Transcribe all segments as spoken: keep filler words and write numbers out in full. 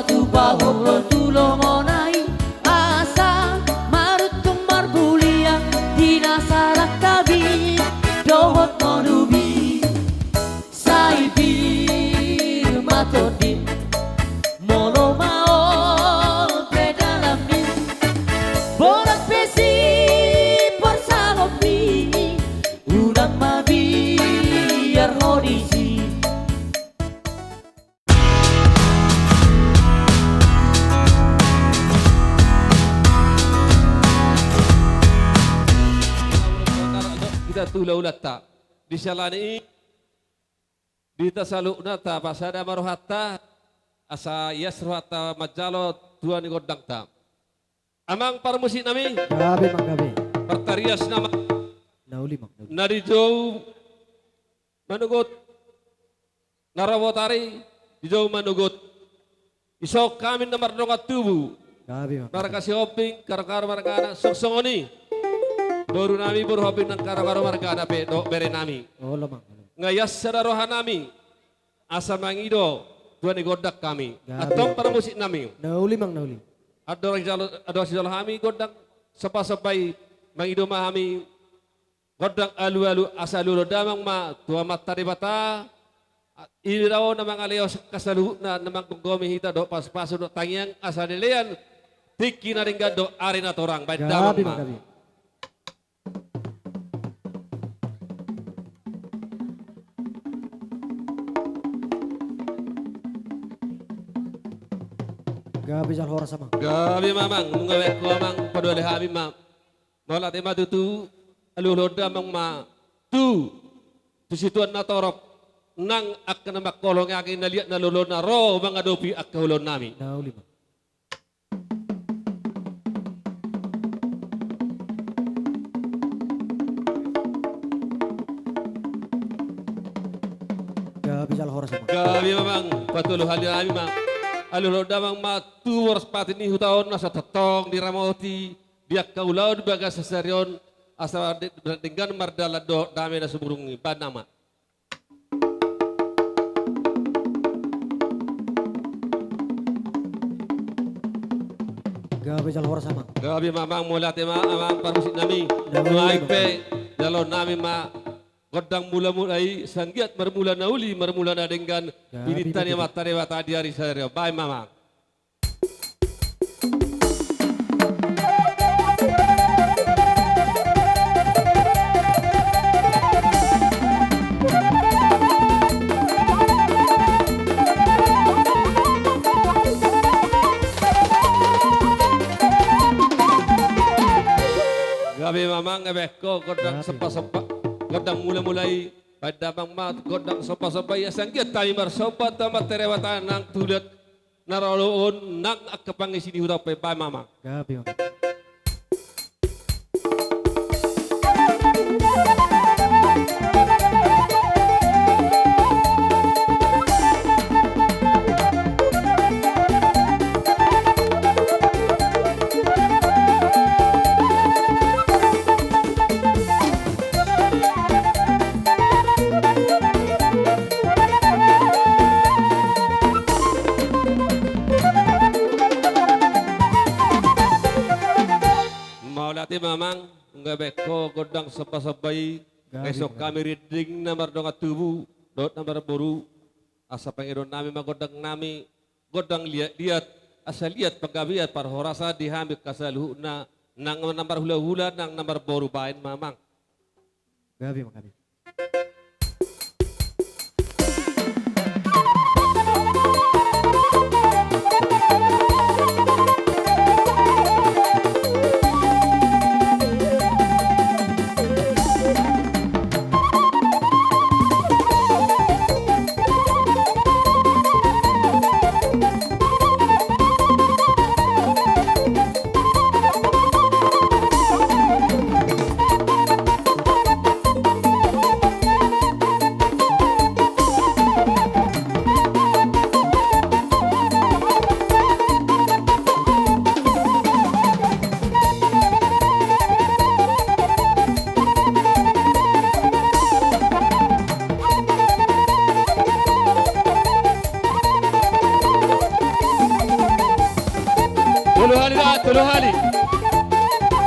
Tu pahohon tu longon i, asa maruntung marmulia di na salangkami dohot monumi. Sai pir ma tondim, molo maol pe dalanmi, borat pe siporsaholmi, unang mabiar ho disi. Hita tu hulahulanta di siala ni i, di hita saluhutna tapasada ma rohanta, asa ias rohanta manjalo tua ni gondangta. Amang parmusik nami. Gabe, Mang, gabe. Partarias nama. Na uli, Mang, na uli. Na dijou manogot, na ro botari dijou manogot. Dison hami na mardongan tubu. Gabe, Mang. Marga Sihombing, Karokaro margana, songon i boru nami, boru Hombing nang Karokaro margana pe dohot bere nami. Olo, Mang, olo. Nga ias sada roha nami asa mangido tua ni gondang hami. Gabe. Antong parmusik nami. Na uli, Mang, na uli. Andorang jalo, andorang sijalo hami gondang somba-somba i, mangido ma hami gondang alualu, asa alualu damang ma tu Amanta Debata. Ibana do na mangalehon angka saluhutna, na manggomgomi hita dohot pasupasu dohot tangiang, asa dilehon tingki na denggan dohot ari na torang. Baen damang ma. Gabe, Mang, gabe. Gabe jala horas, Amang. Gabe ma, Amang, nunga baen ho, Amang, paduahali hami ma. Mauliate ma tutu, alualuhon damang ma tu, tu situan na torop, nang angka na mangkaholongi angka na liat na lolo na ro mangadopi angka ulaon nami. Na uli ma. Gabe jala horas, Amang. Gabe ma, Amang, patoluhali hami ma. Alualuhon damang ma tu boras pati ni huta on, asa tongtong diramoti di angka ulaon bagas sasari on, asa de-, denggan mardalan dohot dame na sumurung i. Baen damang ma. Gabe jala horas, Amang. Gabe ma, Amang, mauliate ma, Amang parmusik nami. Gabe. Nuaeng pe jaloon nami ma gondang mulamula i, asa anggiat marmula na uli, marmula na denggan. Gabe, pinangido ni Amanta Debata di ari sadari on. Baen ma, Amang. Gabe ma, Amang, nga baen ho gondang somba-somba, gondang mulamula i. Baen damang ma gondang somba-somba i, asa anggiat hami marsomba tu Amanta Debata nang tu liat na ro on, nang angka pangisi ni huta pe. Baen ma, Amang. Gabe, Amang. Mauliate ma, Amang, nunga baen ho gondang somba-somba i. Gabe, gabe. Dison hami rinding na mardongan tubu dohot na marboru, asa pangidoan nami ma gondang nami gondang liat-liat, asa liat panggabean parhorasan di hami angka saluhutna, nang na marhula-hula nang na marboru. Baen ma, Amang. Gabe ma, gabe. Hali da, tolu hali.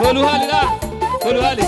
Tolu hali da, tolu hali.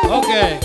Oke.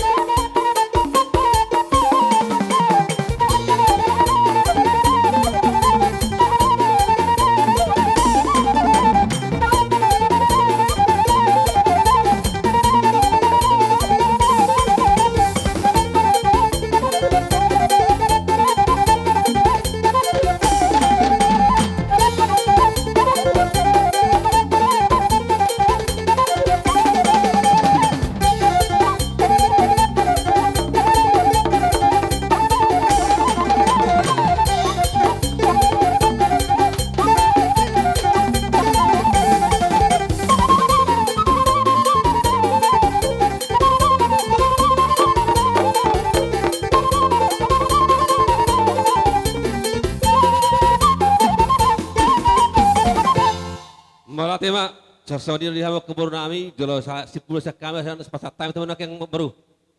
Mauliate ma, sahat ma di hamu angka boru nami, jolo sa-, simpul sian hami, sian pasahat hami tu hamu angka boru.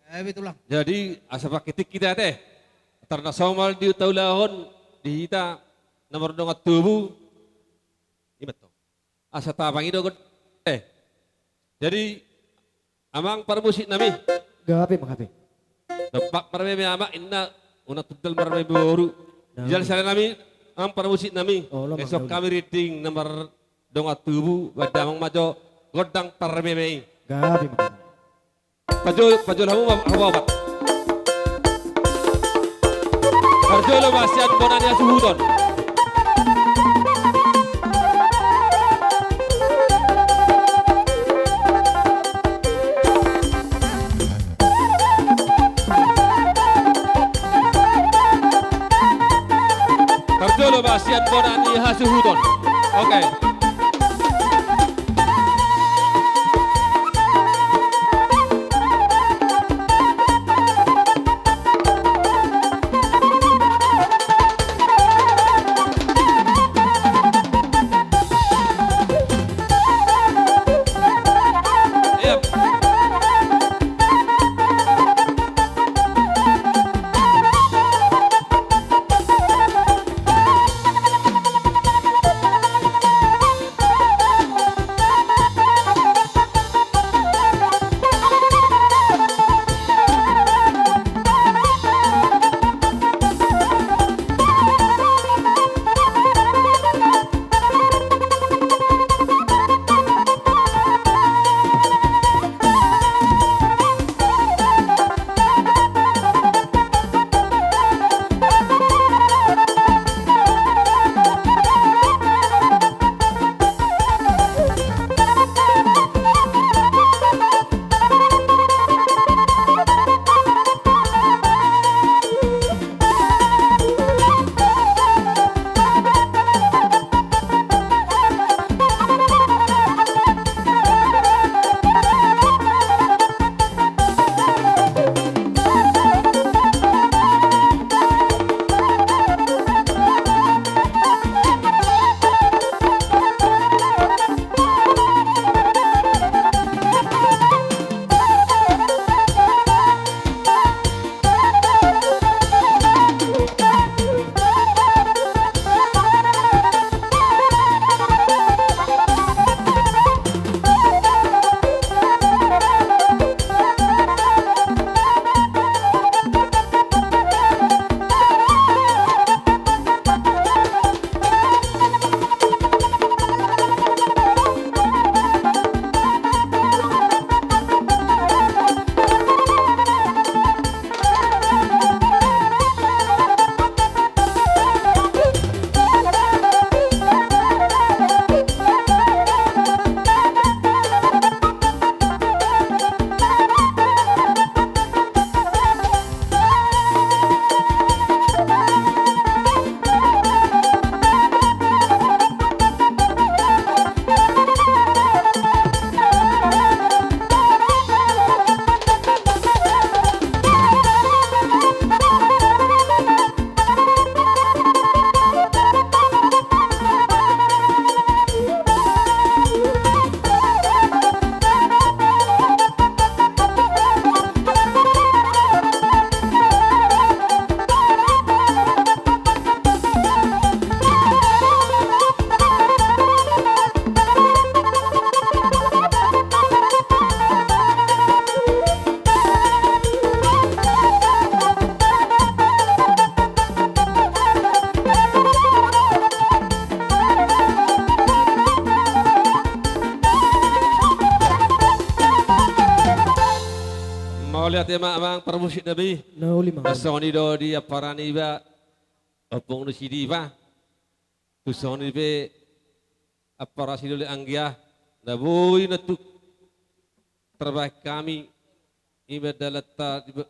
Eh, betul lah. Jadi asa paketik kita teh. Tarna somal di taulahon di hita nomor dongan tubu. Imat to. Asa tapangido god-, eh. Jadi amang parmusik nami. Gabe manggabe. Dompak marmeme amak inna, unang tundal marmeme boru. Nah. Jal sale nami, amang parmusik nami. Olo, esok manggabe. Kami rinding nomor dongan tubu, badamang majo, gondang parmeme i. Gabe manggabe. Pajolo, pajolo hamu ma, hamu ma. Parjolo ma sian bona ni hasuhuton. Parjolo ma sian bona ni hasuhuton. Oke. Mauliate ma amang parmusik nami. Na uli ma. Songon i do di ampara niba, ompung ni si Dipa. Tu songon i pe ampara si Doli anggia, na boi na tuk tarbahen hami, i ma dalanta di ba-,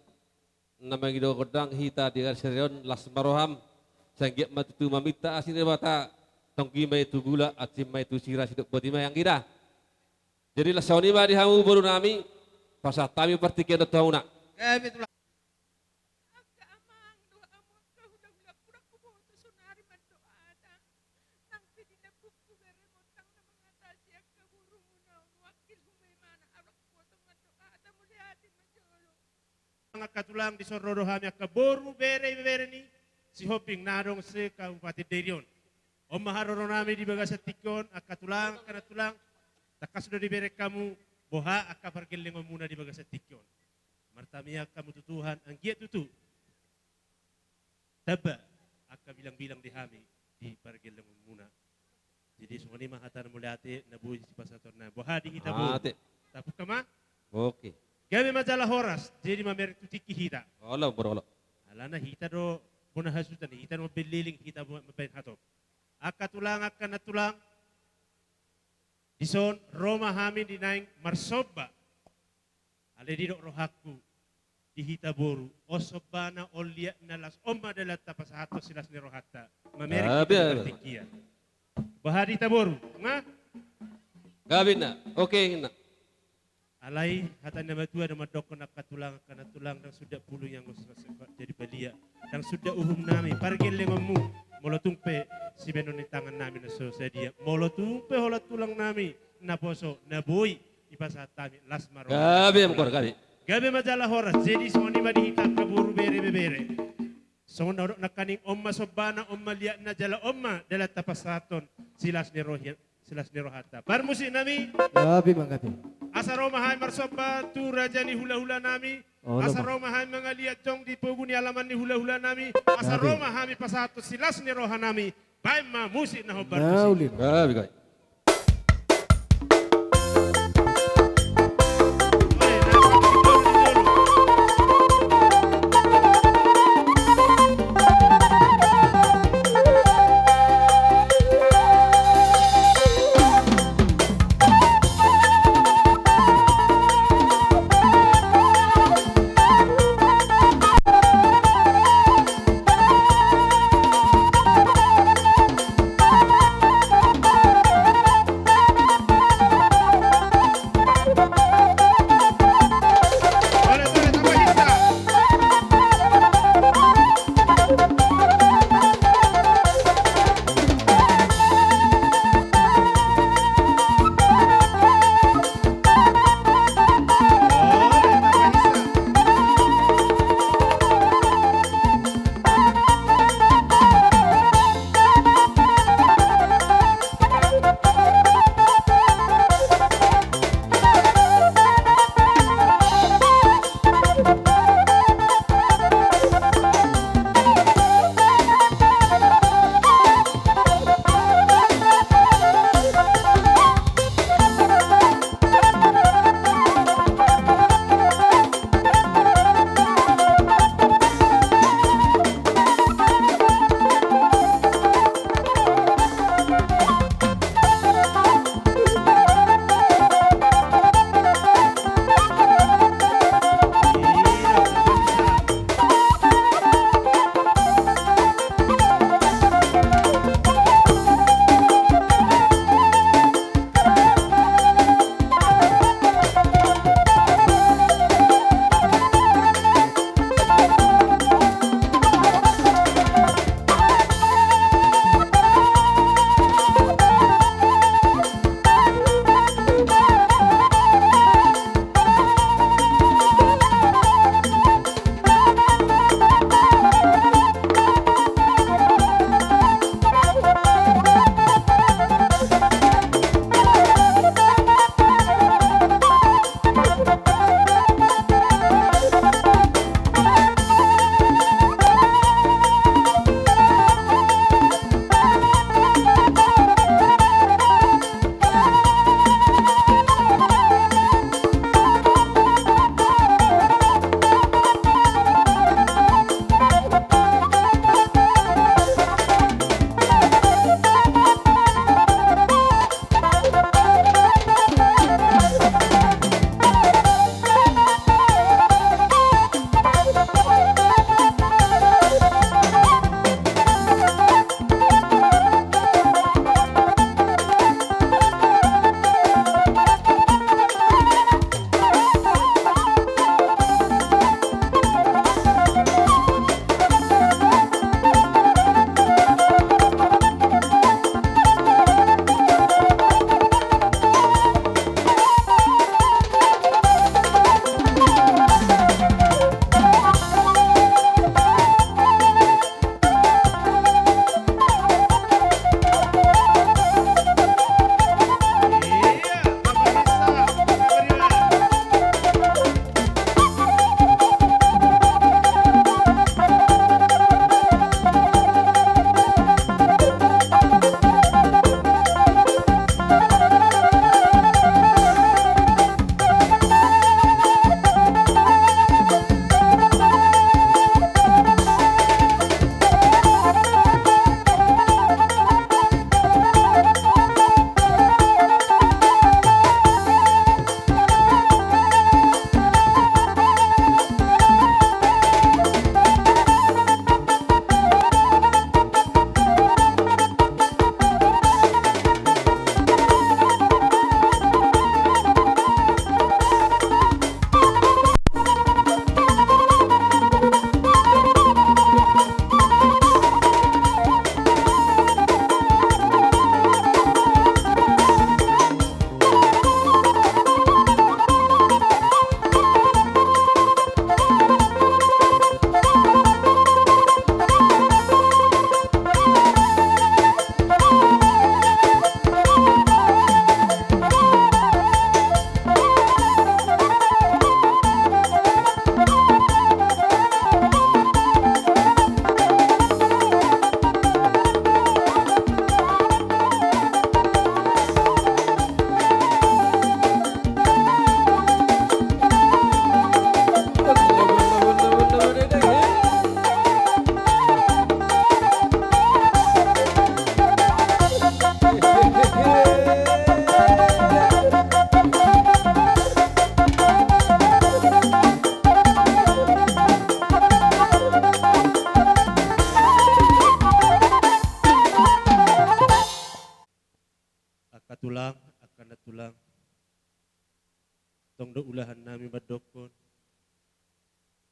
na mangido gondang hita di ari sadari on, las ma roham, sai anggiat ma tutu maminta asi Debata, tonggi ma i tu gula, ansi ma i tu sira, sidok boti ma i anggida. Jadi las songon i ma di hamu boru nami, pasahat hami partingkian on tu hamuna. Angka amang, dohot hamu angka hula-hula, kurang huboto sonari mandohata. Nang pe di lambungku bere montang na mangatasi angka borumuna on, wakilhu ma imana, alak potong mandohata, mauliate ma jolo. Angka tulang, dison ro do hami angka boru, bere, ibebere ni Sihombing na adong se-Kabupaten Dairi on. On ma haroronami di bagasan tingki on, angka tulang, angka nantulang, tangkas do dibereng hamu boha angka pargellengonmuna di bagasan tingki on. Martangiang hamu tu Tuhan, anggiat tutu tamba angka bilangbilang di hami di pargellengonmuna. Jadi songon i ma hata na mauliate na boi sipasahatonnami. Boha di hita boru? Ate. Tampuk ma? Oke. Gabe ma jala horas, jadi mamereng tu tingki hita. Olo, boru, olo. Alana hita do bona hasuhuton, hita do mambelleling, hita do mambahen hatop. Angka tulang, angka nantulang, dison ro ma hami di naeng marsomba. Alai didok rohangku di hita boru, on sombana, on liatna, laos on ma dalan tapasahathon silas ni rohanta. Mamereng hita di partingkian. Boha di hita boru, nga? Gabe na. Oke, na. Alai hata ni na matua do mandokkon, angka tulang, angka nantulang, ndang suda pulung i anggo so, so, jadi balia. Ndang suda uhumnami pargellengonmu, molo tung pe sibahenon ni tangannami na so sadia, molo tung pe holan tulangnami naposo na boi dipasahat hami, las ma roha. Gabe, amang, gabe. Gabe ma jala horas, jadi songon i ma di hita angka boru, bere, ibebere. Songon na hudok nangkaning, on ma sombana, on ma liatna, jala on ma dalan tapasahathon silas ni rohi, silas ni rohanta. Parmusiknami. Gabe ma, gabe. Asa ro ma hami marsomba tu raja ni hulahulanami. Olo. Asa ro ma hami mangaliat jong di pogu ni alaman ni hulahulanami. Asa ro ma hami pasahathon silas ni rohanami. Baen ma musik na hombar tusi. Gabe, gabe.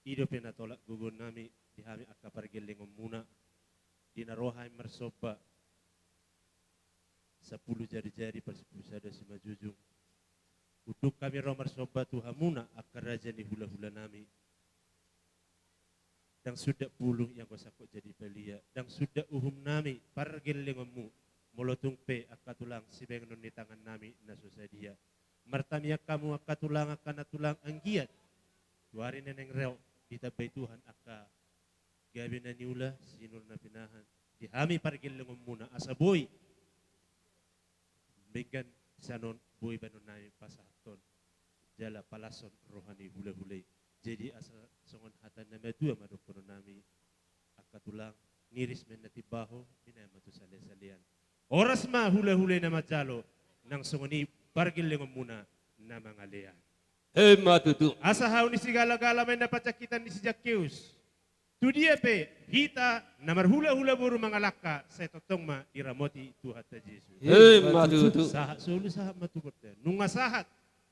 I dope na tolap gogo nami di hami angka pargellengonmuna, di na ro hami marsomba, sampulu jari-jari parsapulu sada simanjujung. Unduk hami ro marsomba tu hamuna angka raja ni hula-hula nami. Ndang suda pulung i anggo sangkot jadi palia, ndang suda uhum nami pargellengonmu, molo tung pe angka tulang sibahenon ni tangan nami na so sadia. Martamiang hamu angka tulang, angka na tulang anggiat tu ari na naeng ro ditambai Tuhan angka gabe na niula, sinur na pinahan di hami pargellengonmuna, asa boi denggan sian on boi bahenon nami pasahathon jala palashon roha ni hula-hula i. Jadi asa songon hata na matua ma dohonon nami, angka tulang, niris ma inna timbaho, binahen ma tu salea-salean. Horas ma hula-hula i na manjalo, nang songon i pargellengonmuna na mangalean. Emma tutu. Asa hau ni sigala-gala ma inna panjangkitan ni si Zakkeus. Tu dia pe hita na marhula-hula boru mangalangka, sai tongtong ma diramoti Tuhanta Jesus. Emma tutu. Sahat solu, sahat ma tu gondang. Nunga sahat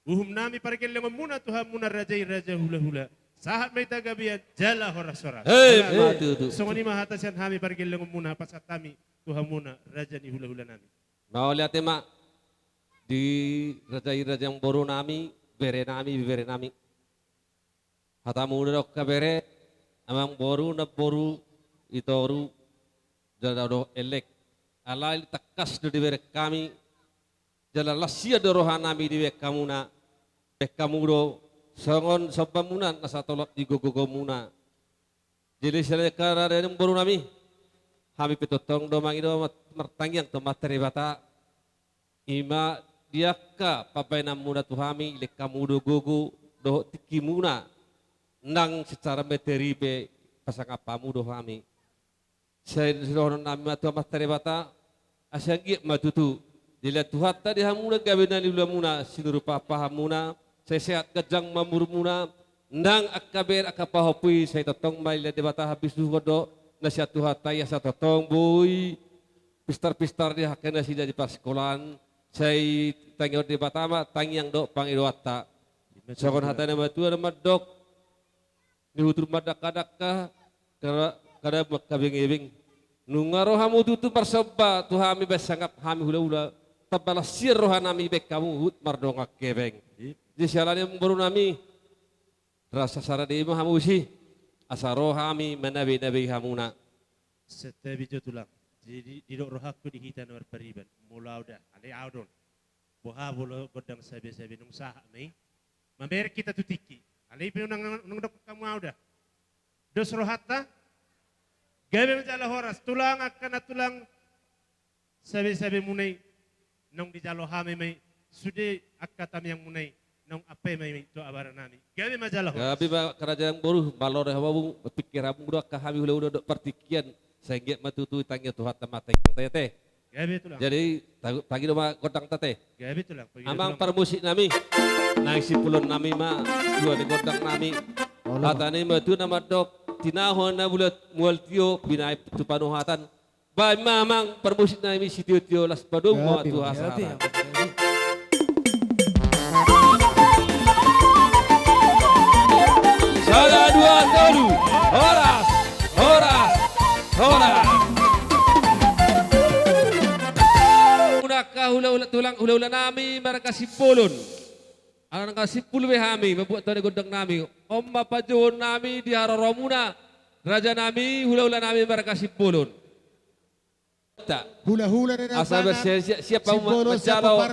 uhum nami pargellengonmuna tu hamuna raja i, raja hula-hula, sahat ma hita gabean jala horas-horas. Emma tutu. Songon i ma hata sian hami pargellengonmuna, pasahat hami tu hamuna raja ni hula-hula nami. Mauliate ma di raja i, raja ni boru nami, bere nami, bere nami. Hatamu do, angka bere, amangboru, namboru, itoru, jala dohot elek. Alai tangkas do dibereng hami, jala las ia do roha nami dibahen hamuna, bahen hamu do songon somba muna na satolap di gogo-gogo muna. Jadi sian angka raja ni boru nami, hami pe tongtong do mangido ma-, martangiang tu Amanta Debata, i ma di angka pambahenanmuna tu hami, dilehon hamu do gogo dohot tingkimuna, nang secara materi pe pasangap hamu do hami. Sai dohonon nami ma tu Amanta Debata, asa anggiat ma tutu dilehon Tuhanta di hamuna gabe na niulamuna, sinur pahan-pahanmuna, sai sehat ganjang ma umurmuna, nang angka bere, angka pahompu i sai tongtong ma dilehon Debata habisuhon dohot na sian Tuhanta i, asa tongtong boi pistar-pistar di angka nasida di parsakolaan, sai tangihon Debata ma tangiang dohot pangidoanta. Songon hata ni na matua na mandok, nihutur mandangka-dangka, kada, kada mangkabeng-ebeng. Nunga ro hamu tutu marsomba tu hami, bahen sangap hami hula-hula, tamba las ia roha nami bahen hamu huhut mardongan hepeng. Jadi siala ni boru nami, rasa sarade ma hamu disi, asa ro hami manabe-nabe hamuna. Santabi jo tulang. Jadi didok rohangku di hita na marpariban, molo au da, alai au do on. Boha molo gondang sabe-sabe, nunga sahat ma i. Mamereng hita tu tingki. Alai pe nunga, nunga dok hamu au da. Dos rohanta. Gabe ma jala horas. Tulang, angka na tulang sabe-sabe muna i, naung dijalo hami ma i. Sude angka tamiang muna i, naung ampe ma i tu abara nami. Gabe ma jala horas. Gabe ma, angka raja ni boru, malore hamu, pikir hamu do angka hami hula-hula dohot partingkian. Sai anggiat ma tutu tangiang Tuhanta ma tangiangta i, ate. Gabe tulang. Jadi, tagi-, tagi do ma gondangta, ate. Gabe tulang, tagi do tulang. Amang parmusik nami, naeng simpulon nami ma tua ni gondang nami. Olo. Hata ni na matua na mandok, tinahu na bulat mual tio, binahen tu panuhatan. Bahen ma amang parmusik nami sitio-tio, laos padomu ma tu hasahatan. Gabe, gabe. Sada, dua, tolu. Horas, horas, horas. Muna angka hula-hula, tulang, hula-hula nami marga Simbolon. Ala nunga simpul be hami mambuat tua ni gondang nami, on ma panjouon nami di haroromuna, raja nami, hula-hula nami marga Simbolon. Hula-hula ni na, asa bahen siap-siap hamu manjalo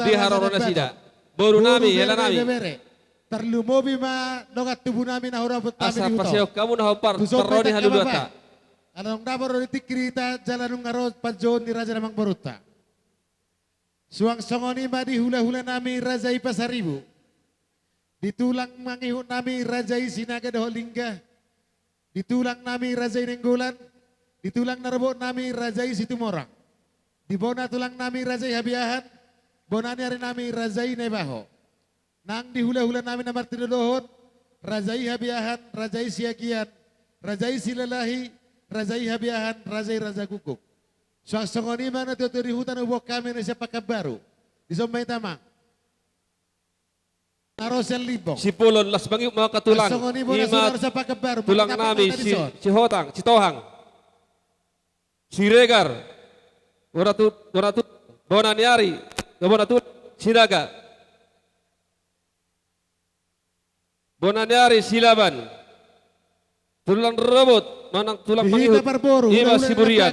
di haroro nasida. Boru nami, hela nami. Tarlumobi ma dongan tubu nami na hurang, asa pasahat hamu na hombar, tu son ma parro ni halualuanta. Ala nunga dapot ro di tingki hita, jala nunga ro panjouon ni raja na amangborunta. Suang songon i ma di hula-hula nami raja i Pasaribu. Di tulang mangihut nami raja i Sinaga dohot Lingga. Di tulang nami raja i Nainggolan. Di tulang na robot nami raja i Situmorang. Di bona tulang nami raja i Habiahan. Bona ni ari nami raja i Naibaho. Nang di hula-hula nami na martinodohon, raja i Habiahan, raja i Siagian, raja i Silalahi, raja i Habiahan, raja i Rajagukguk. Suang songon i ma na tua-tua di huta na huboan hami na sian Pakanbaru. Dison ma hita, amang. Narosen Limbong. Sipolon, las mangihut ma angka tulang. Songon i ma tulang nami, si, si Hotang, si Tohang. Siregar. Bona tu, bona tu, bona ni ari. Bona tu, Sinaga. Bona ni ari Silaban. Tulang rorobot manang tulang mangihut, ima Siburian.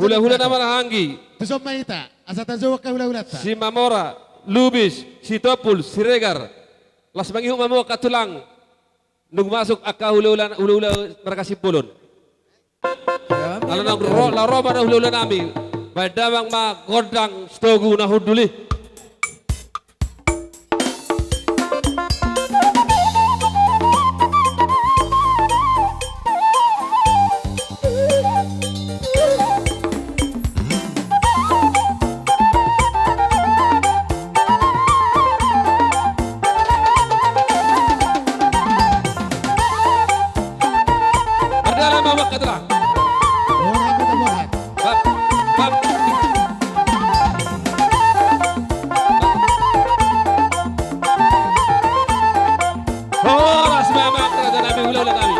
Hulahula na marhahaanggi. Tuson ma hita asa tajou angka hulahulanta. Simamora, Lubis, Sitompul, Siregar. Las mangihut ma hamu angka tulang. Nunga masuk angka hulahula, hulahula marga Sipolon. Ala nang ro, laho ro ma hulahula nami. Baen damang ma gondang Sitogu na hundul i. Mardalan ma hamu angka tulang. Borhat ma hamu, borhat. Bap, bap. Horas ma hamu angka raja nami, hulahula nami.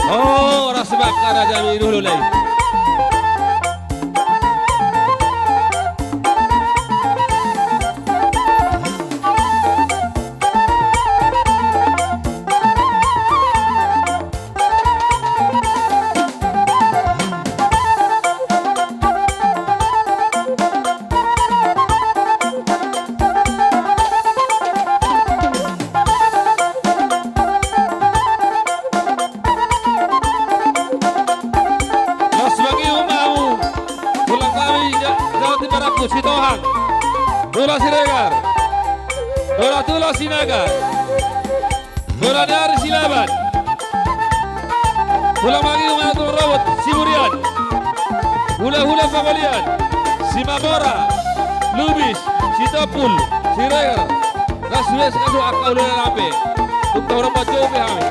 Horas ma angka raja nami, hulahula i. Las mangihut ma hamu, tulang nami, ja-, Jawa Timur, Sitohang. Bona Siregar. Bona tulang Sinaga. Bona ni ari Silaban. Tulang mangihut ma tulang rorobot Siburian. Hulahula Pangolian. Simamora. Lubis. Sitompul. Siregar. Las, las, las angka hulahula nami. Tung tahu rapat jauh be hami.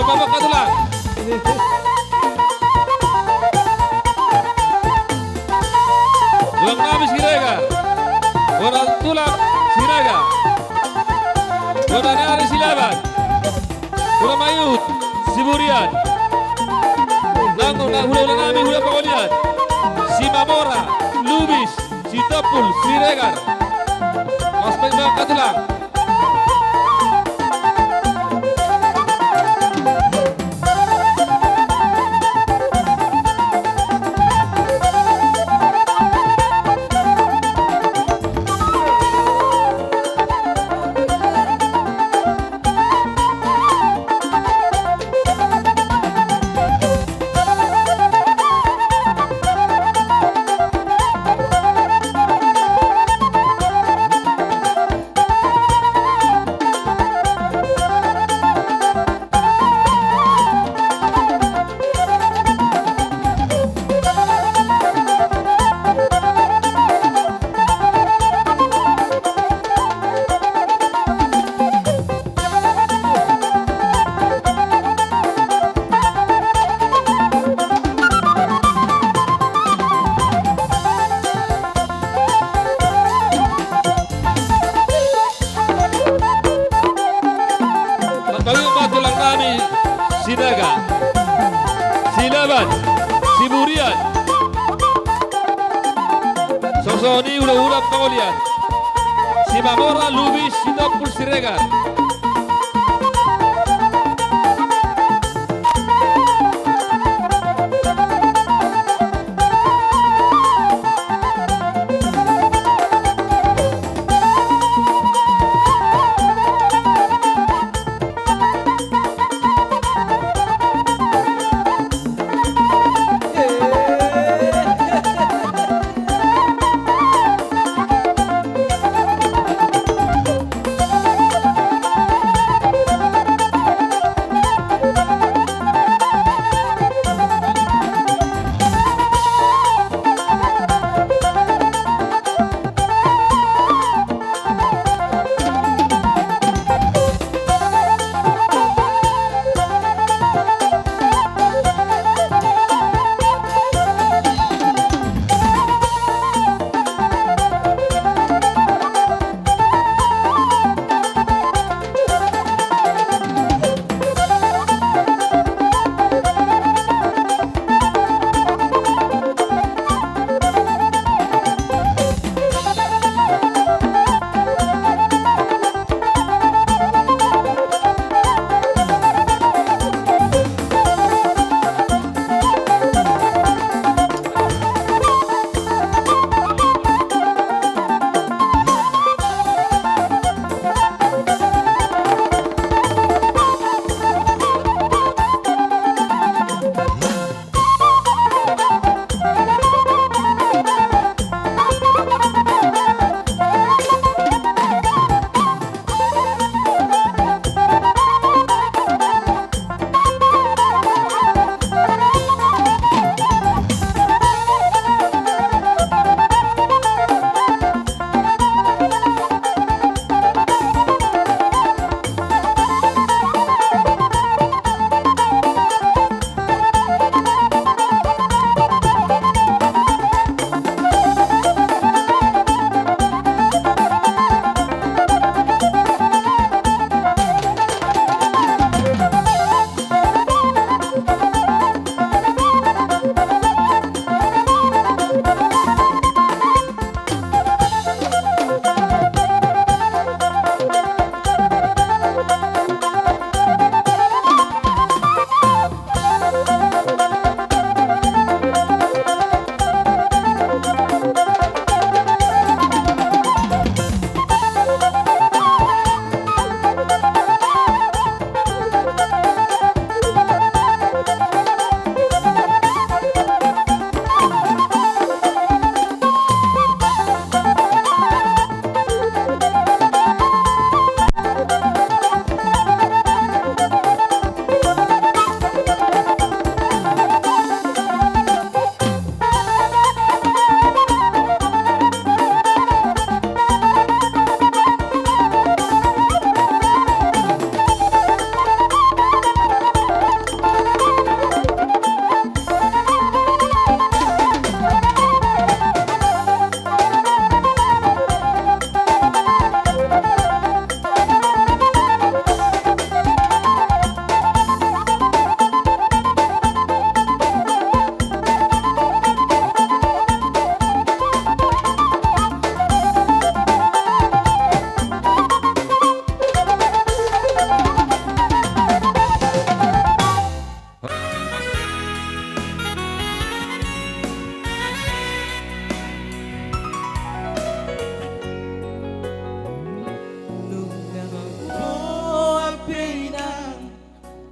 Bapak Katulang. Tulang nami Siregar. Bona tulang Sinaga. Bona ni ari Silaban. Bona maiut Siburian. Nang na hula-hula nami hula Pangolian. Simamora, Lubis, Sitompul, Siregar. Mas Pengdang Katulang. Mangkabiu ma tulang nami Sinaga, Silaban, Siburian. Songon i hula-hula Pangolian. Simamora, Lubis, Sitompul, Siregar.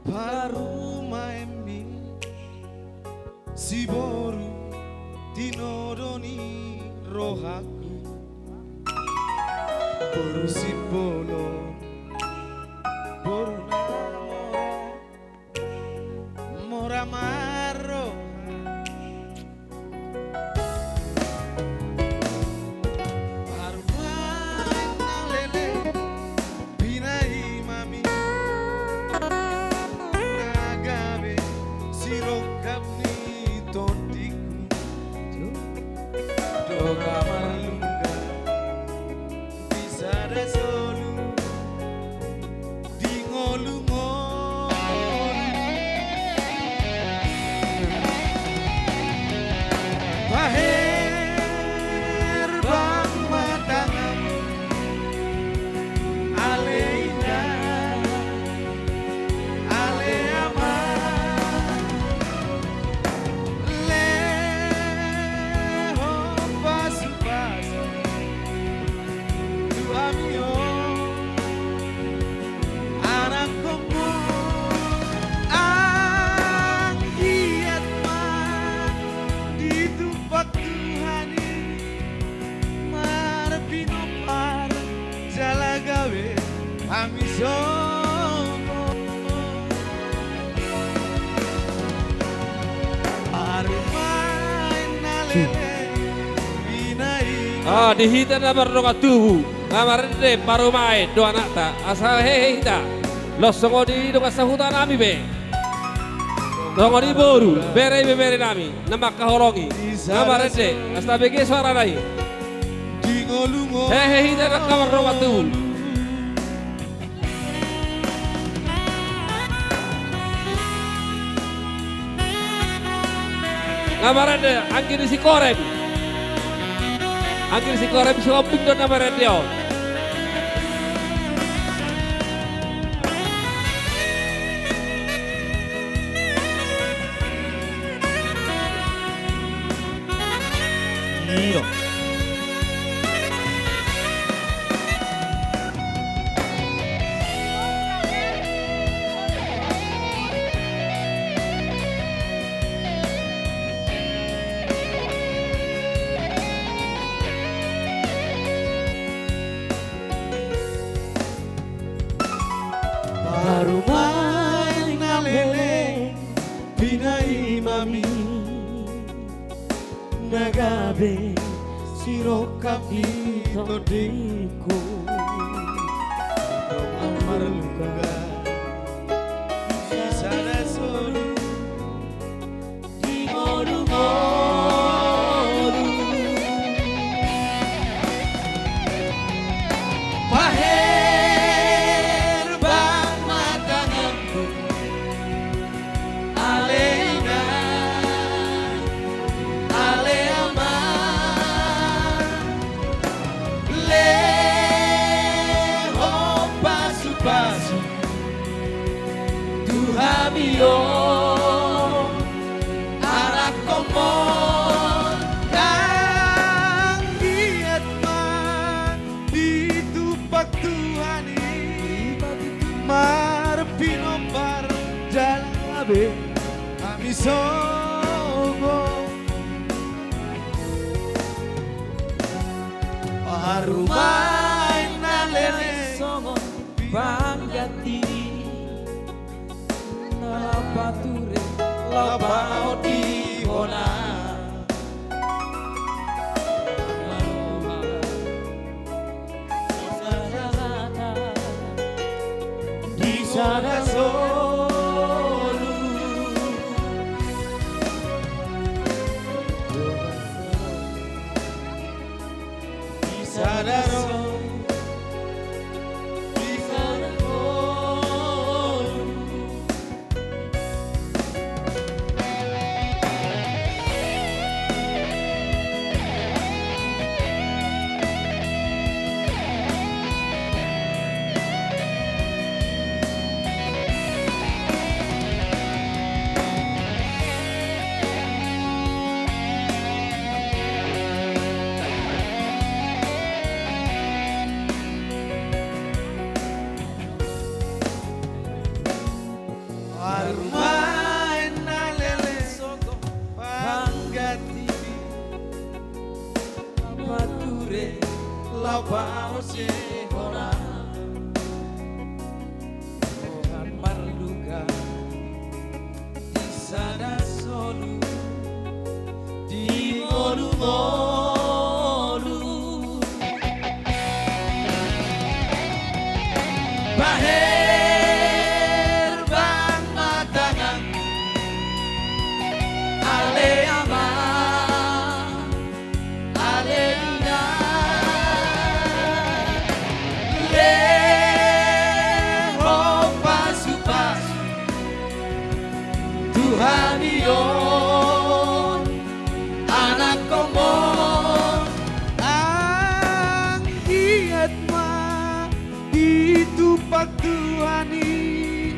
Parumaenmi, si boru tinodo ni rohangku, boru Simbolon, boru na mora, mora marroha. Parumaen na leleng, pinaimami, na gabe sirongkap ni tondingku, dongka marlungga di sada solu, di ngolungolu. Paherbang ma tanganmu, ale inang, ale amang, lehon pasupasu tu hami on, anakhonmu. Anggiat ma ditumpak Tuhan i marpinompar jala gabe hami songon parumaen na leleng, pinaimami. Ah, di hita na mardongan tubu, nga marende parumaen do anakta, asa hehe hita. Laos songon i dongan sahutanami be, songon i boru, bere, ibeberenami na mangkaholongi, nga marende, asa tabege soarana i. Hehe hita na mardongan tubu. Nga marende anggi ni si Korem. Anggi ni si Korem, si Omping do na marende on. Iyo. Parumaen na leleng, pinaimami, na gabe sirongkap ni tondingku, dongka marlungga di sada solu, di ngolungolu. Paherbang ma tanganmu, ale inang, ale amang, lehon pasupasu tu hami on, anakhonmu. Anggiat ma ditumpak Tuhan i marpinompar jala gabe hami songon parumaen na leleng, songon pangganti na pature, na paotik hona. Di sada solu, di sada ro, di sada solu. Parumaen na leleng sogot pangganti, pature laho paosehon. Dongan marluka di sada solu, di ngolungolu. Bahen bang ma tangan, ale ama, ale ina. Lehon pasupasu Tuhan i on anakkonmon. Anggiat ma ditumpak Tuhan i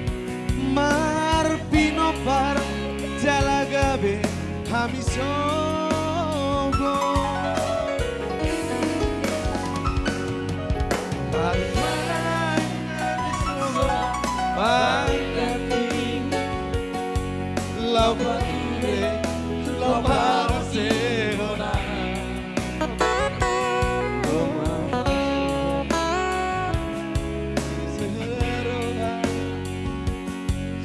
marpinompar jala gabe hami sogot. Parumaen na leleng sogot pangganti, laho pature, laho paosehon.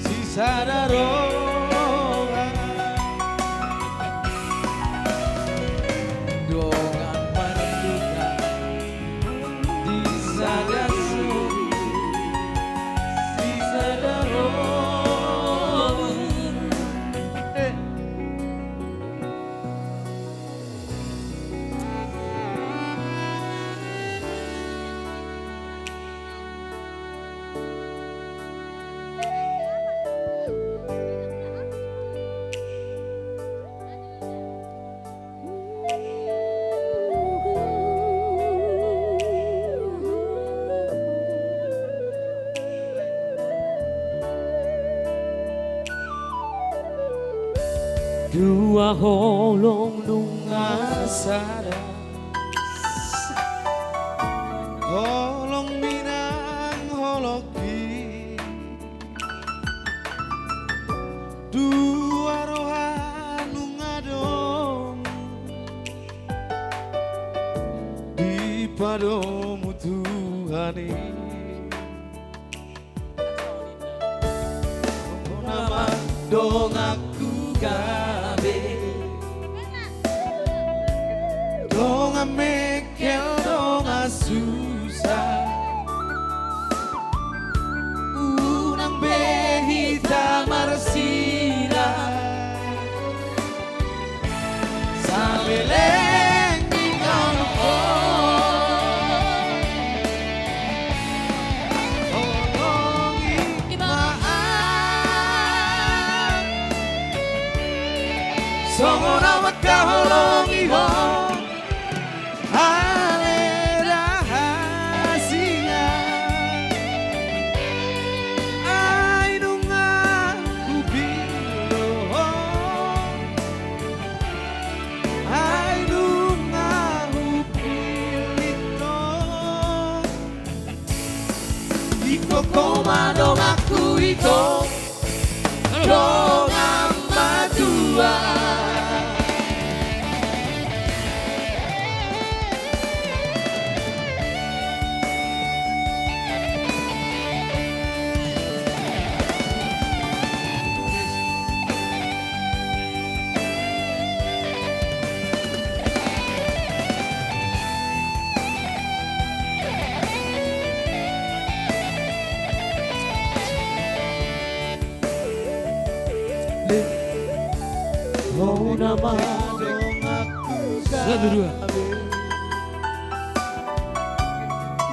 Sisada roha. Dongan marluka di sada solu, sisada roha. Eh. Dua holong nunga sada, holong minang holong pi. Dua roha nunga domu dipadomu Tuhan i. Songon on ma donganku gabe, dongan mengkel, dongan susa. Unang be hita marsirang saleleng di tano on. Holong i ma, songon ahu mangkaholongi ho. Ale rahasia, ai nunga hupillit ho, ai nunga hupillit ho. Ingkon ho ma donganku, ingkon dongan matua. Ho nama donganku. Satu, dua.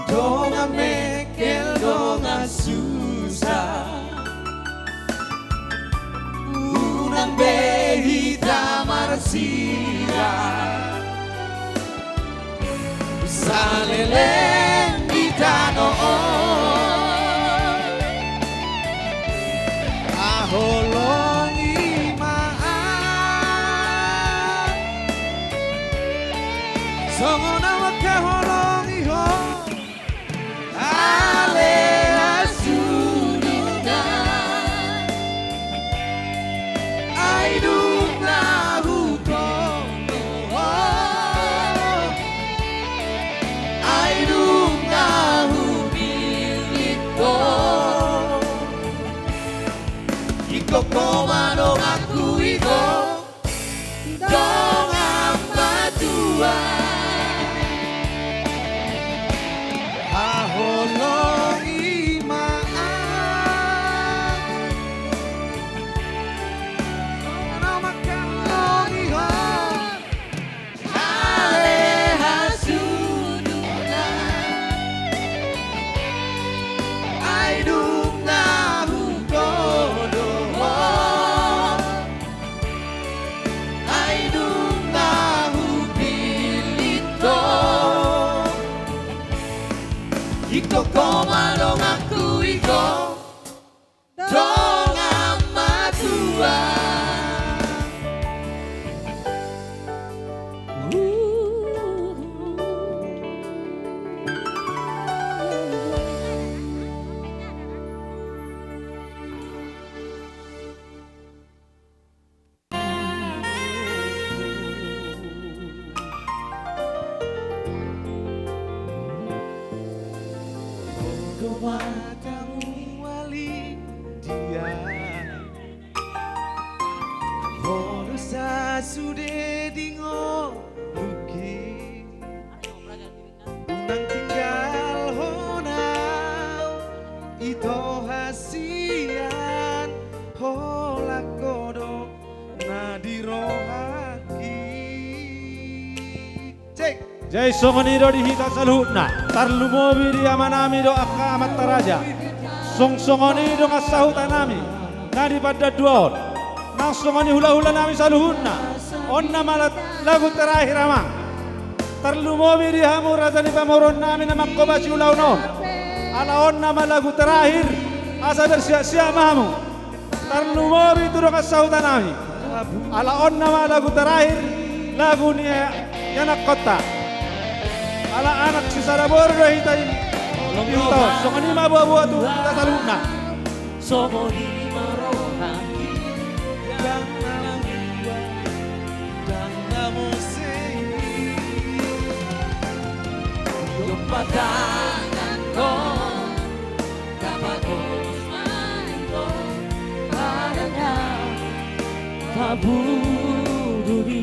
Dongan mengkel, dongan susa. Unang be hita marsirang saleleng di tano on. Ahu holongi ma, songon ahu mangkaholongi ho. Ale hasudungan, Ai dung na hutono ho, ai dung na hupillit ho, ingkon ho ma donganku i ho, dongan matua. Haholongi ma ahu, songon na mangkaholongi ho ale hasuhuton. Ai dung na hutono ho, ai dung na hupillit ho, ingkon ho ma donganku i ho, dongan matua. Dua matamu ali dia, ho do sasude di ngolungki. Unang tinggalhon au ito hasian, holan ho do na di rohangki. Cek. Jadi songon i do di hita saluhutna, tarlumobi di amanami dohot angka amanta raja. Song songon i dongan sahutanami na di Pandan Dua on. Nang songon i hulahulanami saluhutna. On nama la-, lagu terakhir, amang. Tarlumobi di hamu raja ni pamoruonnami na manghobasi ulaon on. Ala on nama lagu terakhir, asa bersiap-siap ma hamu. Tarlumobi tu dongan sahutanami. Ala on nama lagu terakhir, lagu ni ianakkonta. Ala anak sisada boru do hita i. Songon i ma boaboa tu hita saluhutna. Songon i ma rohangki, ndang na muse i, ndang na muse i. Jompa tanganhon, tapagomos ma i ho, padan na tabudut i.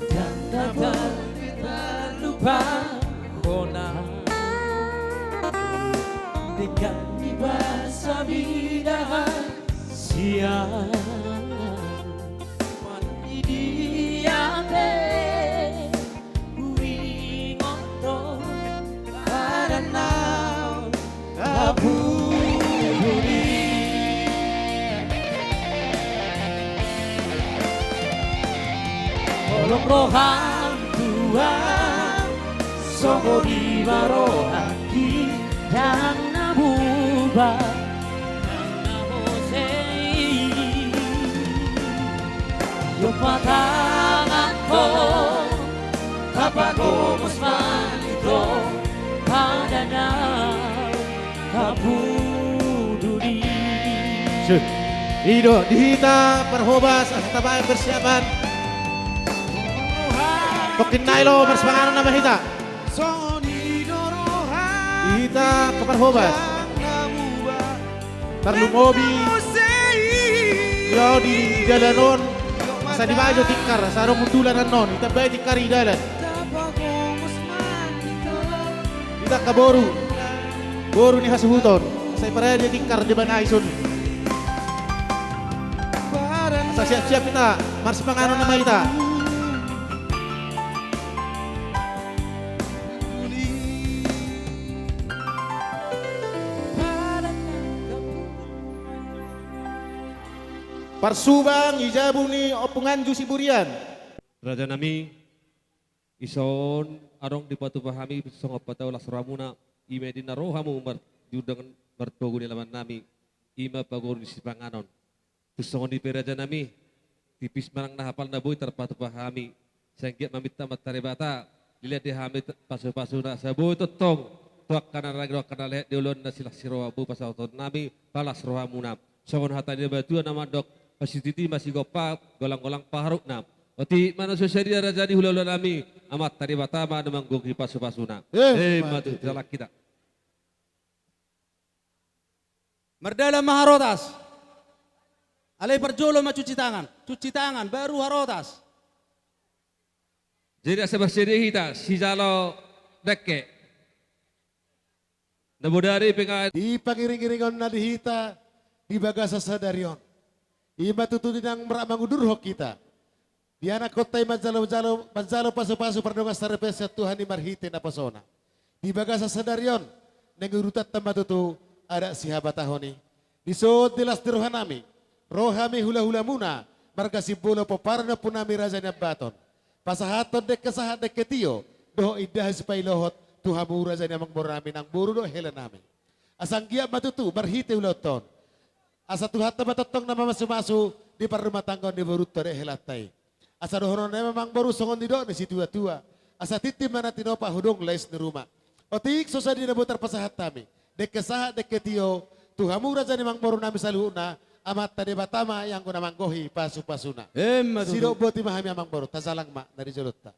Ndang na tarlupalupa hona, denggan ni basa mida sian. Mandidia pe huingot ho, padan na tabudut i. Holong roham tulang, songon i ma rohangki, ndang na muba, ndang na muse i. Jompa tanganhon, tapagomos ma i ho, padan na tabudut i. Suh. I do di hita parhobas, asa tabaen persiapan. Tongkin nai lo, marsipanganon nama hita. Di hita parhobas. Tarlumobi. Yo, di dalan on. Asa dibaen jo tikar, asa adong hundulan annon. Hita baen tikar i dalan. Hita angka boru, boru ni hasuhuton, sai parade tikar di bana i son. Asa siap-siap hita, marsipanganon nama hita. Parsubang i jabu ni Ompu Nganju Siburian. Raja nami, ison adong dipatupa hami songon patau las rohamuna, i ma di na ro hamu mar-, di undangan martogu ni alaman nami, i ma pagoru ni sipanganon. Tung songon i pe raja nami, tipis manang na hapal na boi tarpatupa hami, sai anggiat maminta ma tu Debata, dilehon di hami t-, pasupasuna asa boi tongtong tu angka na ragil, tu angka na lehet di ulaon na silas ni roha, boi pasahaton nami palas rohamuna. Songon hata ni natuatua na mandok, pasititi ma sigompa, golanggolang pangarahutna. Otik ma na so sadia raja ni hulahula nami, Amanta Debata ma na manggohi pasupasuna. Eh, eh, ma tutu, jalang hita. Mardalan ma harotas. Alai parjolo ma cuci tangan. Cuci tangan, baru harotas. Jadi asa marsidia hita, sijalo dengke. Na bodari pe nga- Di pangiringiringonna di hita, di bagasan sadari on. I ma tutu di naung rap mangudurhon hita. Di anakkonta i manjalojalo, manjalo pasupasu pardongansaripeon sian Tuhan i marhite naposona. Di bagasan sadari on, naeng urutanta ma tutu adat sihabatahon i. Dison di las ni rohanami, ro hami hulahulamuna, marga Simbolon pomparan ni ompunami Raja Niambaton. Pasahathon dengke sahat dengke tio, dohot indahan sipailohot, tu hamu raja ni amangborunami nang boru dohot helanami. Asa anggiat ma tutu, marhite ulaonta on. Asa Tuhanta ma tongtong na mamasumasu di parrumatanggaon ni borunta dohot helanta i. Asa dohonon nami ma amangboru songon nidok ni situatua. Asa tintin ma na tinopa, hodong lais ni ruma. Otik so sadia na boi tarpasahat hami. Dengke sahat dengke tio, tu hamu raja ni amangborunami saluhutna, Amanta Debata ma i anggo na manggohi pasupasuna. Emma tutu. Sidok boti ma hami amangboru, tajalang ma na di jolonta.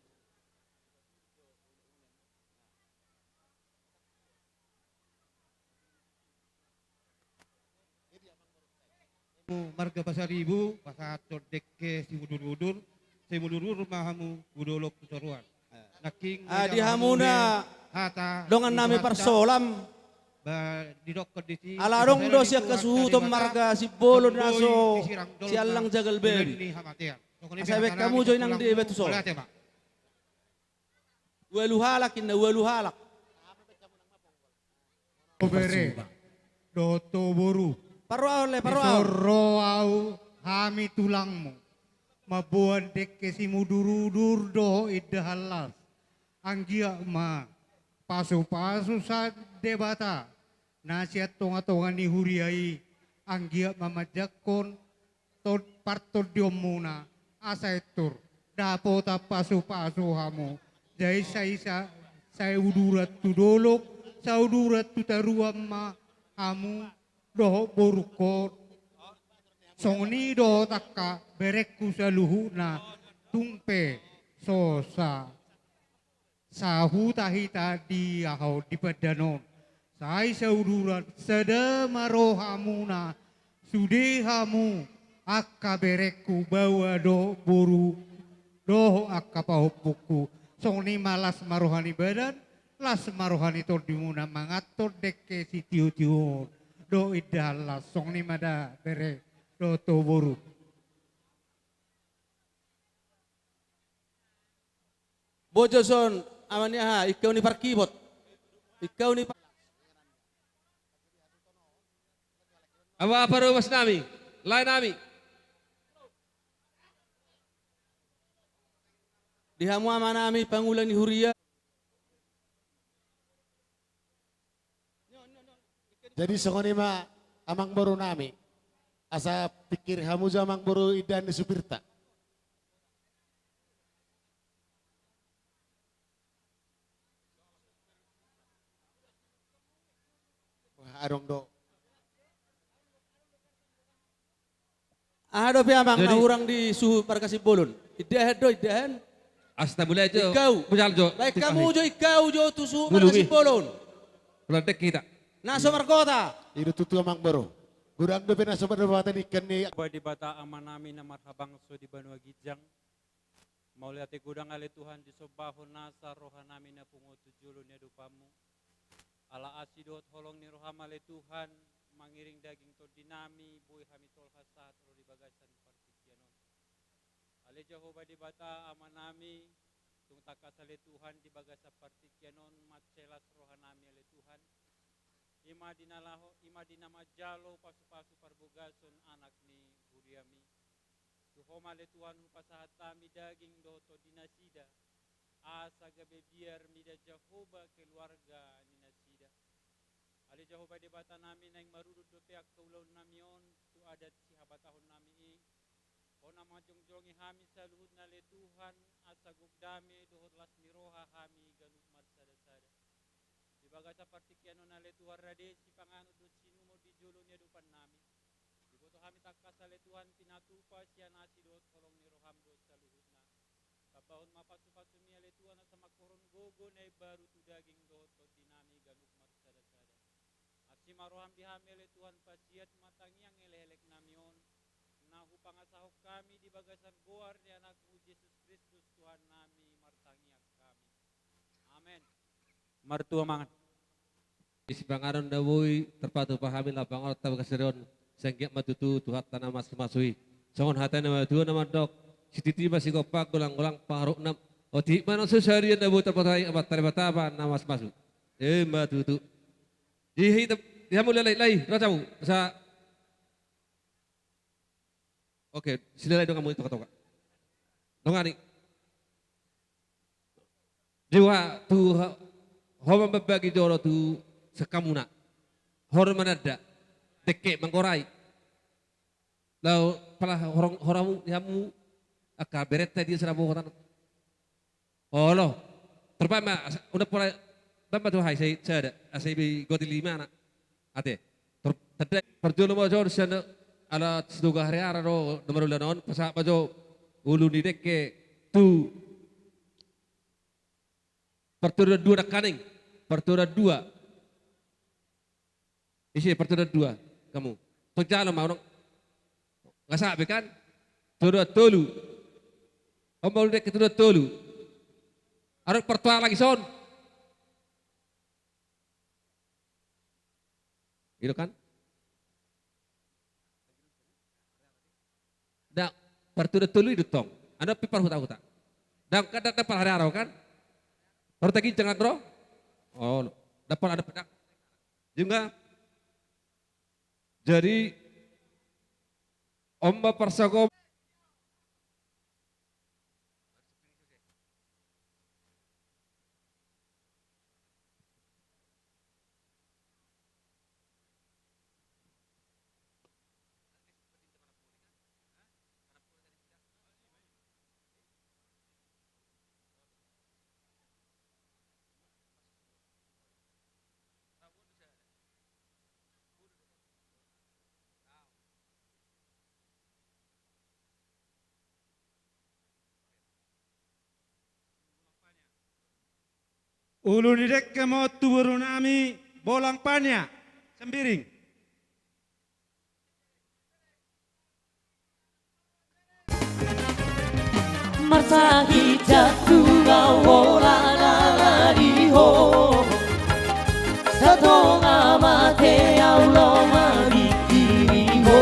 Marga Pasaribu, pasahathon dengke simudurudur, simudurudur ma hamu tu dolok tu toruan. Nangkin ah, di hamuna hata dongan nami Parsolam. Ba, didokkon disi, ala adong do sian hasuhuton marga Simbolon na so siallang jagal babi. Asa baen hamu jo inang di batu sol. Ualu halak inna, ualu halak. Bere dohot boru. Parrohahon le, parrohahon. Dison ro au hami tulangmu, mamboan dengke simudurudur dohot indahan las. Anggiat ma pasupasu sian Debata na sian tongatonga ni huria i, anggiat ma manjangkon tod-, partondionmuna, asa intor dapotan pasupasu hamu. Jadi sai sa-, sai uduran tu dolok, sai uduran tu toruan ma hamu dohot borungkon. Songon i dohot angka berengku saluhutna, tung pe so sa- sahuta hita di aha on, di pandan on. Sai sauduran, sada ma rohamuna, sude hamu angka berengku, baoa dohot boru, dohot angka pahompungku. Songon i ma las ma roha ni badan, las ma roha ni tondimuna manganhon dengke sitiotio on dohot indahan las. Songon i ma da bere dohot boru. Bojo son, ama ni aha, ingkau ni parkibot. Ingkau ni pa-, ama parubas nami, lae nami. Di hamu ama nami, pangula ni huria. Jadi songon i ma amangboru nami. Asa pingkiri hamu jo amangboru indahan ni supirta. Wah, adong do. Aha dope amang na hurang di suhut marga Simbolon? Indahan do, indahan. Asa mulai jo. Ingkau. Mulai jo. Lae, hamu jo, ingkau jo tu suhut marga Simbolon. Mulai dek hita. Na so margota. I do tutu amangboru. Godang dope na so margota di kan ni. Ba Debata ama nami na marhabangsa di banua ginjang. Mauliate godang ale Tuhan disombahon nasa roha nami na pungu tu jolo ni adopanmu. Ala asi dohot holong ni roham ale Tuhan, mangiring daging tondi nami, boi hami tolhas sahat ro di bagasan partingkian on. Ale Jahowa Debata ama nami, tung tangkas ale Tuhan di bagasan partingkian on, mansai las roha nami ale Tuhan. I ma di na laho, i ma di na manjalo pasupasu parbogason anak ni huria. Hami. Tu Ho ma ale Tuhan hupasahat hami daging dohot tondi nasida, asa gabe biar mida Jahowa keluarga ni nasida. Ale Jahowa Debata nami, naeng marudut dope angka ulaon nami on tu adat sihabatahon nami i. Ho na manjongjongjongi hami saluhutna ale Tuhan, asa gok dame dohot las ni roha hami ganup marsadasada. Di bagasan partingkian on ale Tuhan, rade sipanganon dohot siinumon di jolo ni adopan nami. Diboto hami tangkas ale Tuhan pinatupa sian asi dohot holong ni roham dohot saluhutna. Tambahon ma pasupasumi ale Tuhan asa mangkorhon gogo na imbaru tu daging dohot tondi nami ganup marsadasada. Asi ma roham di hami ale Tuhan, pasiat ma tangiang elekelek nami on, na hupangasahon hami di bagasan goar ni anakmu Jesus Kristus Tuhan nami martangiang hami. Amen. Martua mangan. Di sipanganon na boi tarpatupa hami laho pangoto tu bagasan ari on, sai anggiat ma tutu Tuhanta na mamasu-masu i. Songon hata ni natuatua na mandok, sititi ma sigompa, golang-golang pangarahutna. Otik ma na so sadia na boi tarpatupa i, Amanta Debata ma na mamasu-masu. Ima tutu. Di hita, di hamu Lae, Lae, Lae, roha hamu. Sa Oke, Lae, Lae, donganmu i toka-toka. Dongani. Di ho, tu ho, ho ma mambagi jolo tu sian hamuna. Ho do mananda. Dengke manggorai. Laho pala horong, horong hamu, di hamu angka berenta dia sarabohotan. Olo. Tarbahen ma, asa, unang pola, bahen ma tu ahu, sai sada, asa ibe goti lima na. Ate. Tar-, tanda parjolo ma jo sian, ala Sitoga Hariara do na marulaon on, pasahat ma jo ulu ni dengke tu partudoan dua nangkaning, partudoan dua. Ise partudoan dua, hamu. Tong jalo ma, unang. Nga sahat be kan? Tudoan tolu. On ma ulu dengke tudoan tolu. Adong partualang dison. I do kan? Ndang, partudoan tolu i do tong. Adong pe parhutahuta. Ndang, kan ndang, ndang parhariara kan? Parhuta ginjang nang ro? Oh, ndang par, adong pe ndang. Jungga. Jadi, on ma parsago Ulu ni dengke ma on tu boru nami, Bolang Pania, Sembiring. Marsahit jantung au holan ala di ho, satonga mate au laho mamingkiri ho.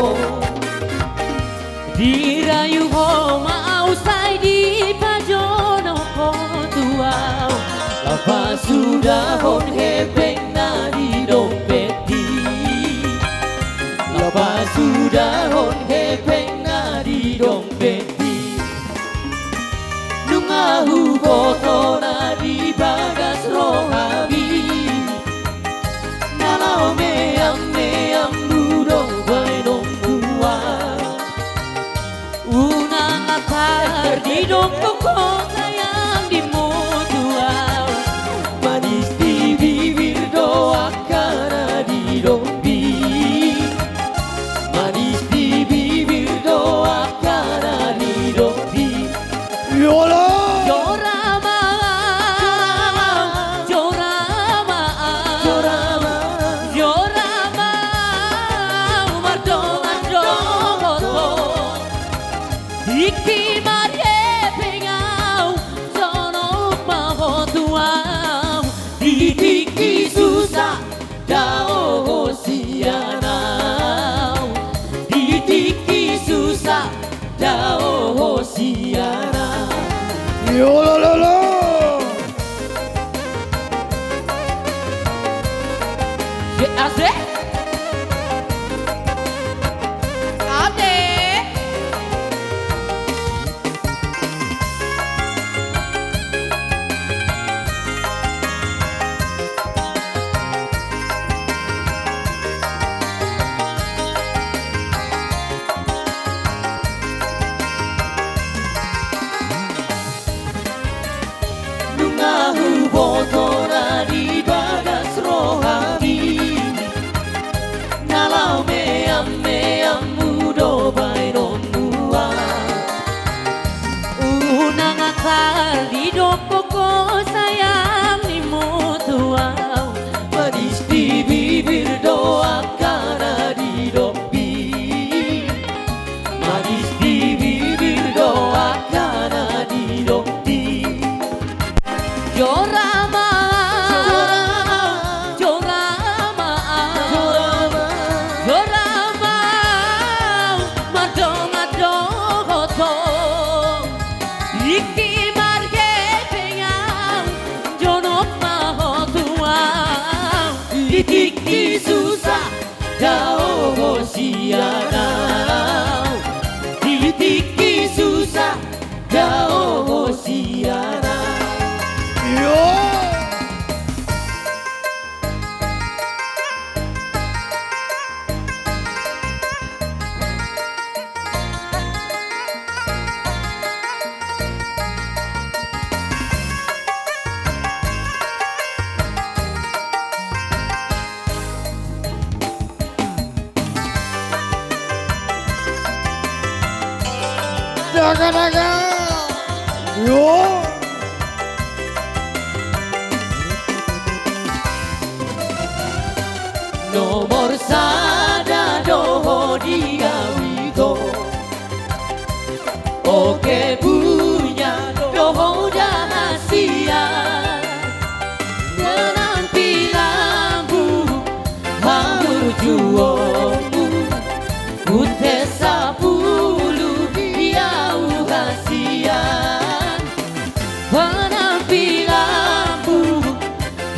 Dirayu ho ma au sai dipajonok ho tu au, laho pasudahon hepeng na di dompet i. Laho pasudahon hepeng na di dompet i. Nunga huboto na di bagas rohami, na laho meam-meam do baenonmuna. Unang atar didongkok ho sayang dimu tu au. Manis di bibir do angka na di dombi. Manis di bibir do angka na di dombi. Yola! Jora ma, jora ma, jora ma, jora ma, mardongan dohot ho. Tingki marhepeng au, jonok ma ho tu au. Di tingki susah, dao ho sian au. Di tingki susah, dao ho sian au. Yo, lo, lo, lo. Ye, asik. Ade. Daga, daga. Yo. Nomor sada do ho di au ito. Oke punya do ho da hasian. Penampilanmu, hamu juomu. Pute sapulu di au hasian. Penampilanmu,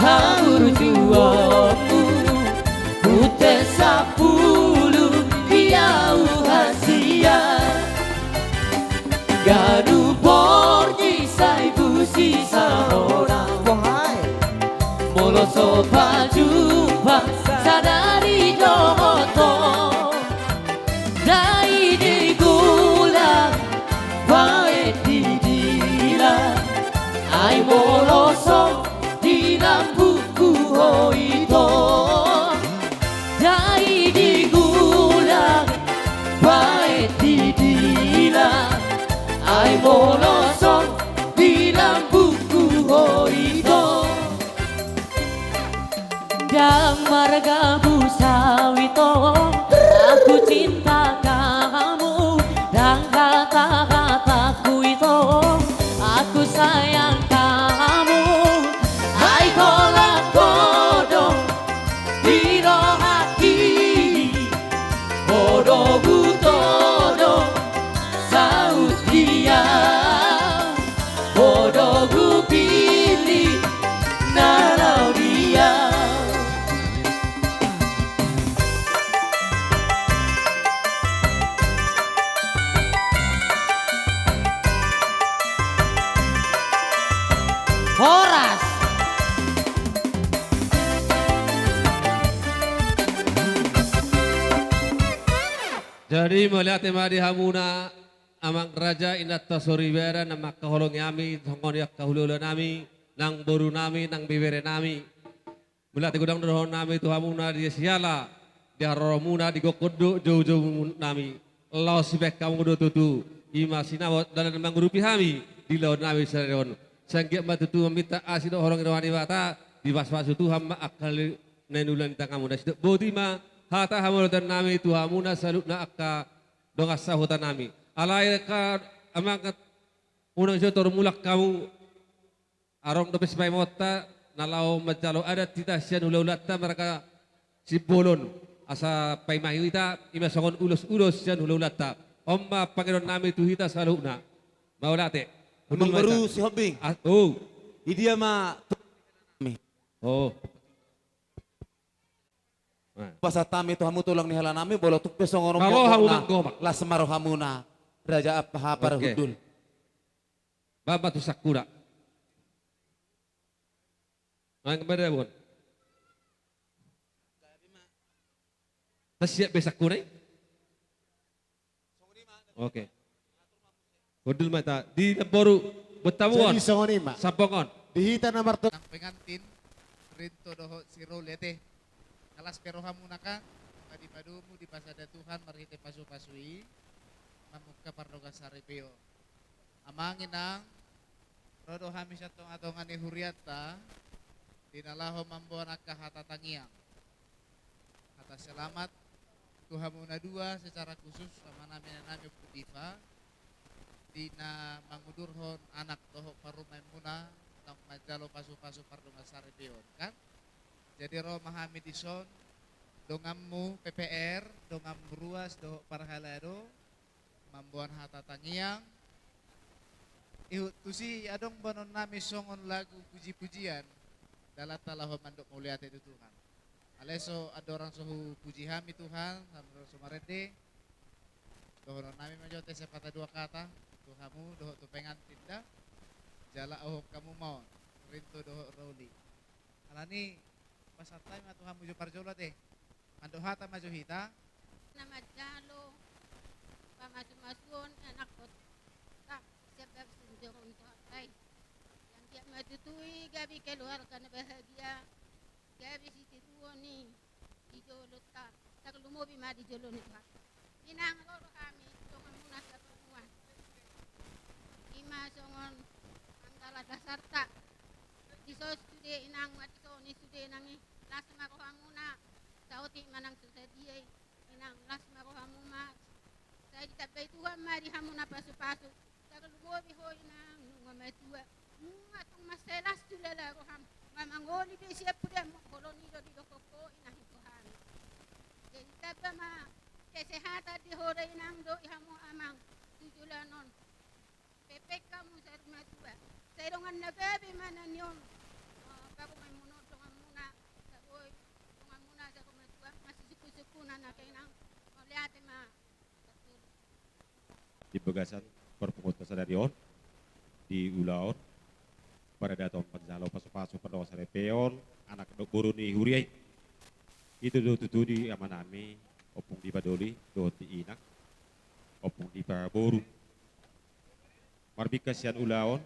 hamu juomu. Pute sapulu di au hasian. Ganup borngin sai busi sahona. Bohai. Molo so pajumpa sadari dohot ho. Dai di gulang, baen di dilan. Ai molo so di lambungku ho ito. Dai di gulang, baen di dilan. Ai molo so di lambungku ho ito. Ndang marga busa ho ito, aku cinta kamu. Ndang hata-hataku ito, aku sayang kamu. Ai holan ho do di rohangki. Ho do hutodop saut dia. Ho do hupillit na laho dia. Horas. Jadi mauliate ma di hamuna, amang raja, inanta soripada na mangkaholongi hami, songon i angka hulahulanami, nang borunami, nang beberenami. Mauliate godang do dohononnami tu hamuna, di siala di haroromuna, di gokhon dohot joujoumunami. Laos dibaen hamu do tutu, i ma sinamot dalan mangurupi hami di ulaonnami sadari on. Sai anggiat ma tutu maminta asi dohot holong ni roha ni Debata, dipasupasu Tuhan ma angka na niula ni tanganmuna. Sidok boti ma hata hamauliatennami tu hamuna saluhutna angka dongan sahutanami. Alai angka amang, unang jolo torop mulak hamu. Adong dope sipaimahonta na laho manjalo adat hita sian hulahulanta marga Simbolon. Asa paima hita, i ma songon ulosulos sian hulahulanta. On ma pangidoannami tu hita saluhutna. Mauliate. Amang boru Sihombing. Ah, oh. Di dia ma tu-, oh. Nah. Pasahat hami tu hamu tulang ni helanami, molo tung pe songon on. Molo hamu manggomak, las ma rohamuna, raja apa hapar hundul. Oke. Baen ma tu sangkura. Nang bada bon. Tasiap be sangkura i? Oke. Hundul ma hita di namboru, botamu on. Jadi songon i ma. Sambong on. Di hita na marto- Nang pengantin, Rinto dohot si Roli ate. Las pe rohamuna kan, angka di padomu dipasada Tuhan marhite pasupasu i, mamungka pardongansaripeon. Amang inang, ro do hami sian tongatonga ni hurianta, di na laho mamboan angka hata tangiang. Hata selamat tu hamu na dua secara khusus, amanami, inanami, Ompu Diva, di na mangudurhon anak dohot parumaenmuna, naung manjalo pasupasu pardongansaripeon, kan? Jadi ro ma hami dison, donganmu P P R, donganmu ruas dohot parhalado, mamboan hata tangiang. Ihut tusi adong boanonnami songon lagu pujipujian, dalanta laho mandok mauliate tu Tuhan. Alai so andorang so hupuji hami Tuhan, andorang so marende, dohononnami ma jo ate sepatah dua kata tu hamu dohot tu pengantin da, jala uhon hamu ma on, Rinto dohot Roli. Alani, pasahat hami ma tu hamu jo parjolo ate. Mandok hata ma jo hita. Na manjalo pamasumasuon anakhonta sian bagas ni Tuhan i. Sai anggiat ma tutu i gabe keluarga na bahagia, gabe sitiruon i di jolonta, tarlumobi ma di jolo ni Tuhan. Inang, ro do hami, donganmuna sapanguan. ma songon anggala dasarta. Dison sude inang, ma dison i sude inang i. Las ma rohamuna. Saotik ma nang so sadia i inang, las ma rohamu ma. Sai ditambai Tuhan ma di hamu na pasupasu. Tarlumobi ho inang nunga matua, nunga tung mansai las tu lala roham. Nga mangoli be sian pudanmu, holong i do didok ho inang tu hami. Jadi tamba ma kesehatan di ho da inang dohot hamu amang tu joloan on. Pepeng hamu saur matua. Sai dongan na gabe ma na nion. Parumaenmuna, donganmuna, saboi donganmuna saur matua. Masisungkunsungkunan ate inang. Mauliate ma. Di bagasan parpunguanta sadari on, di ulaon paradaton manjalo pasupasu pardongan saripeon anak dohot boru ni huria i. Ito do tutu di amanami Ompung Dipa Doli dohot di inang Ompung Dipa boru. Marbingkas sian ulaon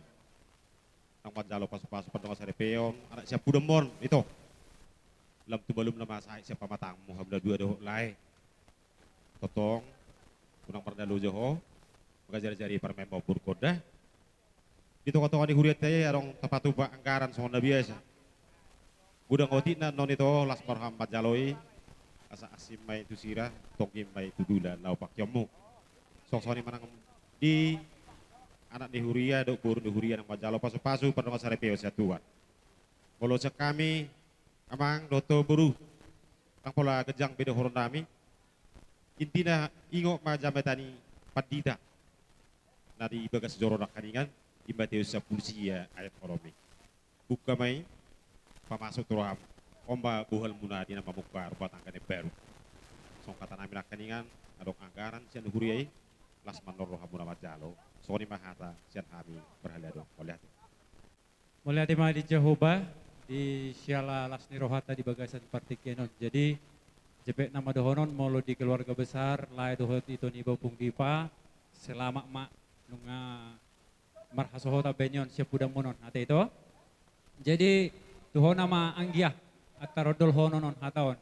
naung manjalo pasupasu pardongan saripeon anak sian pudamon, ito. Lam tumalum na ma sahit sian pamatangmu hamu na dua dohot lae. Tongtong unang mardalan jo ho, mangajarjari parumaen ma ombur konda. Di tongatonga ni hurianta i adong tapatupa anggaran songon na biasa. Godang otik na non ito, las ma roham manjalo i. Asa asing ma i tu sira, tongging ma i tu gula na upakkionmu. Songon i ma nang di anak ni huria dohot boru ni huria naung manjalo pasupasu pardongan saripeon sian Tuhan. Molo sian hami amang dohot boru, ndang pola ganjang be dohononnami. Intina ingot ma jamita ni pandita na di bagas joro nangkiningan, di Mateus sampulu sia ayat onom i. Buka ma i, pamasuk tu roham. On ma bohalmuna di na mamungka rumah tangga na imbaru. Songon hatanami nangkiningan, adong anggaran sian huria i, las ma non rohamuna manjalo. Songon i ma hata sian hami parhalado. Mauliate. Mauliate ma di Jahowa, di siala las ni rohanta di bagasan partingkian on. Jadi, jempek nama dohonon molo di keluarga besar, lae dohot ito niba Ompung Dipa, selamat ma, nunga marhasohotan be nion sian pudamon on, ate ito. Jadi, tu ho nama anggia, antar ondolhonon on, hata on.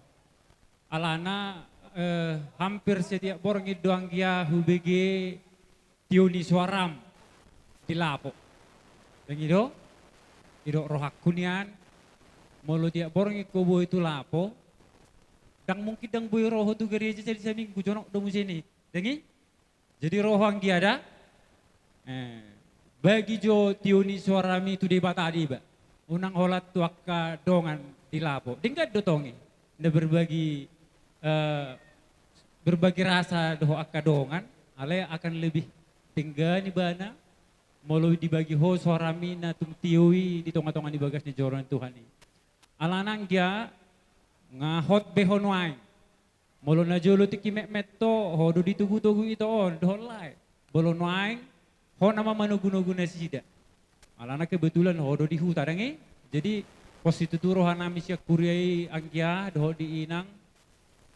Alana, eh, hampir setiap borngin do anggia hubege tio ni soaram di lapo. Dang i do? Didok rohangku nian, molo tiap borngin ho boi tu lapo, ndang mungkin ndang boi ro ho tu gareja sahali saminggu, jonok do muse i. Dang i? Jadi ro ho anggia da. Eh, bagi jo tio ni soarami tu Debata do iba. Unang holan tu angka dongan di lapo. Denggan do tong i. Na berbagi, eh, berbagi rasa dohot angka dongan, alai akan lebih denggan ibana molo dibagi ho soarami na tung tio i di tongatonga ni bagas ni joro ni Tuhan i. Alana anggia nga hot be ho nuaeng. Molo na jolo tingki metmet ho, ho do ditogutogu ito on dohot lae. Molo nuaeng, ho nama manogunogu nasida. Alana kebetulan ho do di huta, dang i? Jadi, pos situtu rohanami sian huria i anggia dohot di inang,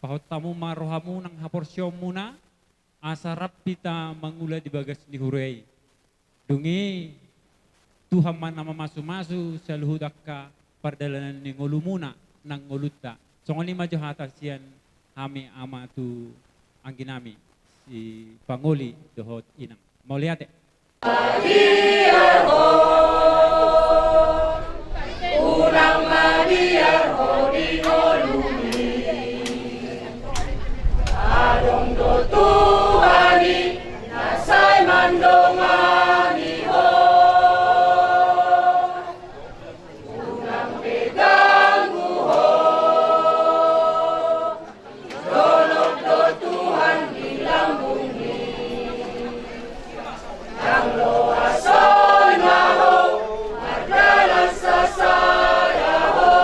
pahot hamu ma rohamu nang haporseaonmuna, asa rap hita mangula di bagas ni huria i. Dung i Tuhan ma na mamasumasu saluhut angka pardalanan ni ngolumuna nang ngolunta. Songon i ma jo hata sian hami ama tu angginami si pangoli dohot inang. Mauliate. Mabiar ho, unang mabiar ho di ngolumi. Adong do Tuhan i na sai mandongani ho. Unang pe ganggu ho. Dolok do Tuhan di lambungmi. Ndang loas songon na ho mardalan sasada ho.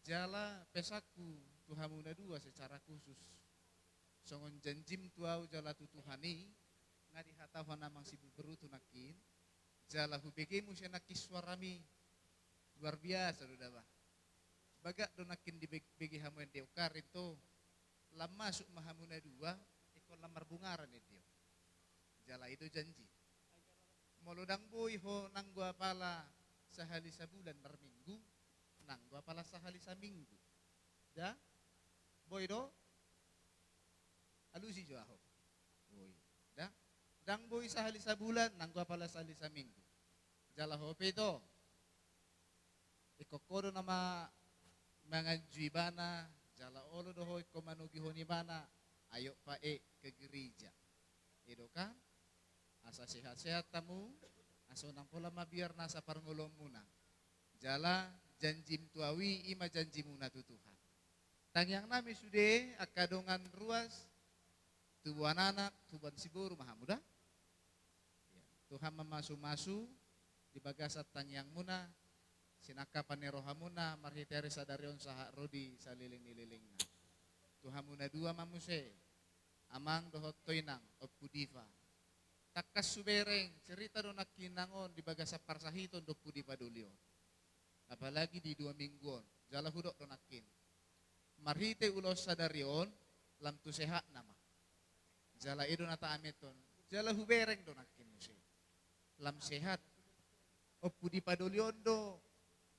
Jala pesanku tu hamu na dua secara khusus. Songon janjim tu ahu jala tu Tuhan i, nga dihatahon amang si beberu tu nangkin, jala hubege muse nangkin suarami. Luar biasa do da bah. Bagak do nangkin dibege hamu ende, okkar ento. Lam masuk ma hamu na dua, ingkon lam marbungaran ende. Jala i do janji. Molo ndang boi ho nanggo apala sahali sabulan marminggu, nanggo apala sahali saminggu. Da? Boi do? Alusi jo ahu. Boi. Da? Ndang boi sahali sabulan, nanggo apala sahali saminggu. Jala ho pe ito. Ingkon ho do na ma-, manganju ibana, jala olo do ho ingkon manogihon ibana, ayo pae ke gereja. I do kan? Asa sehat-sehat hamu, asa unang pola mabiar nasa parngoluonmuna. Jala janjim tu ahu i, i ma janjimuna tu Tuhan. Tangiangnami sude, angka dongan ruas, tubuan anak, tubuan siboru ma hamu da? Ya, Tuhan mamasu-masu di bagasan tangiangmuna, sinangkapan ni rohamuna, marhite ari sadari on sahat ro di saleleng ni lelengna. Tu hamu na dua ma muse, amang dohot tu inang, Ompu Diva. Tangkas hubereng, cerita do nangkin inang on di bagasan parsahiton dohot Ompu Diva doli on. Apalagi di dua minggu on, jala hudok do nangkin. Marhite ulaon sadari on, lam tu sehatna ma. Jala i do na taamethon, jala hubereng do nangkin muse. Lam sehat. Ompu Diva doli on do,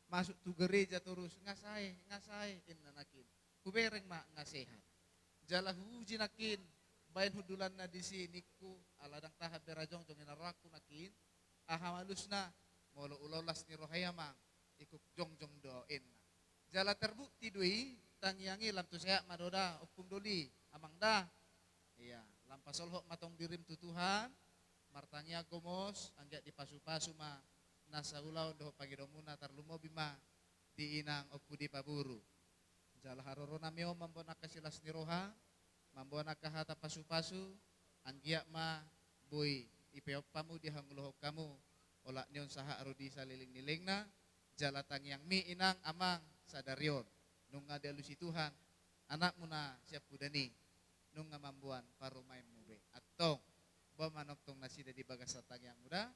masuk tu gereja torus, nga sae, nga sae, inna nangkin. Hubereng ma nga sehat. Jala huuji nangkin, baen hundulanna disi ningku, ala ndang tahan be ra jongjong inna rohangku nangkin, aha ma alusna, molo ulaon las ni roha i amang, ingkon jongjong do inna. Jala terbukti do i, tangiang i lam tu sehat ma do da, ompung doli, amang da. Ia, lam pasolhot ma tong dirim tu Tuhan, martangiang gomos, anggiat dipasu-pasu ma, nasa ulaon dohot pangidoanmuna tarlumobi ma, di inang Ompu Diva boru. Jala haroronami on mamboan angka silas ni roha, mamboan angka hata pasu-pasu, anggiat ma boi dipeop hamu, dihangoluhon hamu, olat ni on sahat ro di saleleng ni lelengna, jala tangiangmi inang amang sadari on, nunga dialusi Tuhan, anakmuna siampudan i, nunga mamboan parumaenmu be. Antong, boan ma nongtong nasida di bagasan tangiangmu da,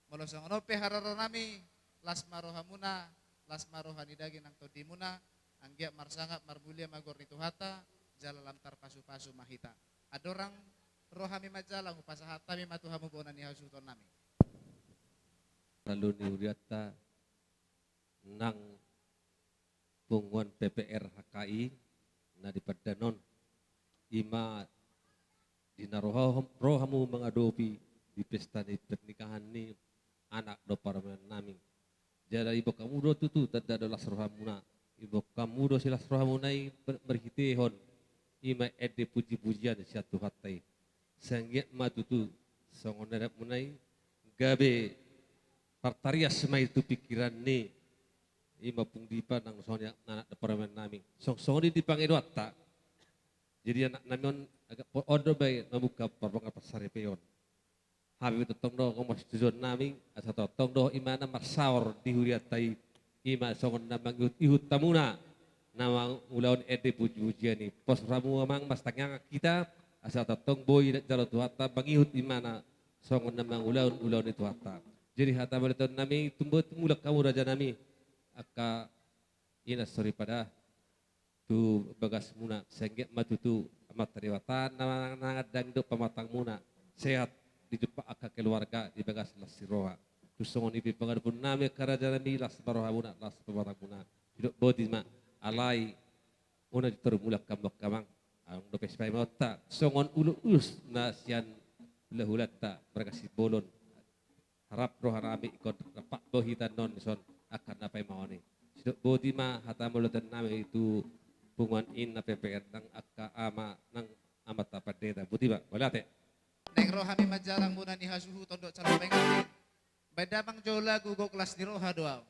Molo songon on pe haroronami, las ma rohamuna, las ma roha ni daging nang tondimuna, anggiat marsangap marmulia ma goar ni Tuhanta, jala lam tarpasu-pasu ma hita. Andorang rohami manjalang, hupasahat hami ma tu hamu bona ni hasuhutonnami. Lalu ni hurianta nang punguan P P R H K I na di Pandan on, ima di na roha-, rohamu mangadopi di pesta ni pernikahan ni anak dohot parumaennami. Jala diboan hamu do tutu tanda do las rohamuna, diboan hamu do silas rohamuna i ber-, marhitehon ima ende puji-pujian sian Tuhanta i. Sai anggiat ma tutu songon na idaonmuna i, gabe partarias ma i tu pingkiran ni ima Ompung Dipa nang songon i anak dohot parumaennami. Songon i di pangidoanta. Jadi anaknami on, agak po-, on do bae mamungka parbangga parsaripeon. Hape tongtong do gomos tujuannami, asa tongtong do imana marsaor di hurianta i, ima songon na mangihut-ihut hamuna na mangulahon ende puji-pujian i. Pos rohamu amang, martangiang hita, asa tongtong boi jalo Tuhanta mangihut imana songon na mangulahon ulaon ni Tuhanta. Jadi hata mauliatennami, tumba-, tumulak hamu rajanami, angka ina soripada tu bagasmuna, sai anggiat ma tutu Amanta Debata na mangandang dohot pamatangmuna, sehat dijumpa angka keluarga di bagas las ni roha. Tung songon i pe pangadopannami angka rajanami, las ma rohamuna, las ma pamatangmuna. Didok boti ma, alai unang di toru mulak hamu angka amang, adong dope sipaima-imaonta songon ulos-ulos na sian hula-hulanta marga Simbolon. Rap rohanami ingkon rap do hita annon dison angka na paimaon i. Sidok boti ma hata mauliatennami tu punguan i na P P R nang angka ama nang amanta pandita. Boti ma, mauliate. Naeng ro hami manjalang bona ni hasuhuton dohot calon pengantin. Baen damang jo lagu, gok las ni roha do au.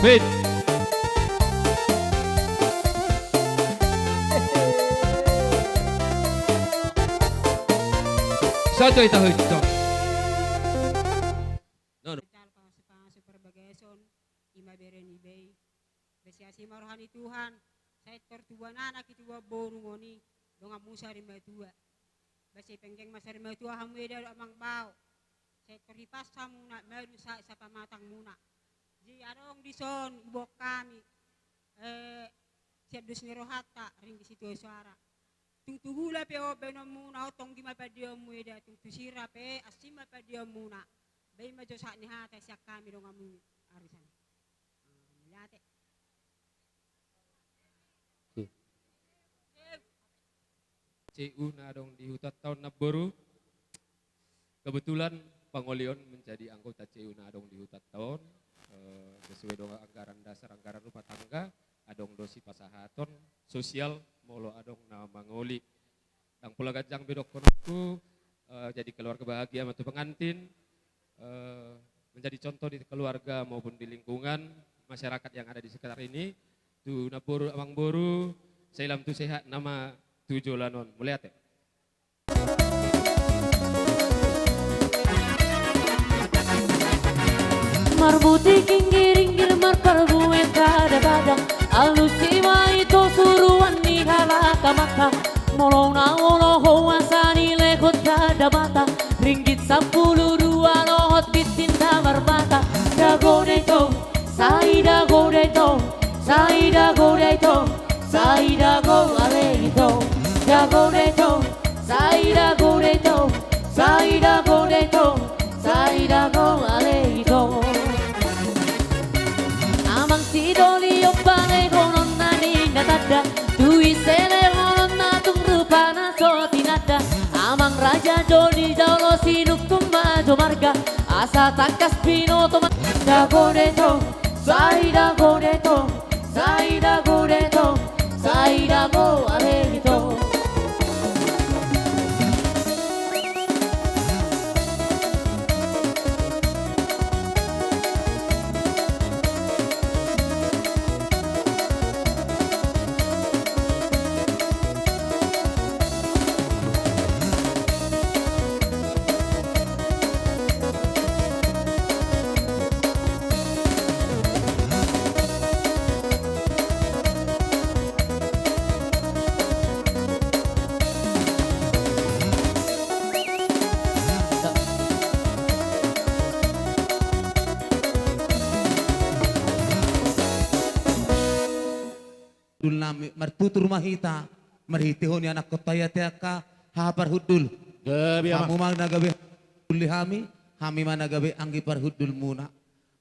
Baen. Sahat do hita hujung. Nono. Jalo pangasupangasu parbagason, ima bere ni iba i. Basiasi ma roha ni Tuhan, sai tor tubuan anak i tubuan boru ngoni, dongan muna sarimatua. Basi penggeng ma sarimatua hamu eda dohot amang bao. Sai tor hipas hamuna, malu sa, sapamatangmuna. Jadi adong dison, huboan hami, eh, sian dos ni rohanta, ringgit sitio soara. Tung tu gula pe on baenonmuna, on tonggi ma pandeonmu eda, tung tu sira pe, asing ma pandeonmuna. Baen ma jo sahat ni hata sian hami donganmu. Ari sana. Ah, mauliate. C U na adong di hutanta on, namboru. Kebetulan pangoli on menjadi anggota C U na adong di hutanta on, eh, sesuai dengan anggaran dasar, anggaran rumah tangga, adong do sipasahaton sosial molo adong na mangoli. Ndang pola ganjang be dohononku, eh, jadi keluarga bahagia ma tu pengantin, eh, menjadi contoh di keluarga maupun di lingkungan masyarakat yang ada di sekitar ini. Tu namboru, amangboru, sai lam tu sehat nama tu joloan on. Mauliate. Marbutik inggir-inggir, marparbue sada badan, alusi ma ito suruan ni halak amanta. Molo na olo ho asa nilehon sada mata, ringgit sampulu dua dohot tintin na marbata. Dago da ito, sai dago da ito, sai dago da ito, sai dago ale ito. Dago da ito, sai dago da ito, sai dago da ito, sai dago ale ito. Amang Sidoli, on palehononna ninna tanda, tu ise lehononna tung rupana so tinanda. Amang Raja Doli, jolo sinungkun ma jo marga, asa tangkas binoto ma. Dago da ito, sai dago da ito, sai dago da ito, sai dago ale ito. Hundul nami, martutur ma hita marhitehon ni anakkonta i, ate angka haha parhundul. Gabe, Amang. Hamu ma na gabe parhundul di hami, hami ma na gabe anggi parhundulmuna.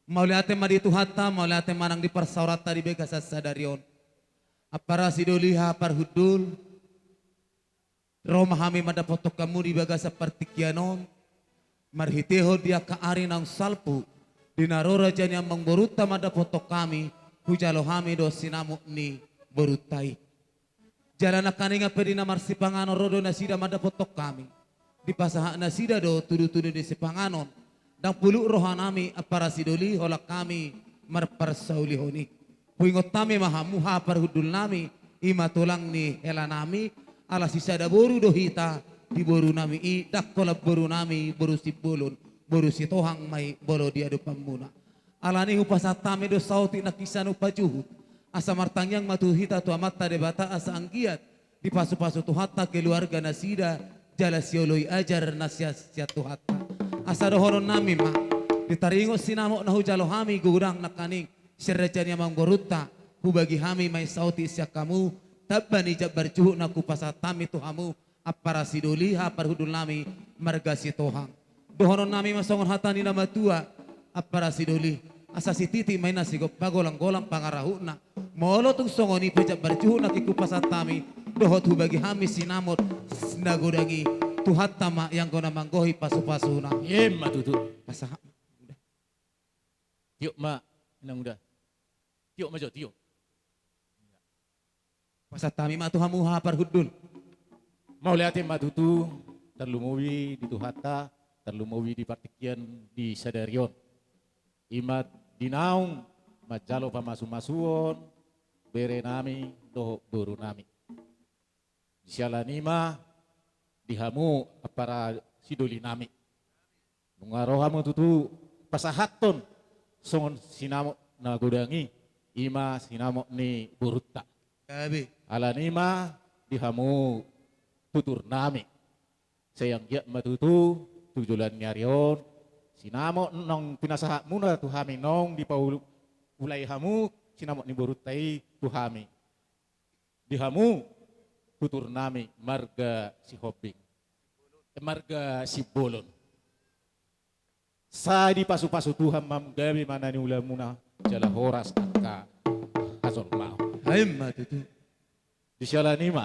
Mauliate ma di Tuhanta, mauliate ma nang di parsaoranta di bagasan sadari on. Ampara Sidoli, haha parhundul, ro ma hami mandapothon hamu di bagasan partingkian on, marhitehon di angka ari naung salpu, di na ro raja ni amangborunta mandapothon hami, hujalo hami do sinamot ni borunta i. Jala nangkaningan pe di na marsipanganon ro do nasida mandapothon hami, dipasahat nasida do tudutudu ni sipanganon. Ndang pulut rohanami, Ampara Sidoli, holan hami marparsaulihon i. Huingot hami ma hamu, haha parhundulnami, i ma tulang ni helanami, ala sisada boru do hita di borunami i, ndang holan borunami boru Simbolon, boru Sitohang ma i molo di adopanmuna. Alani i hupasahat hami do saotik nangkin sian upa juhut, asa martangiang ma tu hita tu Amanta Debata asa anggiat dipasupasu Tuhanta keluarga nasida, jala sioloi ajar na sian, sian Tuhanta. Asa dohononnami ma, di taringot sinamot na hujalo hami godang nangkaning sian raja ni amangborunta, hubagi hami ma i saotik sian hamu, tamba ni jambar juhut na hupasahat hami tu hamu, Ampara Sidoli, haha parhundulnami marga Sitohang. Dohononnami ma songon hata ni na matua, Ampara Sidoli, asa sititi ma i na sigompa, golanggolang pangarahutna. Molo tung songon i pe jambar juhut nangkin hupasahat hami, dohot hubagi hami sinamot na godang i, Tuhanta ma i anggo na manggohi pasupasuna. Ima tutu. Pasahat. Tiop ma, Inang Uda. Tiop ma jo, tiop. Pasahat hami ma tu hamu, haha parhundul. Mauliate ma tutu, tarlumobi di Tuhanta, tarlumobi di partingkian di sadari on. I ma di naung manjalo pamasumasuon berenami dohot borunami. Di siala ni i ma di hamu ampara sidolinami. Nunga ro hamu tutu pasahathon songon sinamot na godang i, i ma sinamot ni borunta. Gabe. Ala ni i ma di hamu tuturnami. Sai anggiat ma tutu tu joloan ni ari on sinamot naung pinasahatmuna tu hami naung dipaulai hamu sinamot ni borunta i tu hami. Di hamu tuturnami marga Sihombing, eh, marga Simbolon. Sai dipasupasu Tuhan ma gabe ma na niulamuna jala horas angka hajolmaon. Ai ma tutu. Di siala ni i ma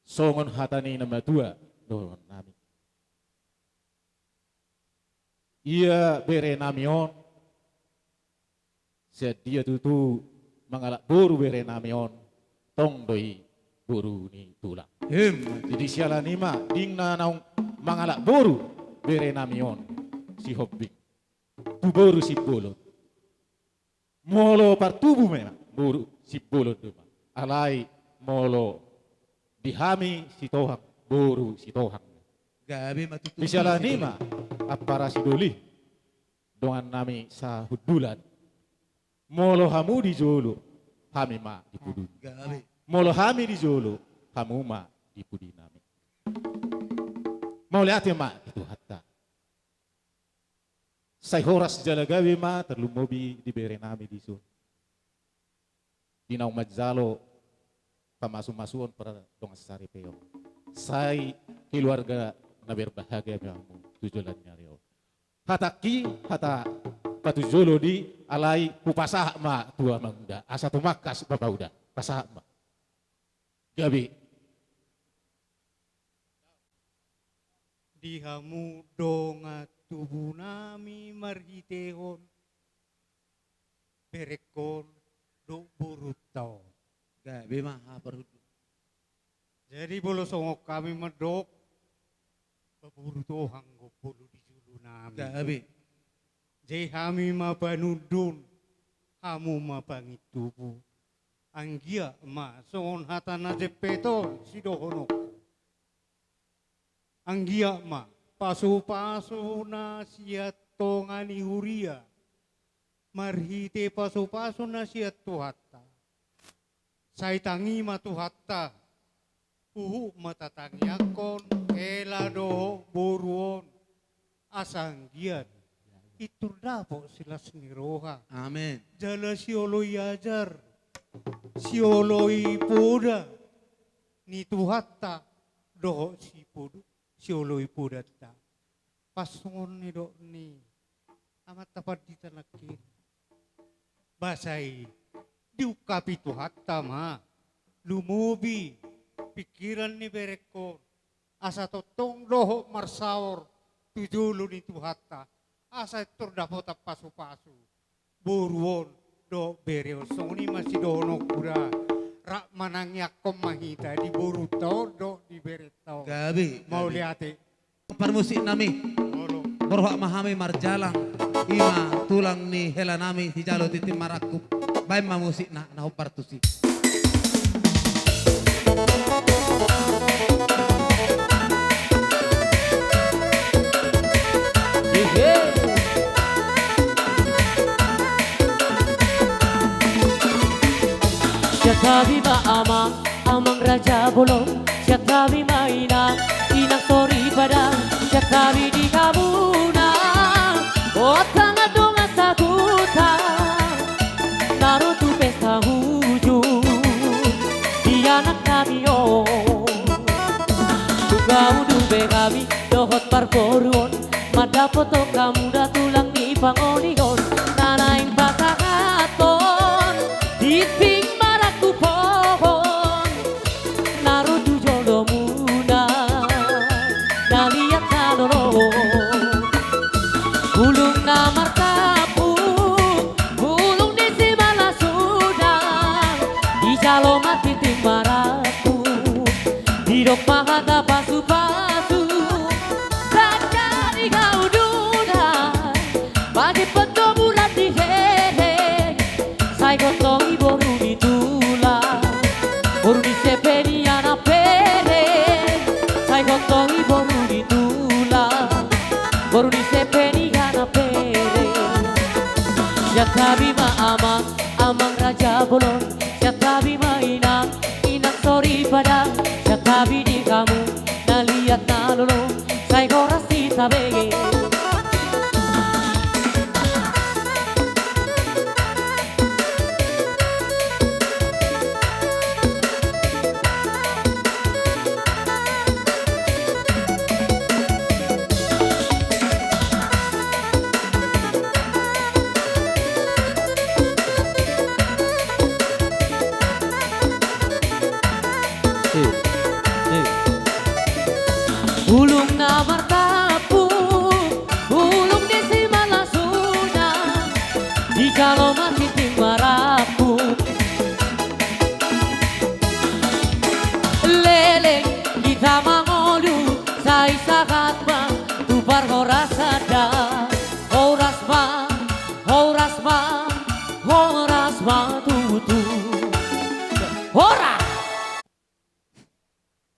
songon hata ni na matua dohononnami. Ia berenami on, sian dia tutu mangalap boru berenami on, tong do i boru ni tulang. Em. Jadi siala ni i ma, ding na naung mangalap boru berenami on, Sihombing, tu boru Simbolon. Molo partubu memang boru Simbolon do ma. Alai molo di hami Sitohang, boru Sitohang. Gabe ma tutu. Di siala ni i ma ampara sidoli, dongannami sahundulan. Molo hamu di jolo, hami ma di pudi. Gabe. Molo hami di jolo, hamu ma di pudinami. Mauliate ma di Tuhanta. Sai horas jala gabe ma tarlumobi di berenami dison, di naung manjalo pamasumasuon pardongan saripeon. Sai keluarga na berbahagia ma hamu tu joloan ni ari on. Hatangki hata patujolo di, alai hupasahat ma tu amangda asa tumangkas bapauda. Pasahat ma. Gabe. Di hamu dongan tubunami marhitehon berengkon dohot borunta on. Gabe ma haha parhundul. Jadi molo songon hami mandok, boru Tohang do molo di jolonami. Gabe. Jadi hami ma panundun, hamu ma pangintubu. Anggiat ma songon hata na jempek on sidohononku. Anggiat ma pasupasu na sian tonga ni huria, marhite pasupasu na sian Tuhanta. Sai tangi ma Tuhanta, huhut ma tatangiangkon hela dohot boru on, asa anggiat pintor dapot silas ni roha. Amen. Jala sioloi ajar, sioloi poda ni Tuhanta dohot sipod-, sioloi podanta. Pas songon nidok ni amanta pandita nangkin, ba sai diungkapi Tuhanta ma, lumobi pingkiran ni berengkon, asa tongtong dohot marsaor tu jolo ni Tuhanta, asa pintor dapotan pasupasu boru on dohot bere on. Songon i ma sidohononku da, rap manangiangkon ma hita di borunta on dohot di berenta on. Gabe, gabe. Mauliate. Parmusiknami. Olo. Borhat ma hami marjalang, i ma tulang ni helanami sijalo tintin marangkup. Baen ma musikna na hombar tusi. Sian hami ma amang, amang raja bolon, sian hami ma inang, inang soripada, sian hami di hamuna, hot hangandongan sahuta, na ro tu pesta hujung di anaknami on. Tung hamu do be hami dohot parboruon, mandapothon hamu da tulang ni pangoningon, na naeng pasahathon tintin marangkup on, na ro tu jolomuna, na liat na lolo. Bulung na martampuk, bulung ni simalasuna, dijalo ma tintin marangkup, didok ma hata pasupasu. Sangkali hauduna, bagi pendomu rati Tabi ma amang, amang raja bolon. Sian tabi ma inang, inang soripada. Sian tabi di hamu na liat na lolo, sai horas hita bege. Bulung na martampuk, bulung disi ma las unang, dijalo ma tintin marambuk. Leleng hita mangolu, sai sahat ma tu parhorasan da. Horas ma, horas ma, horas ma tutu. Horas!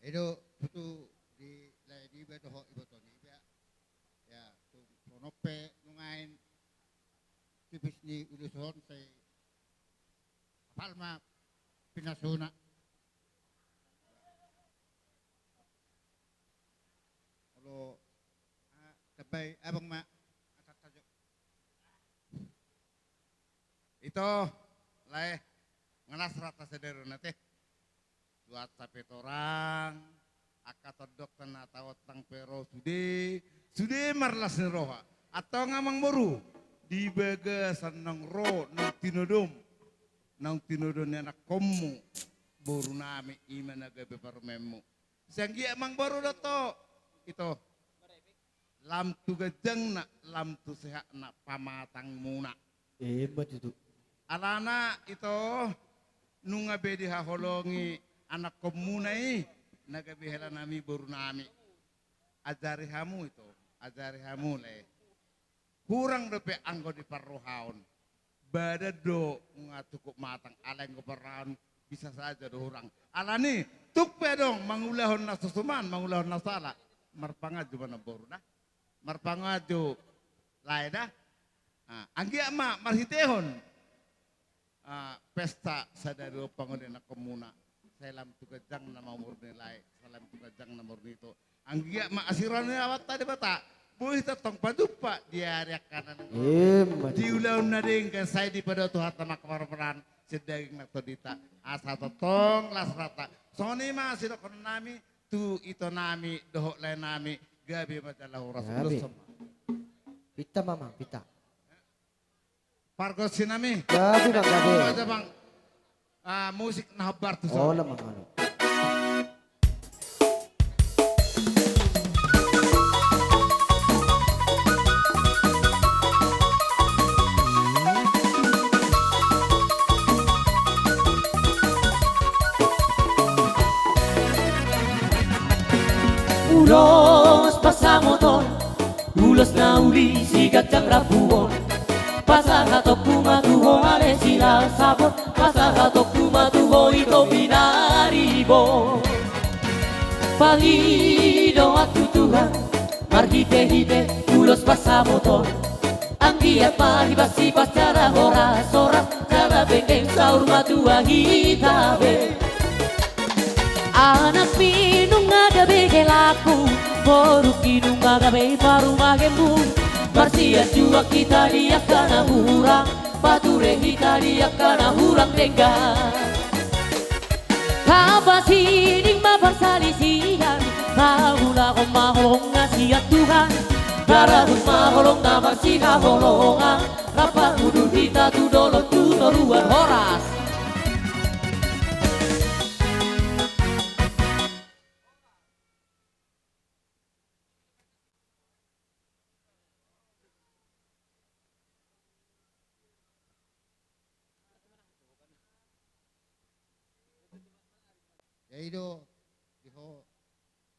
I do tutu di lae niba dohot iboto niba. Ya, tung songon on pe nuaeng tipis ni ulos on, sai apal ma pinasuna. Olo, ah, tambai abang ma, angkat sajo. Ito, lae, ngelas rata sedero nate. Tuat sape torang, angka tondok tana taontang pe ro sude, sude marlas ni roha. Antong amang boru, di bagasan naung ro, naung tinodom, naung tinodo ni anakkonmu, boru nami, i ma na gabe parumaenmu. Sai anggiat amang boru do to, ito. Lam tu ganjangna, lam tu sehatna pamatangmuna. Ima tutu. Alana ito, nunga be dihaholongi anakkonmuna i, na gabe hela nami boru nami. Ajari hamu ito, ajari hamu lae. Hurang dope anggo di parrohaon. Badan do nga cukup matang, alai anggo parrohaon bisa saja do hurang. Alani, tuk pe adong mangulahon na so suman, mangulahon na sala. Marpanganju ma namboru da. Marpanganju lae da. Ah, anggiat ma marhitehon, ah, pesta sadari on pangoli anakkonmuna. Sai lam tu ganjangna ma umur ni lae, sai lam tu ganjangna ma umur ni ito. Anggiat ma asi roha ni Amanta Debata, boi hita tong pajumpa di ari angka na naeng ro. Ima tutu. Di ulaon na denggan sai dipadao Tuhanta ma angka parhorasan sian daging nang tondinta. Asa tongtong las rohanta. Songon i ma sidohonon nami tu ito nami dohot lae nami, gabe ma jala horas. Gabe. Ulos on ma. Pinta ma amang, pinta. Pargonsi nami. Gabe bang, gabe. Aja bang. Ah, musik na hombar tu son. Olo, mangalo. Ulos pansamotan, ulos na uli siganjang rambu on. Pasahatonku ma tu ho ale silas saput, pasahatonku ma tu ho ito pinaribot. Pangidoan tu Tuhan marhitehite ulos pansamotan. Anggiat ma hipas-hipas jala horas-horas, jala penggeng saur matua hita be. Anakmi nunga gabe helangku, borungki nunga gabe parumaenmu. Marsianjuan hita di angka na hurang, pature hita di angka na hurang denggan. Tapasining ma parsalisian, pangulahon ma holong na sian Tuhan. Barabus ma holong na marsihaholongan, rap mangudut hita tu dolok tu toruan. Horas. Ia i do di ho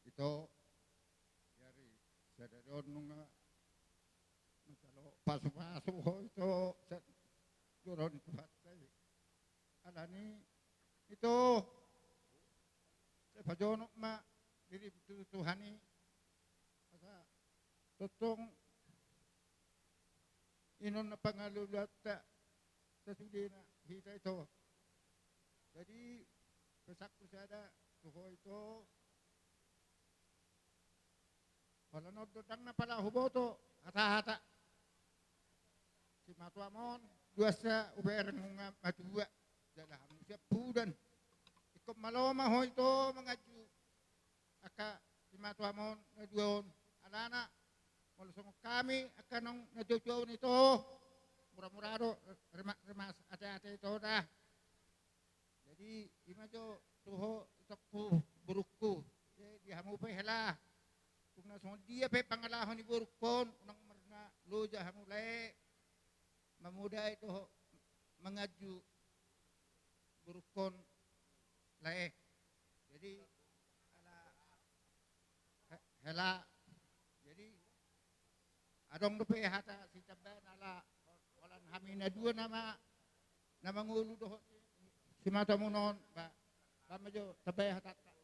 ito, di ari sadari on nunga manjalo pasu-pasu ho ito, sian joro ni Tuhanta i. Alani ito, sai pajonok ma dirim tu Tuhan i. Asa tongtong i non na pangalualuanta, sasudena hita ito. Jadi, pesanku sada tu ho ito, holan on do ndang na pala huboto hata-hata simatuam on, duansa hubereng nunga matua, jala hamu siampudan. Ingkon malo ma ho ito manganju angka simatuam on na dua on. Alana molo songon hami angka naung na tuatua on ito, mura-mura do rimas-rimas ate-ate ito da. Jadi ima jo tu ho itongku, borungku. Jadi hamu pe hela, tung na songon dia pe pangalaho ni borungkon, unang marna loja hamu lae mamodai dohot manganju borungkon lae. Jadi ala he-, hela. Jadi adong dope hata sitambahan ala holan hami na dua nama na mangolu dohot simatuam on ba, ba ma jo tambai hatanta.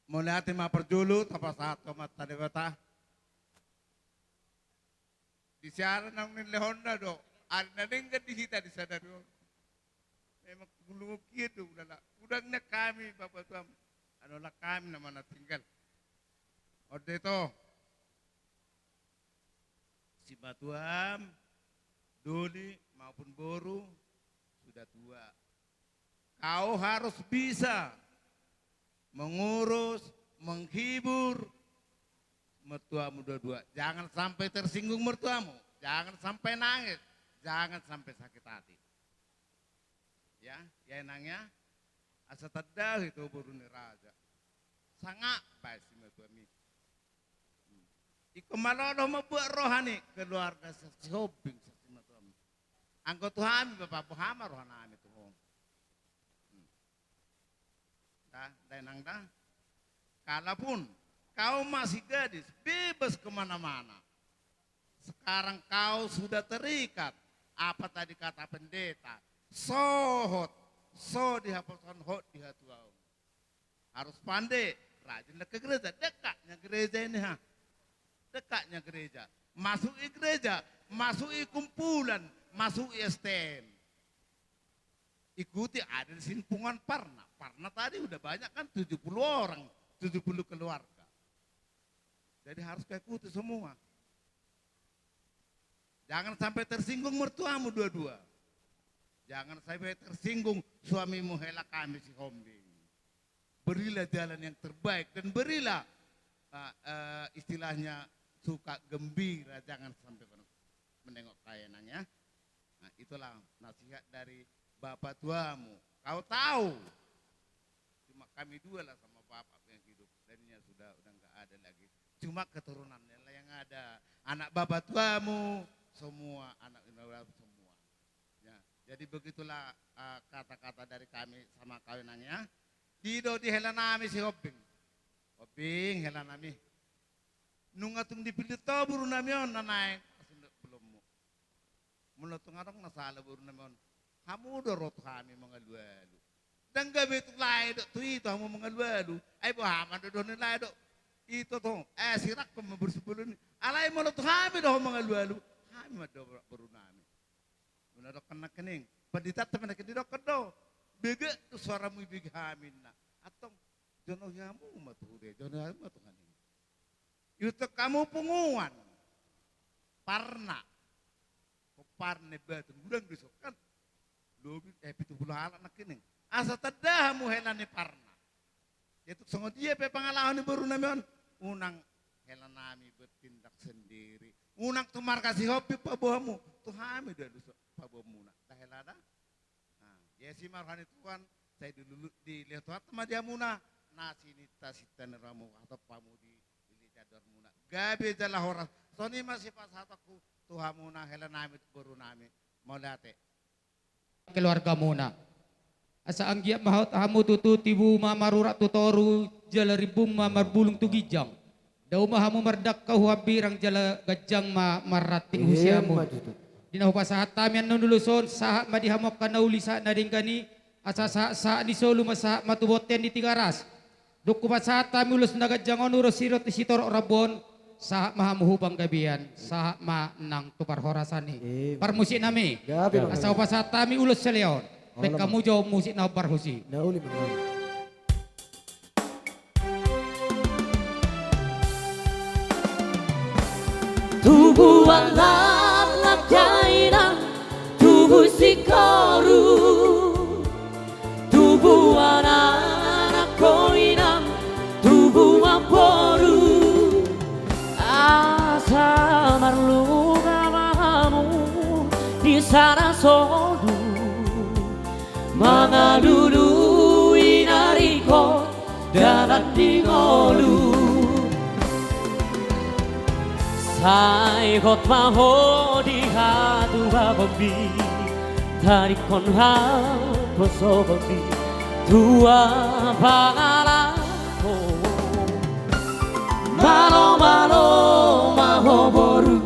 Mauliate ma parjolo tapasahat tu Amanta Debata. Di siaran naung nilehonna do ari na denggan di hita di sadari on. Memang gulungkian do ulala. Udang na hami bapa tuam, anu la hami na mana tinggal. Ode to. Simatuam, doli maupun boru sudah tua. Kau harus bisa mengurus, menghibur mertuamu dua-dua. Jangan sampai tersinggung mertuamu. Jangan sampai nangis. Jangan sampai sakit hati. Ya, ya nang ya. Asa tanda itu boru ni raja. Sangap bae simatuam i. Hmm. Ingkon malo do mambuat roha ni keluarga Sihombing, simatuam. Anggo tu hami bapa, boha ma roha nami tu ho. Hmm. Da, da inang da. Kalaupun kau masih gadis, bebas kemana-mana. Sekarang kau sudah terikat. Apa tadi kata pendeta? Sohot, so di haposan hot di hatuaon. Harus pandai, rajin ke gereja. Dekatnya gereja ini, ha. Dekatnya gereja. Masuk i gereja, masuk i kumpulan, masuk i S T M. Ikuti, ada di sini punguan Parna. Parna tadi udah banyak kan, tujuh puluh orang, tujuh puluh keluarga. Jadi harus kau ikuti semua. Jangan sampai tersinggung mertuamu dua-dua. Jangan sampai tersinggung suamimu, hela kami Sihombing. Berilah jalan yang terbaik dan berilah, eh, eh, istilahnya suka gembira, jangan sampai menengok saya nang ya. Nah, itulah nasihat dari bapak tuamu. Kau tahu, cuma kami dua lah sama bapak yang hidup, lainnya sudah, udah nggak ada lagi. Cuma keturunannya lah yang ada. Anak bapak tuamu, semua anak inang semua. Ya, jadi begitulah, eh, kata-kata dari kami sama kau nang ya. Di do di hela nami Sihombing. Hombing, hela nami. Nunga tung dipillit ho boru nami on na naeng, asing do belummu. Molo tung adong na sala boru nami on, hamu do ro tu hami mangalualu. Ndang gabe tu lae do tu ito hamu mangalualu. Ai boha ma do dohon ni lae do ito tong. Eh, sirangkon ma boru Simbolon i. Alai molo tu hami do ho mangalualu, hami ma do boru nami. Molo adong nangkining pandita, tapi nangkin didokkon do, bege tu suaramu ibege hami ninna. Antong, jonohi hamu ma tu huria, jonohi hamu ma tu hami. Ihuthon hamu punguan Parna. Ho Parna, Imbaton, godang do dison kan. Lobi, eh, pitu pulu halak nangkining. Asa tanda hamu hela ni Parna. Jadi tung songon dia pe pangalaho ni boru nami on, unang hela nami bertindak sendiri. Unang tu marga Sihombing paboamu, tu hami do alu paboamuna. Da hela da. Nah, jadi si ma roha ni Tuhan, sai dilulu, dilehon Tuhanta ma di hamuna na sininta sinta ni rohamu, hatop hamu di, dilehon jadwalmuna. Gabe jala horas. Songon i ma sipasahatonku tu hamuna hela nami, boru nami. Mauliate. Keluargamuna. Asa anggiat ma hot hamu tutu tibu ma marurat tu toru, jala rimbung ma marbulung tu ginjang. Dao ma hamu mardangka hu hambirang, jala ganjang ma marranting hu siamun. Ima tutu. Di na hupasahat hami annon ulos on, sahat ma di hamu angka na uli sahat na denggan i, asa sahat-sahat ni solu ma sahat ma tu bontean ni Tigaras. Dung hupasahat hami ulos na ganjang on, ulos sirot sitorop rambu on, Sahat ma hamu hu panggabean, sahat ma nang tu parhorasan i. Parmusik nami. Asa hupasahat hami ulos saleon. Baen hamu jo musik na hombar husi. Tubuan laklak dainang, tubu singkoru. Tubuan anak ho inang, tubuan boru. Asa marlunga ma hamu di sada sodu, mangalului na ringkot dalan di ngolu. Sai hot ma ho di hatuha bombi, tadingkon haposo bombi tua pangalahon. Malo malo ma ho boru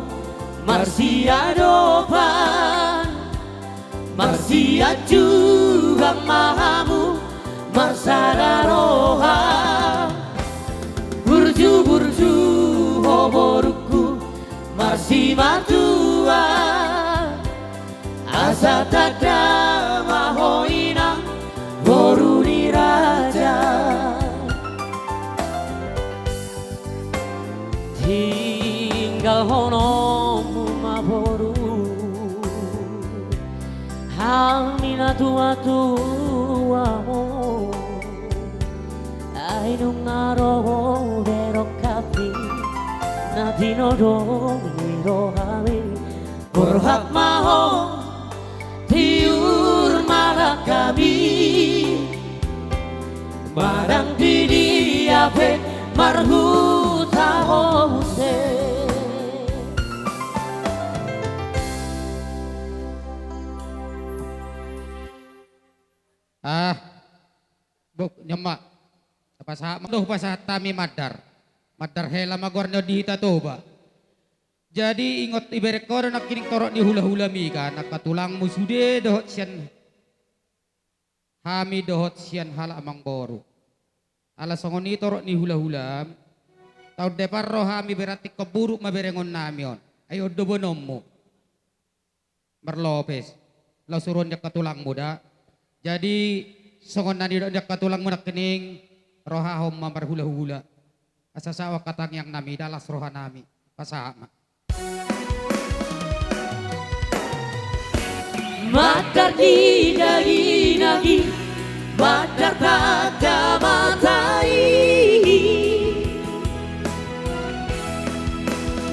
marsiadopan. Marsianjuang ma hamu marsada roha. Burju burju ho borungku marsimatua. Asa tanda ma ho inang boru ni raja. Tinggalhononmu ma boru hami na tuatua on. Ai nunga ro be rongkapmi na tinodong ni rohami. Borhat ma ho tiur ma langkami. Manang di dia pe marhuta ho muse. Ah, buk nyemma. Pasahat ma do, pasahat hami mandar. Mandar hela ma goarna di hita Toba. Jadi ingot ibereng ho do nangkining torop ni hulahulam i kan, angka tulangmu sude dohot sian hami dohot sian halak amangboru. Ala songon i torop ni hulahulam, taon depan ro hami berarti ingkon buruk ma berengonnami on. Ai on do boanonmu. Marlopes. Laos suruon ni angka tulangmu da. Jadi songon na nidok ni angka tulangmu nangkining, rohahon ma marhulahula. Asa saut angka tangiangnami da, las rohanami. Pasahat ma. Mandar di daginang i, mandar tanda mata i.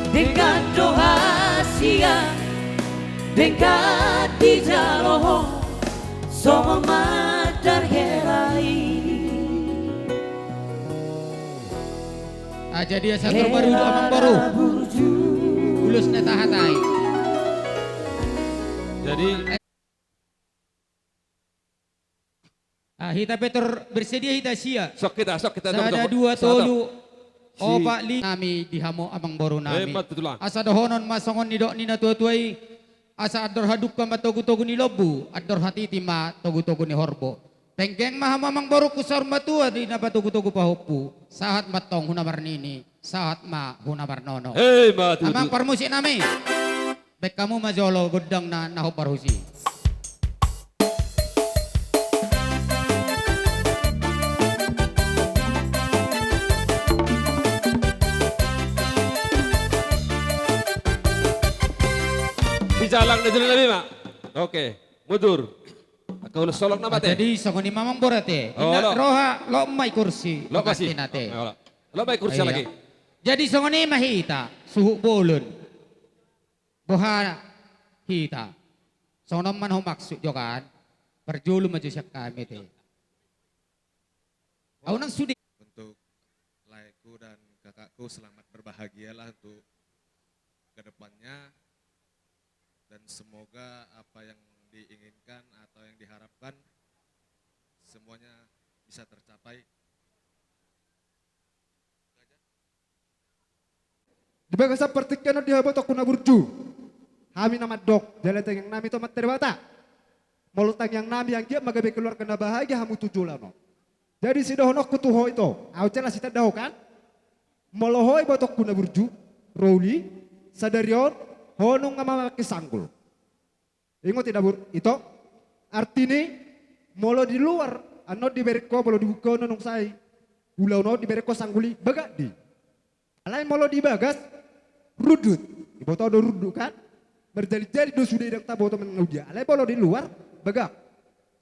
Denggan do hasian, denggan dijalo ho, songon mandar hela i. Ah, jadi asa tor baru do amangboru. Ulos na tahatai. Jadi, ah, hita pe tor bersedia hita sia. Sok hita, sok hita, sok hita. Sada, dua, tolu, opat, lima. Nami di hamu amangboru nami. Asa dohonon ma songon nidok ni natuatua i. Asa andor hadungka ma togutogu ni lombu, andor hatiti ma togutogu ni horbo. Penggeng ma hamu amangborungku saur matua di na patogutogu pahompu. Sahat ma antong hu na marnini, sahat ma hu na marnono. Amang parmusik nami. Baen hamu ma jolo gondangna na hombar husi. Sijalang na jolo nami ma. Oke, mundur. Angka ulos solok nama te. Jadi songon i ma amangboru ate. Inna roha, loas ma i kursi. Loas ma i kursi lagi. Jadi songon i ma hita suhut bolon. Boha hita? Songon on ma na humaksud jo kan. Parjolo ma jo sian hami ate. Au nang sude. Untuk laeku dan kakakku, selamat berbahagialah untuk ke depannya. Dan semoga apa yang diinginkan atau yang diharapkan semuanya bisa tercapai. Di bagasan partingkian on di hamu botoku na burju, hami na mandok, jala tangiangnami tu Amanta Debata. Molo tangiangnami anggiat ma gabe keluarga na bahagia hamu tu joloan on. Jadi sidohononku tu ho ito, au jala sitanda ho kan? Molo ho i botoku na burju, ro uli, sadari on ho nunga mamake sanggul. Ingot i da boru, ito. Artini, molo di luar annon dibereng ho, molo dibuka on nunga sai ulaon on dibereng ho sanggul i, bagak do i. Alai molo di bagas, rundut. Diboto do rundut kan? Marjalijali do sude, ndang taboto manang na dia. Alai molo di luar, bagak.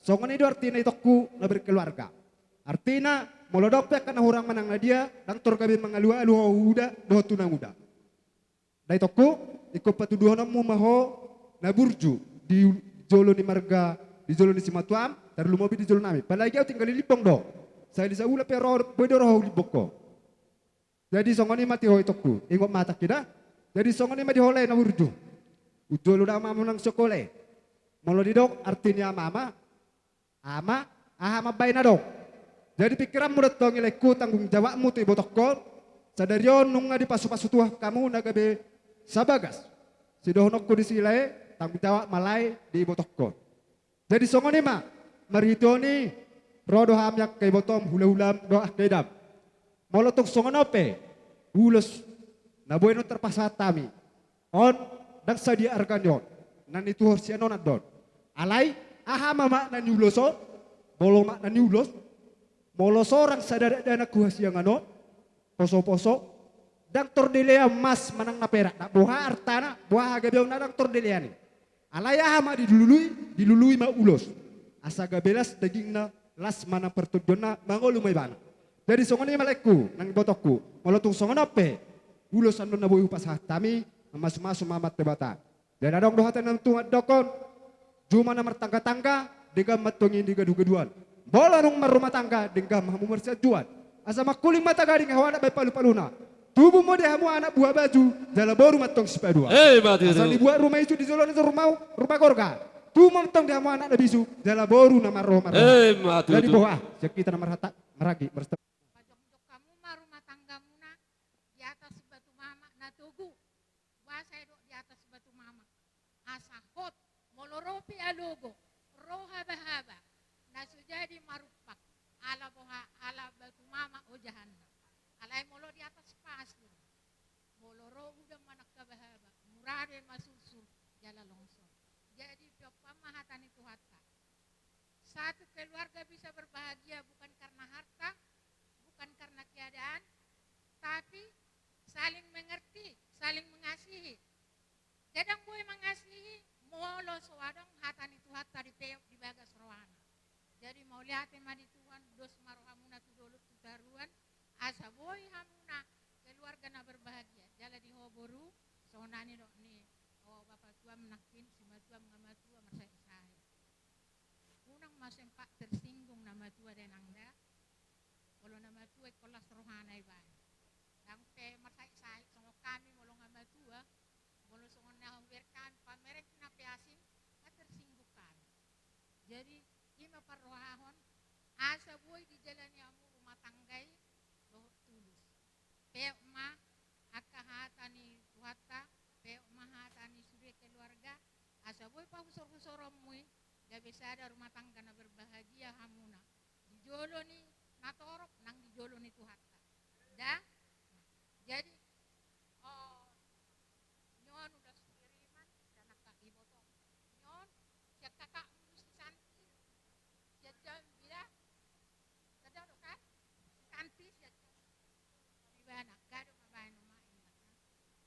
Songon i do artina itongku na berkeluarga. Artina, molo adong pe angka na hurang manang na dia, ndang tor gabe mangalualu ho tu uda dohot tu namuda. Da itongku, ingkon patuduhononmu ma ho na burju di jolo ni marga, di jolo ni simatuam, tarlumobi di jolo nami. Apalagi ahu tinggal di Limbong do. Sahali saula pe ro, boi do ro ho Limbong ho. Jadi songon i ma di ho itongku, ingot ma hatangki da. Jadi songon i ma di ho lae na burju. Ujolo da amam nang sikola i. Molo didok arti ni amam, ama, aha ma baen adong. Jadi pingkiranmu do tong i laengku, tanggung jawabmu tu ibotongkon. Sadari on nunga dipasupasu Tuhan hamu na gabe sabagas. Sidohononku disi lae, tanggung jawab ma lae di ibotongkon. Jadi songon i ma, marhite on i, ro do hami angka ibotom, hulahulam dohot angka idam. Molo tung songon on pe ulos na boi annon tarpasahat hami, on ndang sadia argani on, na nituhor sian on annon. Alai, aha ma makna ni ulos on? Molo makna ni ulos, molo sorang sada dakdanak tu hasiangan on, posoposo, ndang tor dilean mas manang na perak, ndang, boha artana, boha hagabeonna, ndang tor dilean i. Alai aha ma dilului? Dilului ma ulos. Asa gabe las dagingna, las ma nang partondionNa, mangolu ma ibana. Jadi songon i ma laengku nang ibotongku, molo tung songon on pe ulos annon na boi hupasahat hami, mamasumasu ma Amanta Debata. Jadi adong do hata ni na tua mandokkon: Juma na martanggatangga, denggan ma antong i di gadugaduan. Molo nunga marrumah tangga, denggan ma hamu marsianjuan. Asa mangkuling ma tagading, hamu anak bahen palupaluna. Tubu ma di hamu anak buha baju, jala boru ma antong sipaduan. Ima tutu. Asa dibuat rumah isu di jolo ni rumah, rumah gorga. Tubu ma antong di hamu anak na bisu, jala boru na marroha marroha. Ima tutu. Jadi boha, sian hita na marhata, maragi, marhata. Pajongjong hamu ma rumah tanggamuna di atas batu mamak na togu. Boasa didok di atas batu mamak? Asa hot, molo ro pe alogo, ro habahaba, na so jadi marumpak, ala boha, ala batu mamak ojahanna. Alai molo di atas pasir, molo ro udan manang habahaba, mura do i masursur jala longsor. Jadi, piompam ma hata ni Tuhanta. Satu keluarga bisa berbahagia bukan karena harta, bukan karena keadaan, tapi saling mengerti, saling mengasihi. Ndang boi mangasihi molo so adong hata ni Tuhanta dipeop di bagas rohana. Jadi mauliate ma di Tuhan, dos ma rohamuna tu dolok tu toruan, asa boi hamuna keluarga na berbahagia. Jala di ho boru, songon na nidok ni ho bapatuam nangkin, simatuam nga matua marsahisahit. Unang ma sempat tersinggung na matua da, inang da. Molo na matua ingkon las rohana ibaen. Ndang pe marsahisahit songon hami molo nga matua, molo songon na hubereng hami pamereng na pe asing, nga tersinggung hami. Jadi, i ma parrohahon, asa boi dijalani hamu rumah tangga i dohot tulus. Peop ma angka hata ni Tuhanta, peop ma hata ni sude keluarga, asa boi pahusorhusoronmu i, gabe sada rumah tangga na berbahagia hamuna. Di jolo ni natorop nang di jolo ni Tuhanta. Da? Nah, jadi, oh, on ulos kiriman sian angka ibotong. On sian kakakmu do si Santi, sian Jambi da. Sada do kan? Si Santi sian Jambi. Ibana, nga do mabaen omak i.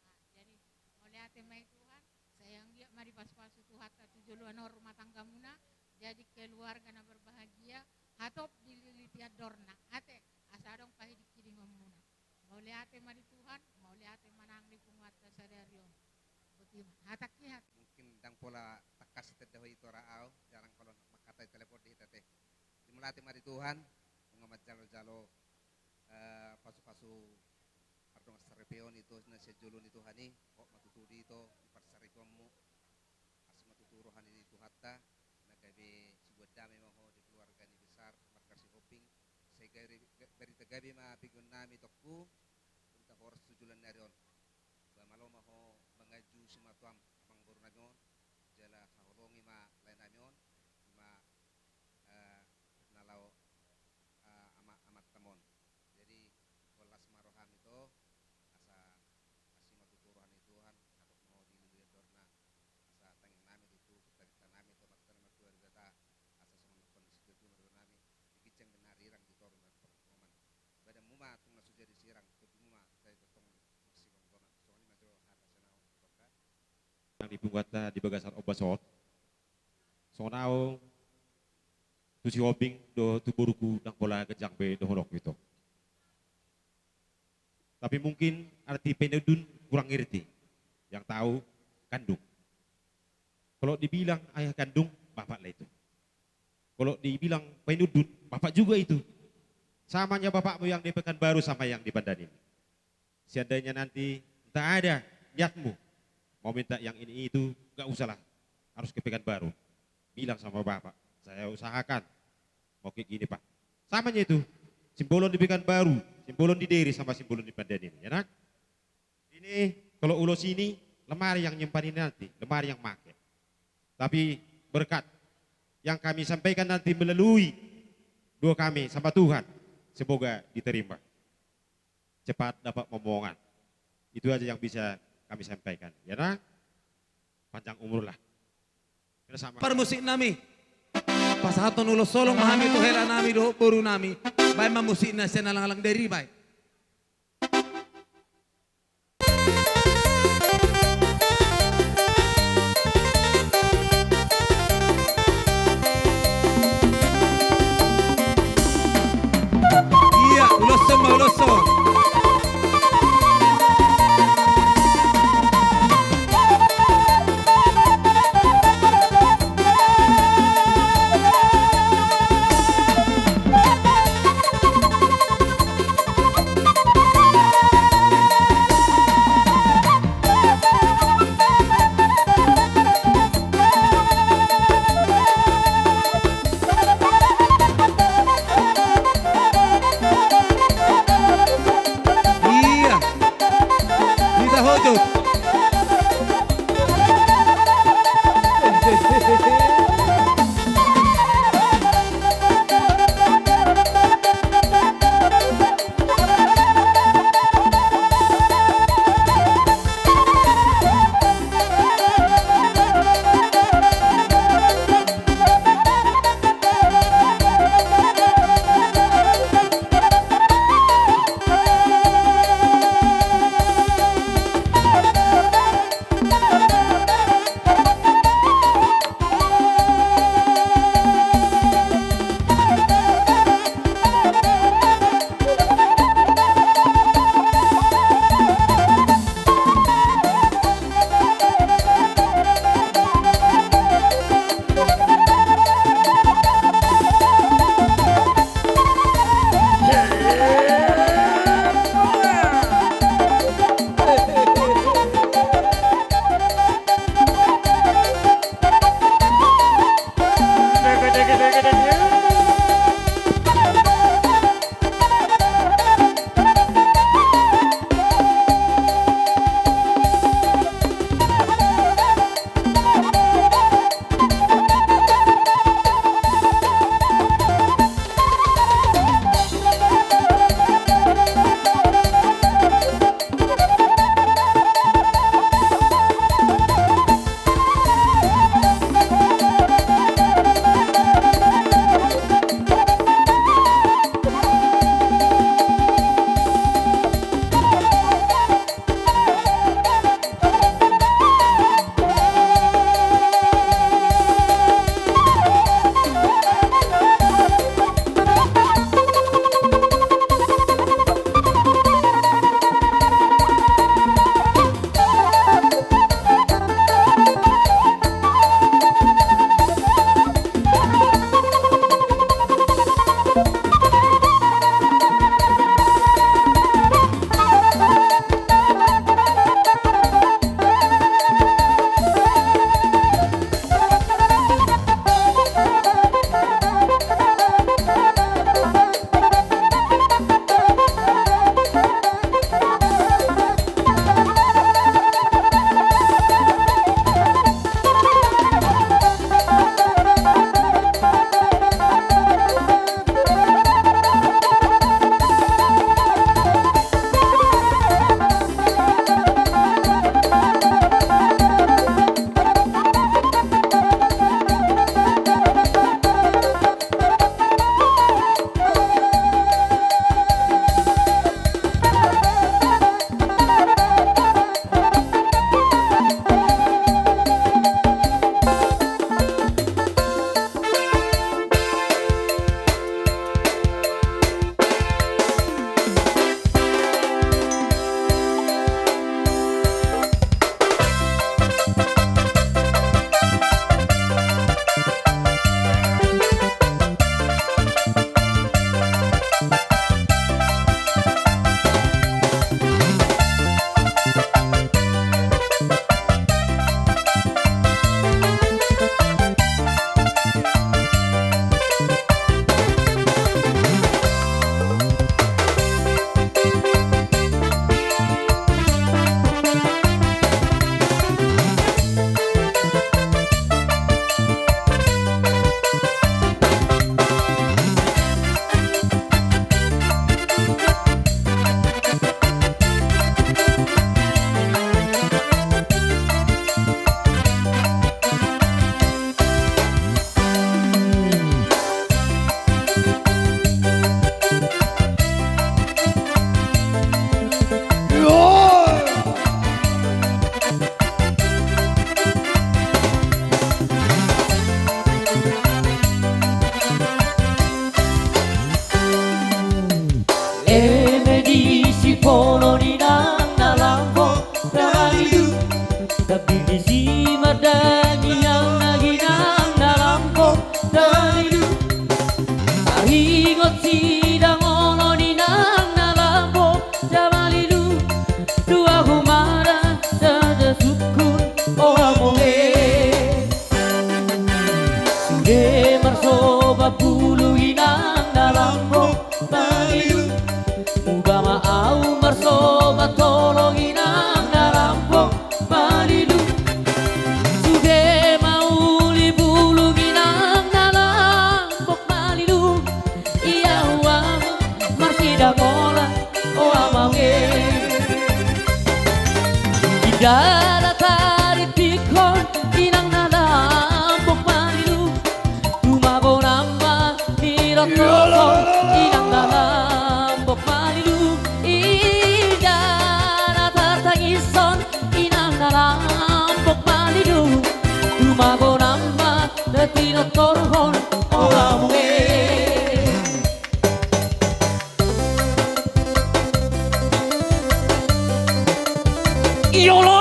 Nah, jadi, mauliate ma i Tuhan, sai anggiat ma dipasupasu Tuhanta tu joloan on rumah tanggamuna, jadi keluarga na berbahagia, hatop dililiti andorna, ate, asa adong pahidinghidingonmuna. Mauliate ma di Tuhan, mauliate ma nang di punguanta sadari on. Boti ma, hatangki hata. Mungkin ndang pola tangkas tanda ho i tora au, jarang olo mangkatai telepon di hita ate. Jadi mauliate ma di Tuhan, nunga manjalojalo, eh, pasupasu pardongansaripeon ito na sian jolo ni Tuhan i, hot ma tutu di ito di parsaripeonmu. Asi ma tutu roha ni Tuhanta, na gabe sibuat dame ma ho di keluarga ni besar marga Sihombing. Sai gabe, ga-, barita gabe ma begeonnami itongku, dung tahoras tu joloan ni ari on. Ba malo ma ho manganju simatuam amangboru nami on, jala haholongi ma lae nami on, ima, eh, na laho, eh, ama-, amantam on. Jadi, holas ma roham ito, asa asi ma tutu Di punguanta di bagasan ombas on, songon au tu si Hombing dohot tu boruku ndang pola ganjang be dohononku ito. Tapi mungkin arti painundun kurang ngerti. Yang tahu kandung. Kalau dibilang ayah kandung, bapaklah itu. Kalau dibilang painundun, bapak juga itu. Samanya bapakmu yang di Pekanbaru sama yang di Pandan ini. Seandainya nanti entah ada niatmu mau minta yang ini itu, gak usahlah harus ke Pekanbaru. Bilang sama bapak, saya usahakan mau kayak gini, Pak. Samanya itu, Simbolon di Pekanbaru, Simbolon di Deri sama Simbolon di Pandan ini, ya nak? Ini kalau ulos ini, lemari yang nyimpan ini nanti, lemari yang make. Tapi berkat yang kami sampaikan nanti melalui doa kami sama Tuhan, semoga diterima. Cepat dapat momongan. Itu aja yang bisa kami sampaikan. Ya nak? Panjang umurlah. Parmusik nami. Pasahathon ulos holong ma hami tu hela nami dohot boru nami. Baen ma musik na sian alang-alang Deri baen. Ia, ulos ma, ulos. Ndada tarintikhon inang na lambok malilu, tumagon ma nirottohon inang na lambok malilu. Ndada tartangishon inang na lambok malilu, tumagon ma na tinortorhon. Ora muse. Iolo.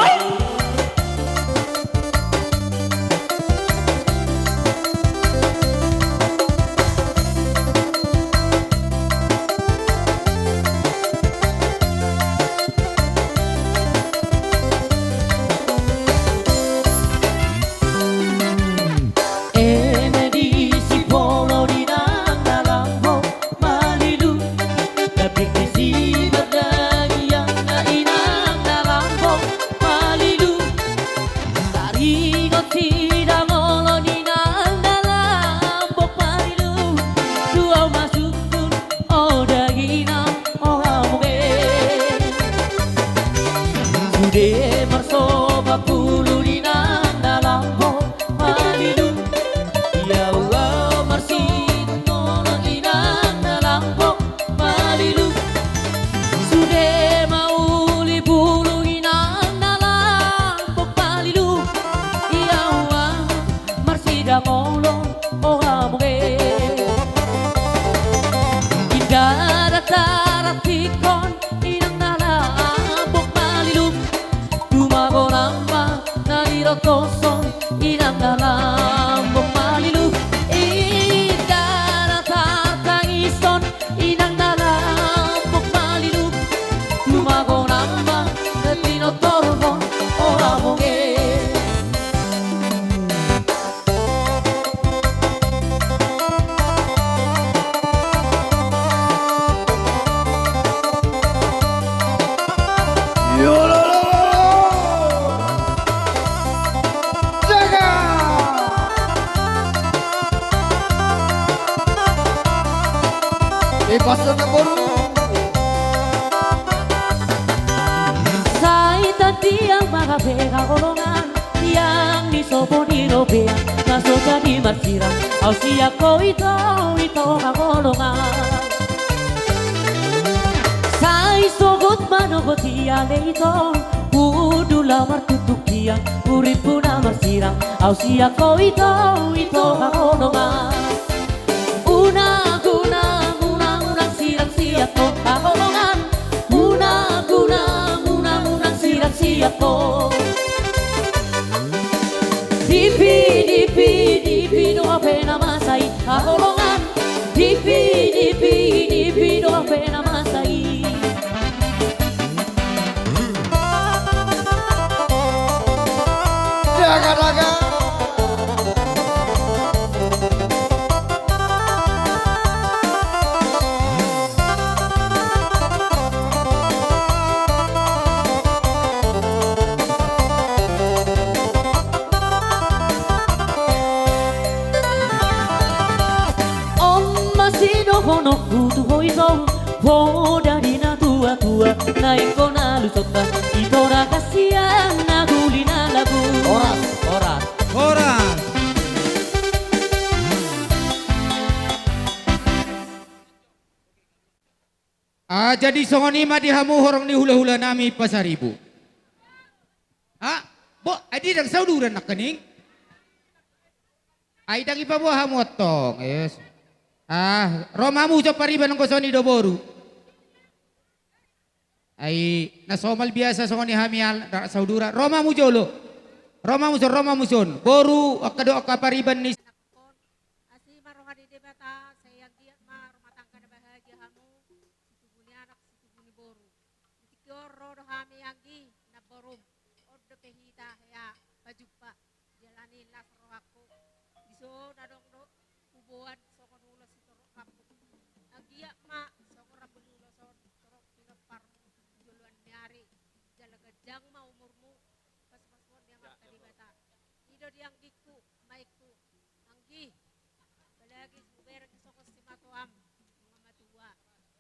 Eme di sipolo di inang na lambok malilu, tapi di si berdagiang na inang na lambok malilu. Taringot sidangolon inang na lambok malilu, tu au ma sungkun, o dainang, o hamu be. Sude marsoba pulu di inang na lambok malilu, ia ua marsidangolon inang na lambok malilu. Sude mauli pulu inang na lambok malilu, ia ua marsidangolon, o hamu be. Ndada tarintikhon inang na lambok malilu, tumagon ma na nirottohon inang na lambok malilu. Ndada tartangishon inang na lambok malilu, tumagon ma na tinortorhon. Ora muse. Jaga. Eh, pasal na boru. Sai tandiang ma hape haholongan, tiang ni sopo ni robean, na so jadi marsirang au sian ho ito, ito haholongan. Sai sogot manogot i ale ito, hundul au martutuk tiang, urippu na marsirang au sian ho ito, ito haholongan. Unang, unang, unang, unang sirang sian ho haholongan. Unang, unang, unang, unang sirang sian ho. Dipi, dipi, dipi do hape na masa i haholongan. Dipi, dipi, dipi do hape na masa i. Daga, daga. On ma sidohononku tu ho ito, poda ni natuatua na ingkon alusonta, ito na hasian na huli na lagu. Horas, horas. Horas. Ah, jadi songon i ma di hamu horong ni hulahulanami Pasaribu. Ha? Bo, adi ndang sauduran nangkaning. Ai ndang ipaboa hamu antong, yes. Ah, ro ma hamu jo pariban, anggo songon i do boru. Ai na somal biasa songon i hami al-, ndang sauduran. Ro ma hamu jolo. Ro ma hamu son, ro ma hamu son. Boru, angka do angka pariban ni Asi ma roha ni Debata, sai anggiat ma rumah tangga na bahagia hamu, situbu ni anak, situbu ni boru. Di tingki on ro do hami anggi, namborum, on dope hita hea pajumpa, dialani las rohangku. Dison adong do huboan songon ulos sitorop rambu. Anggiat ma songon rambu ni ulos on, torop pinomparmu di joloan ni ari, jala ganjang ma umurmu, pasupasu ma di Amanta Debata. I do di anggingku, maengku, Anggi, apalagi so hubereng songon simatuam, nunga matua,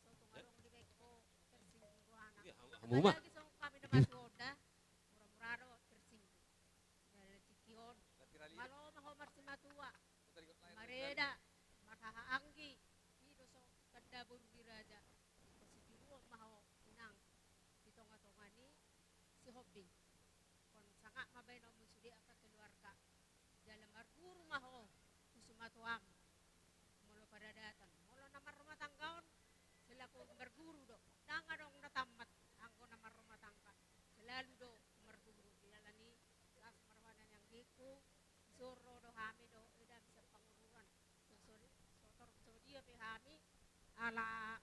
so tung adong dibaen ho tersinggung rohana. Iya, hamu ma. Apalagi songon hami na matua on da, mura-mura Tuam, molo paradatan, molo na marrumah tangga on, selaku marguru do, ndang adong na tamat, anggo na marrumah tangga, selalu do marguru, di dalan i, las ma roha ni anggingku, dison ro do hami dohot edam sian Pangururan, so, so, so, so dia pe hami, ala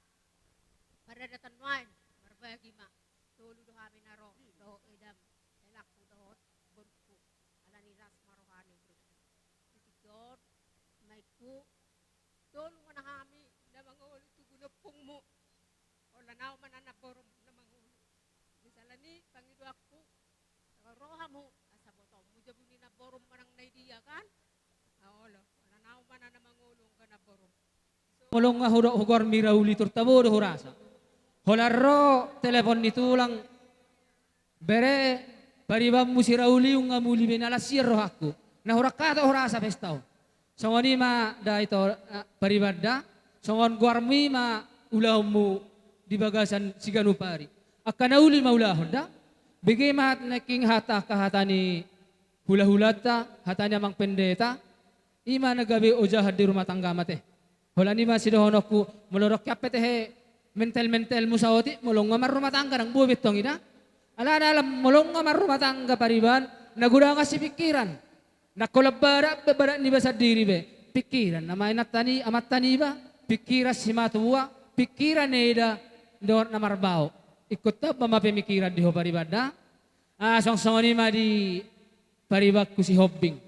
paradatan nuaeng, marbagi ma. Tolu do hami na ro, dohot edam, helangku dohot borungku. Alani las ma roha ni borungku. Di tingki on, ma ingku, tolu ma na hami na mangolu tu gulu ompungmu. Holan ahu ma na namborum na mangolu. Di siala ni pangidoanku, ro hamu, asa botoonmu jabu ni namborum manang na idia kan? Olo, holan ahu ma na mangolu angka namborum. Molo nga hudok hugoarmi Rauli, tor tabo do hurasa. Holan ro telepon ni tulang, bere, paribanmu si Rauli nunga muli be, na las sian rohangku. Na hurang hata hurasa pesta on. Songon i ma da ito, eh, pariban da. Songon goarmu i ma ulaonmu di bagasan siganup ari. Angka na uli ma ulahon da. Bege ma nangkin hata, angka hata ni hulahulanta, hata ni amang pendeta. I ma na gabe ojahan di rumah tangga ma te. Holan i ma sidohononku, molo dok hian pe tehe mentel-mentelmu saotik, molo nga marrumah tangga ndang boi be tong i da. Alana, ala molo nga marrumah tangga pariban, na godang sipingkiran. Ndang holan badan, badan niba sandiri be. Pingkiran ni amanta ni, amanta niba, pingkiran simatua, pingkiran ni eda dohot na marbao. Ingkon tamba ma pemikiran di ho pariban da. Ah, songon i ma di paribanku Sihombing.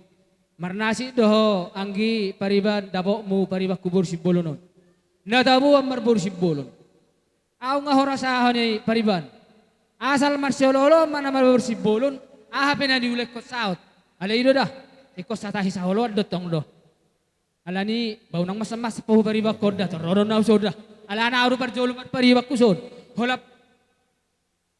Marnasib do ho anggi pariban dapotmu paribanku boru Simbolon on. Na taboan marboru Simbolon. Ahu nga hurasa ho ni pariban. Asal marsiolooloan ma na marboru Simbolon, aha pe na niulahon saut. Alai i do da. Ingkon satahi saoloan do tong do. Alani ba unang masa-masa po huparibanhon da, tor ro do na au son da. Alana ahu do parjolo marparibanhu son. Holan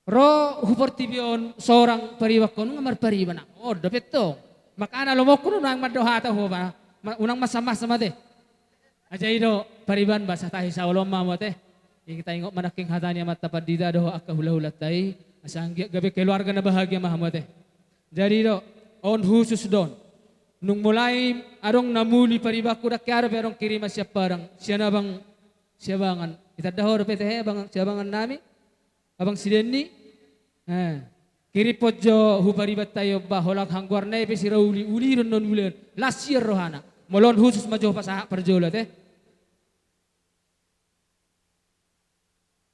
ro hu portibi on sorang paribanhon nga marpariban. On dope tong. Makana lomoku do naeng mandok hata ho ba. Ma-, unang masa-masa ma te. Aja i do pariban ba satahi saoloan ma hamu ate. Ia kita ingot ma nangkin hata ni amanta pandita dohot angka hulahulanta i. Asa anggiat gabe keluarga na bahagia ma hamu ate. Jadi do, on khusus do on. Nung mulai adong na muli paribanhu, dang hea dope adong kiriman sian Padang, sian abang Siabangan. Itanda ho dope tehe abang Siabangan nami. Abang si Denny. Eh. Kiriphon jo hu paribanta i on ba, holan hanggoarna i pe si Rauli, uli do annon uli on. Las sian rohana. Molo on khusus ma jo pasahat parjolo ate.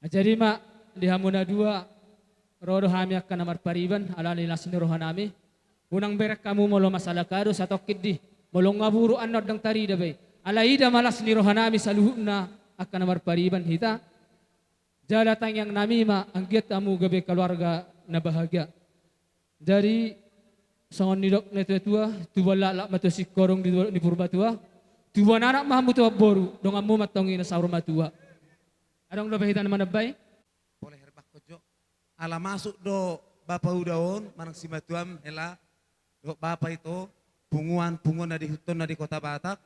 Jadi ma, di hamu na dua, ro do hami angka na marpariban, alani las ni rohanami. Unang bereng hamu molo masalah kado satongkin di, molo nga buruk annon dang tarida be i. Alai ida ma las ni rohanami saluhutna angka na marpariban hita. Jala tangiangnami ma anggiat hamu gabe keluarga na bahagia. Jadi, songon nidok ni natua-tua, tubuan laklak ma tuan singkodong di tubuan ni Purbatua, tubuan anak ma hamu tubuan boru, donganmu ma antong i na saur matua. Adong dope hita na manambai? Pola herbak jo. Ala masuk do bapa uda on, manang simatuam hela, dohot bapa ito, punguan, punguan na diihuthon na di Kota Batak,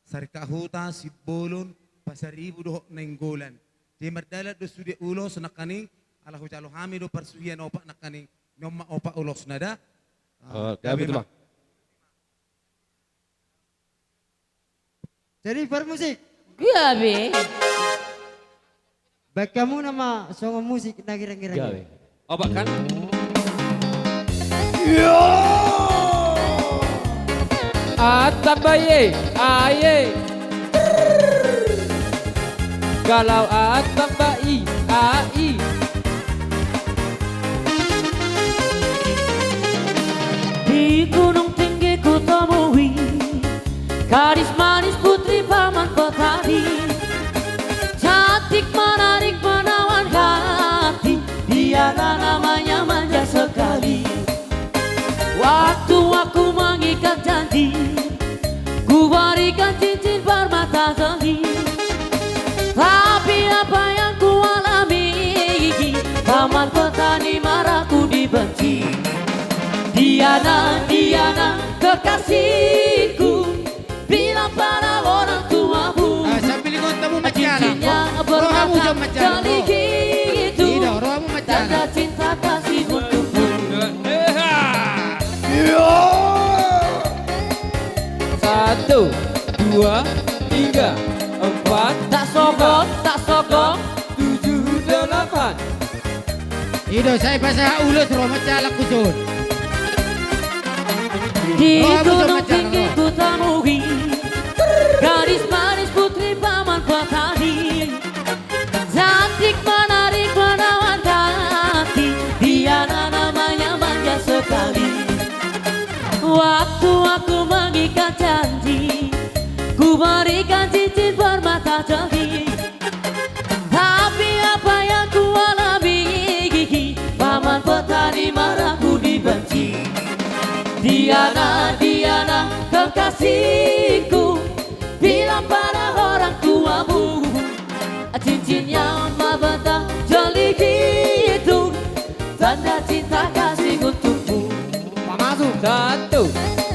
Sarikat Huta, Simbolon, Pasaribu dohot Nainggolan. Jadi mardalan do sude ulos nangkaning, ala hujalo hami do parsuhian opat nangkaning, on ma opat ulosna da. Ah, gabe, gabe ma. Jadi parmusik. Gabe. Baen hamu nama songon musik na girang-girang. Gabe. Obat kan? Yo! Atamba i, ai. Galau atamba i, ai. Di Gunung Tinggi kutemui gadis manis putri paman petani. Cantik, menarik, menawan hati, dialah namanya manja sekali. Waktu aku mengikat janji, kuberikan cincin permata jeli. Tapi apa yang kualami, paman petani marah, ku dibenci. Diana, Diana, kekasihku, bilang pada orang tuamu. Ah, sambil ingot hamu mancana. Cincinnya bermata jeli itu tanda cinta kasih untukmu. Satu, dua, I do, sai pasahat ulos, ro ma jalang huson. Di gunung tinggi kutemui gadis manis putri paman petani. Cantik menarik menawan hati, dia namanya manja sekali. Waktu aku mengikat janji, ku berikan cincin permata jeli. Tapi apa yang ku alami, paman petani marah, ku dibenci. Diana, Diana, kekasihku, bilang pada orang tuamu, cincin yang mahkota jeli itu tanda cinta kasih untukmu. Masuk. Satu,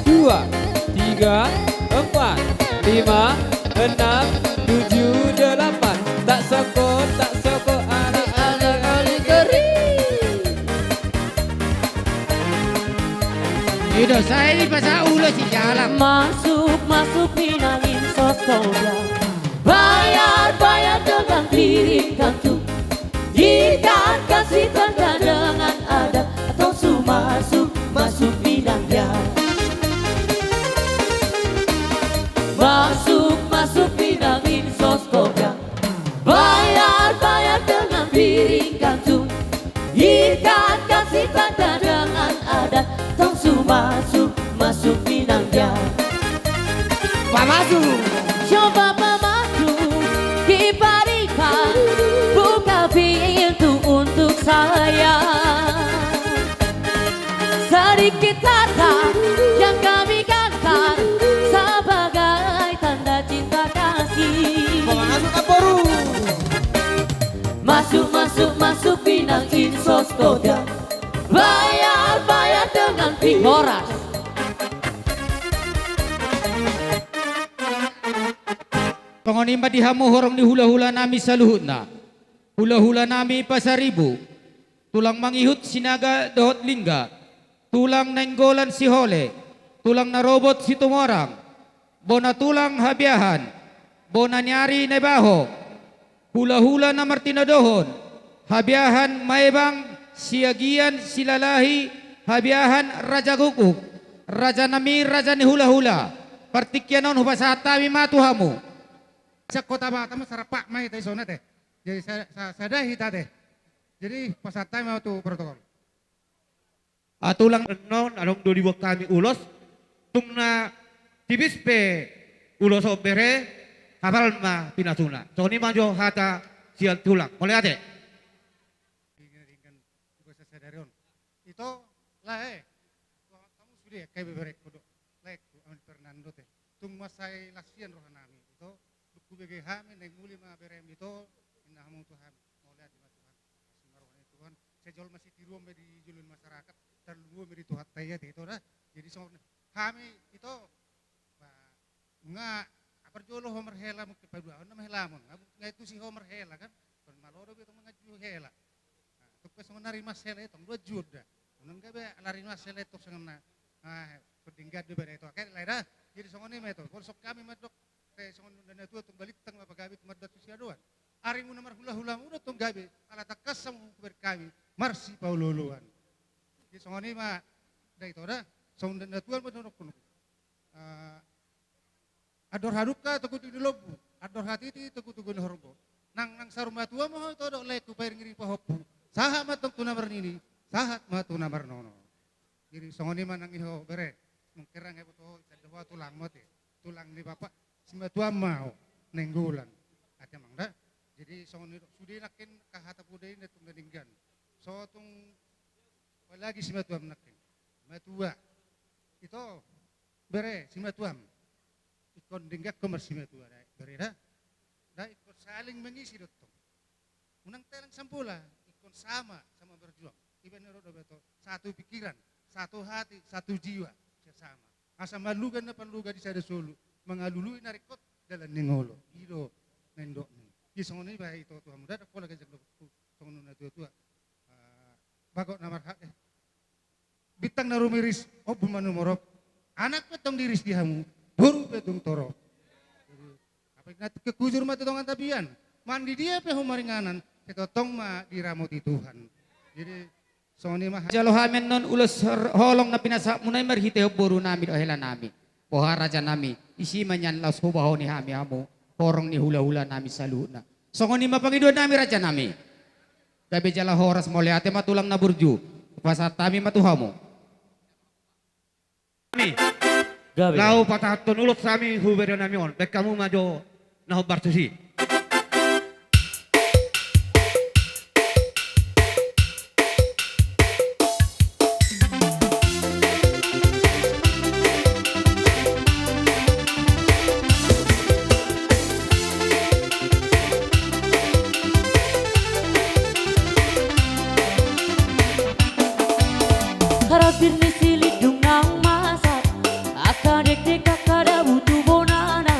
dua, tiga, empat, lima, enam, tujuh, delapan. Tak soko, tak soko, anak-anak kali keri. I do, sai pasahat ulos, si jalang. Masuk, masuk, pinangin sos kodang. Bayar, bayar dengan piring kantu. Ikat kasih tanda dengan adat. Atau su masuk, masuk pinang dia. Masuk, masuk pinangin sos kodang. Bayar, bayar dengan piring kantu. Ikat kasih tanda dengan adat. Tong su masuk, masuk pinang dia. Pamasu. Coba pamasu, kipas-kipas, buka pintu untuk saya. Sedikit harta yang kami gantar sebagai tanda cinta kasih. Pamasu, Kapolru. Masuk, masuk, masuk, pinangin sos kodang. Bayar, bayar dengan pi-, horas. Songon i ma di hamu horong ni hula-hula nami saluhutna. Hula-hula nami Pasaribu, tulang mangihut Sinaga dohot Lingga, tulang Nainggolan Sihole, tulang Narobot Situmorang, bona tulang Habiahan, bona ni ari Naibaho, hula-hula na martinodohon, Habiahan Maebang, Siagian, Silalahi, Habiahan, Raja Gukguk, raja nami, raja ni hula-hula. Partingkian on hupasahat hami ma tu hamu. Sian Kota Batam ma, sarampak ma hita di son ate. Jadi sa-, sa-, sada hita ate. Jadi pasahat hami ma tu protokol. Ah, tulang, annon adong do diboan hami ulos, tung na tipis pe ulos on bere, hapal ma pinasuna. Songon i ma jo hata sian tulang. Mauliate. Sadari on. Ito, lae. Tua, tamu sude, angka ibeberengku do. Laengku, Aman Fernando te. Tung mansai las hian roha nami. Ito, dung hubege hami, naeng muli ma berem ito, ninna hamu tu hami. Mauliate ma Tuhan. Asi ma roha ni Tuhan. Sai jolma sitiruon ma di jolo ni masyarakat. Tarlumobi ma di Tuhanta i ate ito da. Jadi songon hami ito, ba, nga, ah, parjolo ho marhela mungkin paduahon nama helamon. Nga, nga tusi ho marhela kan. Songon malo do be tong manganju hela. Nah, tung pe songon na rimas hela i tong do anjuon da. Unang gabe ala rimas hela i tong songon na, ah, pardenggan do bada ito. Angka lae da. Jadi songon i ma ito. Bolsok hami mandok, eh, songon na natua tong balintang ma pagabe tu mardalan tu siadoan. Arimuna marhula-hula muna tong gabe, ala tangkas hamu huber hami marsipaolo-oloan. Jadi songon i ma da ito da. Songon na natua ma dohonon. Ah, andor hadungka togu-togu ni lombu, andor hatiti togu-togu ni horbo. Nang, nang saur matua ma ho ito dohot laengku pairing-iring pahompu. Sahat ma tong tu na marnini, sahat ma tu na marnono. Jadi songon i ma nang i ho bere. Mungkin ra nga iboto ho, tanda ho tulangmu ate. Tulang ni bapak simatuam ma ho. Nainggolan. Ate amang da. Jadi songon i do sude nangkin angka hata poda i na tung na denggan. So tung apalagi simatuam nangkin. Matua. Ito. Bere, simatuam. Ingkon denggan ho marsimatua da, bere da. Da ingkon saling mengisi do tong. Unang telang sambola, ingkon sama, sama berjuang. Ibaen na ro do be to, satu pikiran, satu hati, satu jiwa, sesama. Asa marluga na parluga di sada solu, mangalului na ringkot dalan ni ngolu. I do na nidok ni. Jadi songon i bae ito tu hamu da, pola ganjang do songon na tua-tua. Ah, bagot na marhak, eh. Bintang na rumiris, ombun manumorop. Anak pe tong diiris di hamu, boru pe tong torop. Jadi, apalagi na tingki hujur ma tu dongan tapian. Manang di dia pe ho maringanan, sai tongtong ma diramoti Tuhan. Jadi, songon i ma. Jalo hami annon ulos hor-, holong na pinasahatmuna i marhitehon boru nami dohot hela nami. Boha raja nami, disi ma nian laos hubahoni hami hamu, horong ni hulahula nami saluhutna. Songon i ma pangidoan nami raja nami. Gabe jala horas mauliate ma tulang na burju. Pasahat hami ma tu hamu. Nami. Gabe. Laho patahathon ulos hami hu bere nami on. Baen hamu ma jo na hombar tusi. Harapir ni silindung naung masak, angka dekdek angka dabu tu bonana.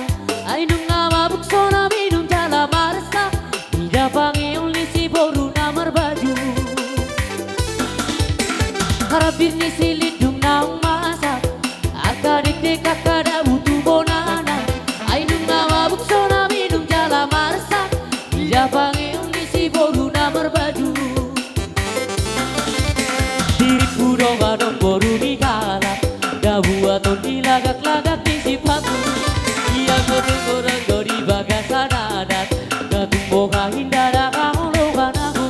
Ai nunga mabuk so na minum jala marsak, didapangi uli si boru na marbaju. Harapir ni silindung naung masak, angka dekdek angka dabu tu bonana. Ai nunga mabuk so na minum jala marsak, didapangi uli si boru na marbaju. Diriku do adong boru ni halak, dabu aton di lagak-lagak ni sipatu. Ia godang-godang do di bagasan adat, na tumboha inda na kaholongan ahu.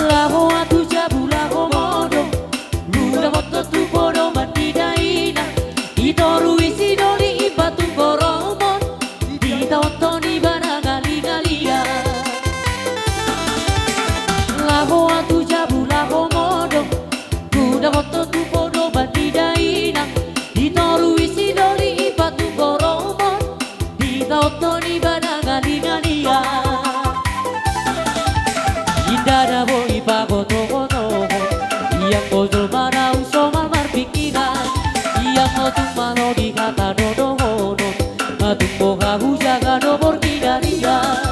Laho ahu jabu laho modom, hudapothon tu podoman ni dainang, ditorui si doli imbatung boromon, ditaothon ibana ngali-ngalian. Laho ahu jabu laho modom, hudapothon tu podoman ni dainang, ditorui si doli imbatung boromon, ditaothon ibana ngali-ngalian. Inda na boi pagoto-gotohon, ianggo jolma naung somal marpingkiran, ianggo tung malo di hata dohonon, na tumboha hujaga do borngin arian.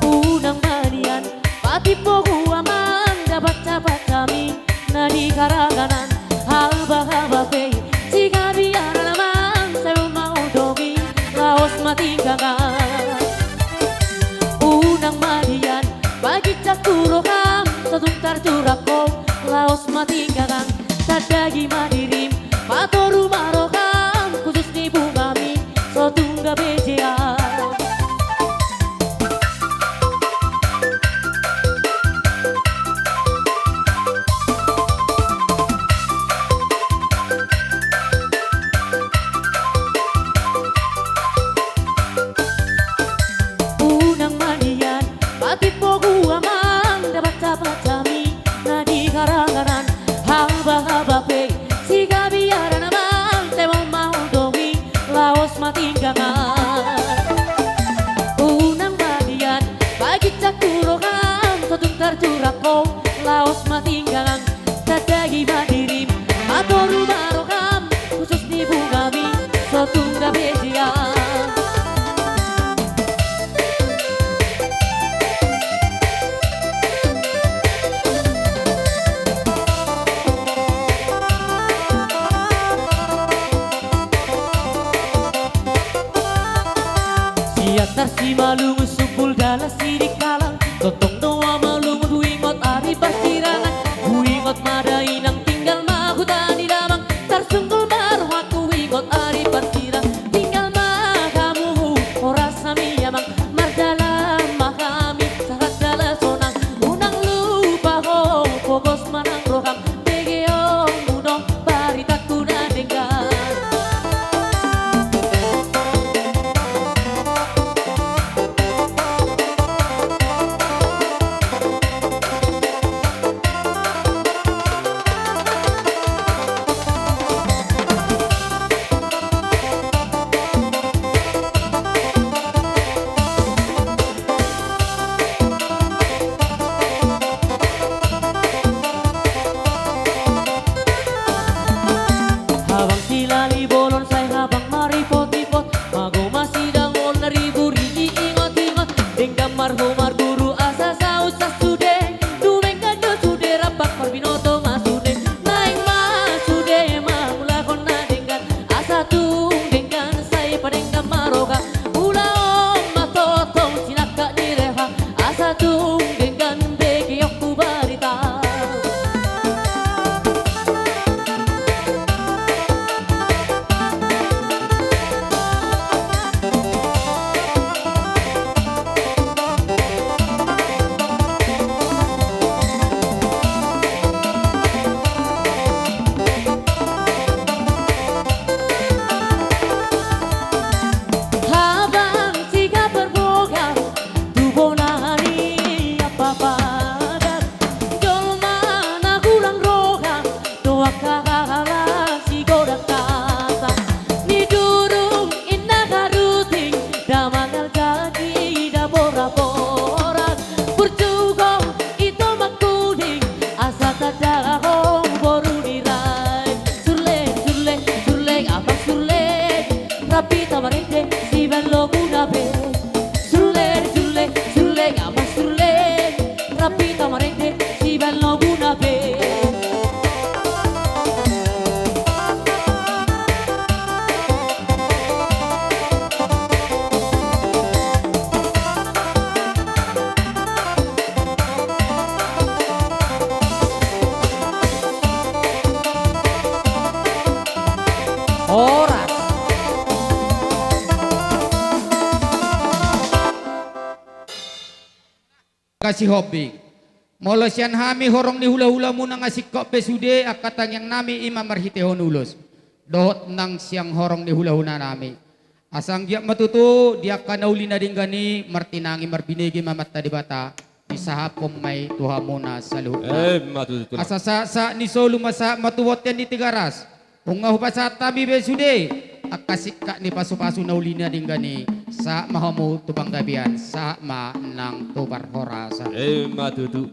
Unang ma nian patimbo hu amang, da baca-baca mi na di haranganan, haba-haba pe sigabiaran amang, sai ma hu dongi laos ma tinggangan. Unang ma nian paginjang tu roham, so tung tarjurak ho laos ma tinggangan. Tandai ma dirim, patoru ma roham, khusus ni bungami so tung gabe jean. Unang ma nian patimbo hu amang, da baca-baca mi na di haranganan, haba-haba pe sigabiaran amang, sai ma hu dongi laos ma tinggangan. Unang ma nian paginjang tu roham, so tung tarjurak ho laos ma tinggangan. Tandai ma dirim, patoru ma roham, khusus ni bungami so tung gabe jean. Sian Tarsi ma lungun sumbul dalan Sidikalang, tongtong do au ma lungun huingot ari parsirangan. Huingot ma dainang tinggal ma huta ni damang, tarsunggul ma rohangku huingot ari parsirangan. Tinggal ma hamu horas hami amang, mardalan ma hami sahat jala sonang. Unang lupa ho pogos ma nang roham, begeonmu do baritangku na denggan. Angka sihombing, molo sian hami horong ni hulahulamuna nga singkop be sude angka tangiangnami i ma marhitehon ulos dohot nang sian horong ni hulahulanami. Asa anggiat ma tutu di angka na uli na denggan i martinangi marbinege ma Amanta Debata, disahaphon ma i tu hamuna saluhutna. Emma tutu, Tulang. Asa sahat-sahat ni solu ma sahat ma tu bontean ni Tigaras. Nunga hupasahat hami be sude angka singkat ni pasupasu na uli na denggan i, sahat ma hamu tu panggabean, sahat ma nang tu parhorasan. Emma tutu.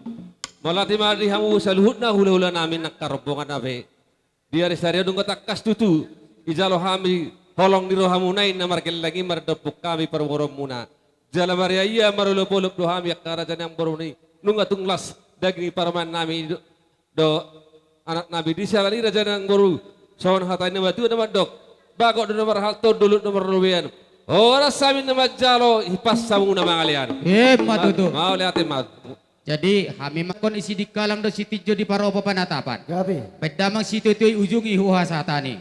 Mauliate ma di hamu saluhutna hulahulanami nang angka rombongan na pe. Di ari sadari on nunga tangkas tutu dijalo hami holong ni rohamuna i na margellang i mandombuk hami parumaenmuna. Jala maria ia marolopolop do hami angka raja ni namboru i, nunga tung las daging ni parumaennami do, do anaknami. Di siala ni i raja ni namboru, songon hata ni natuatua na mandok: Bagot do na marhalto, dolok do na marlobean. Horas hami na manjalo, hipas hamu na mangalean. Emma tutu. Mauliate ma. Jadi hami ma ingkon i sidikalang dohot sitinjo di paropo panatapan. Gabe. Baen damang sitoitoi ujung i huhasahatan i.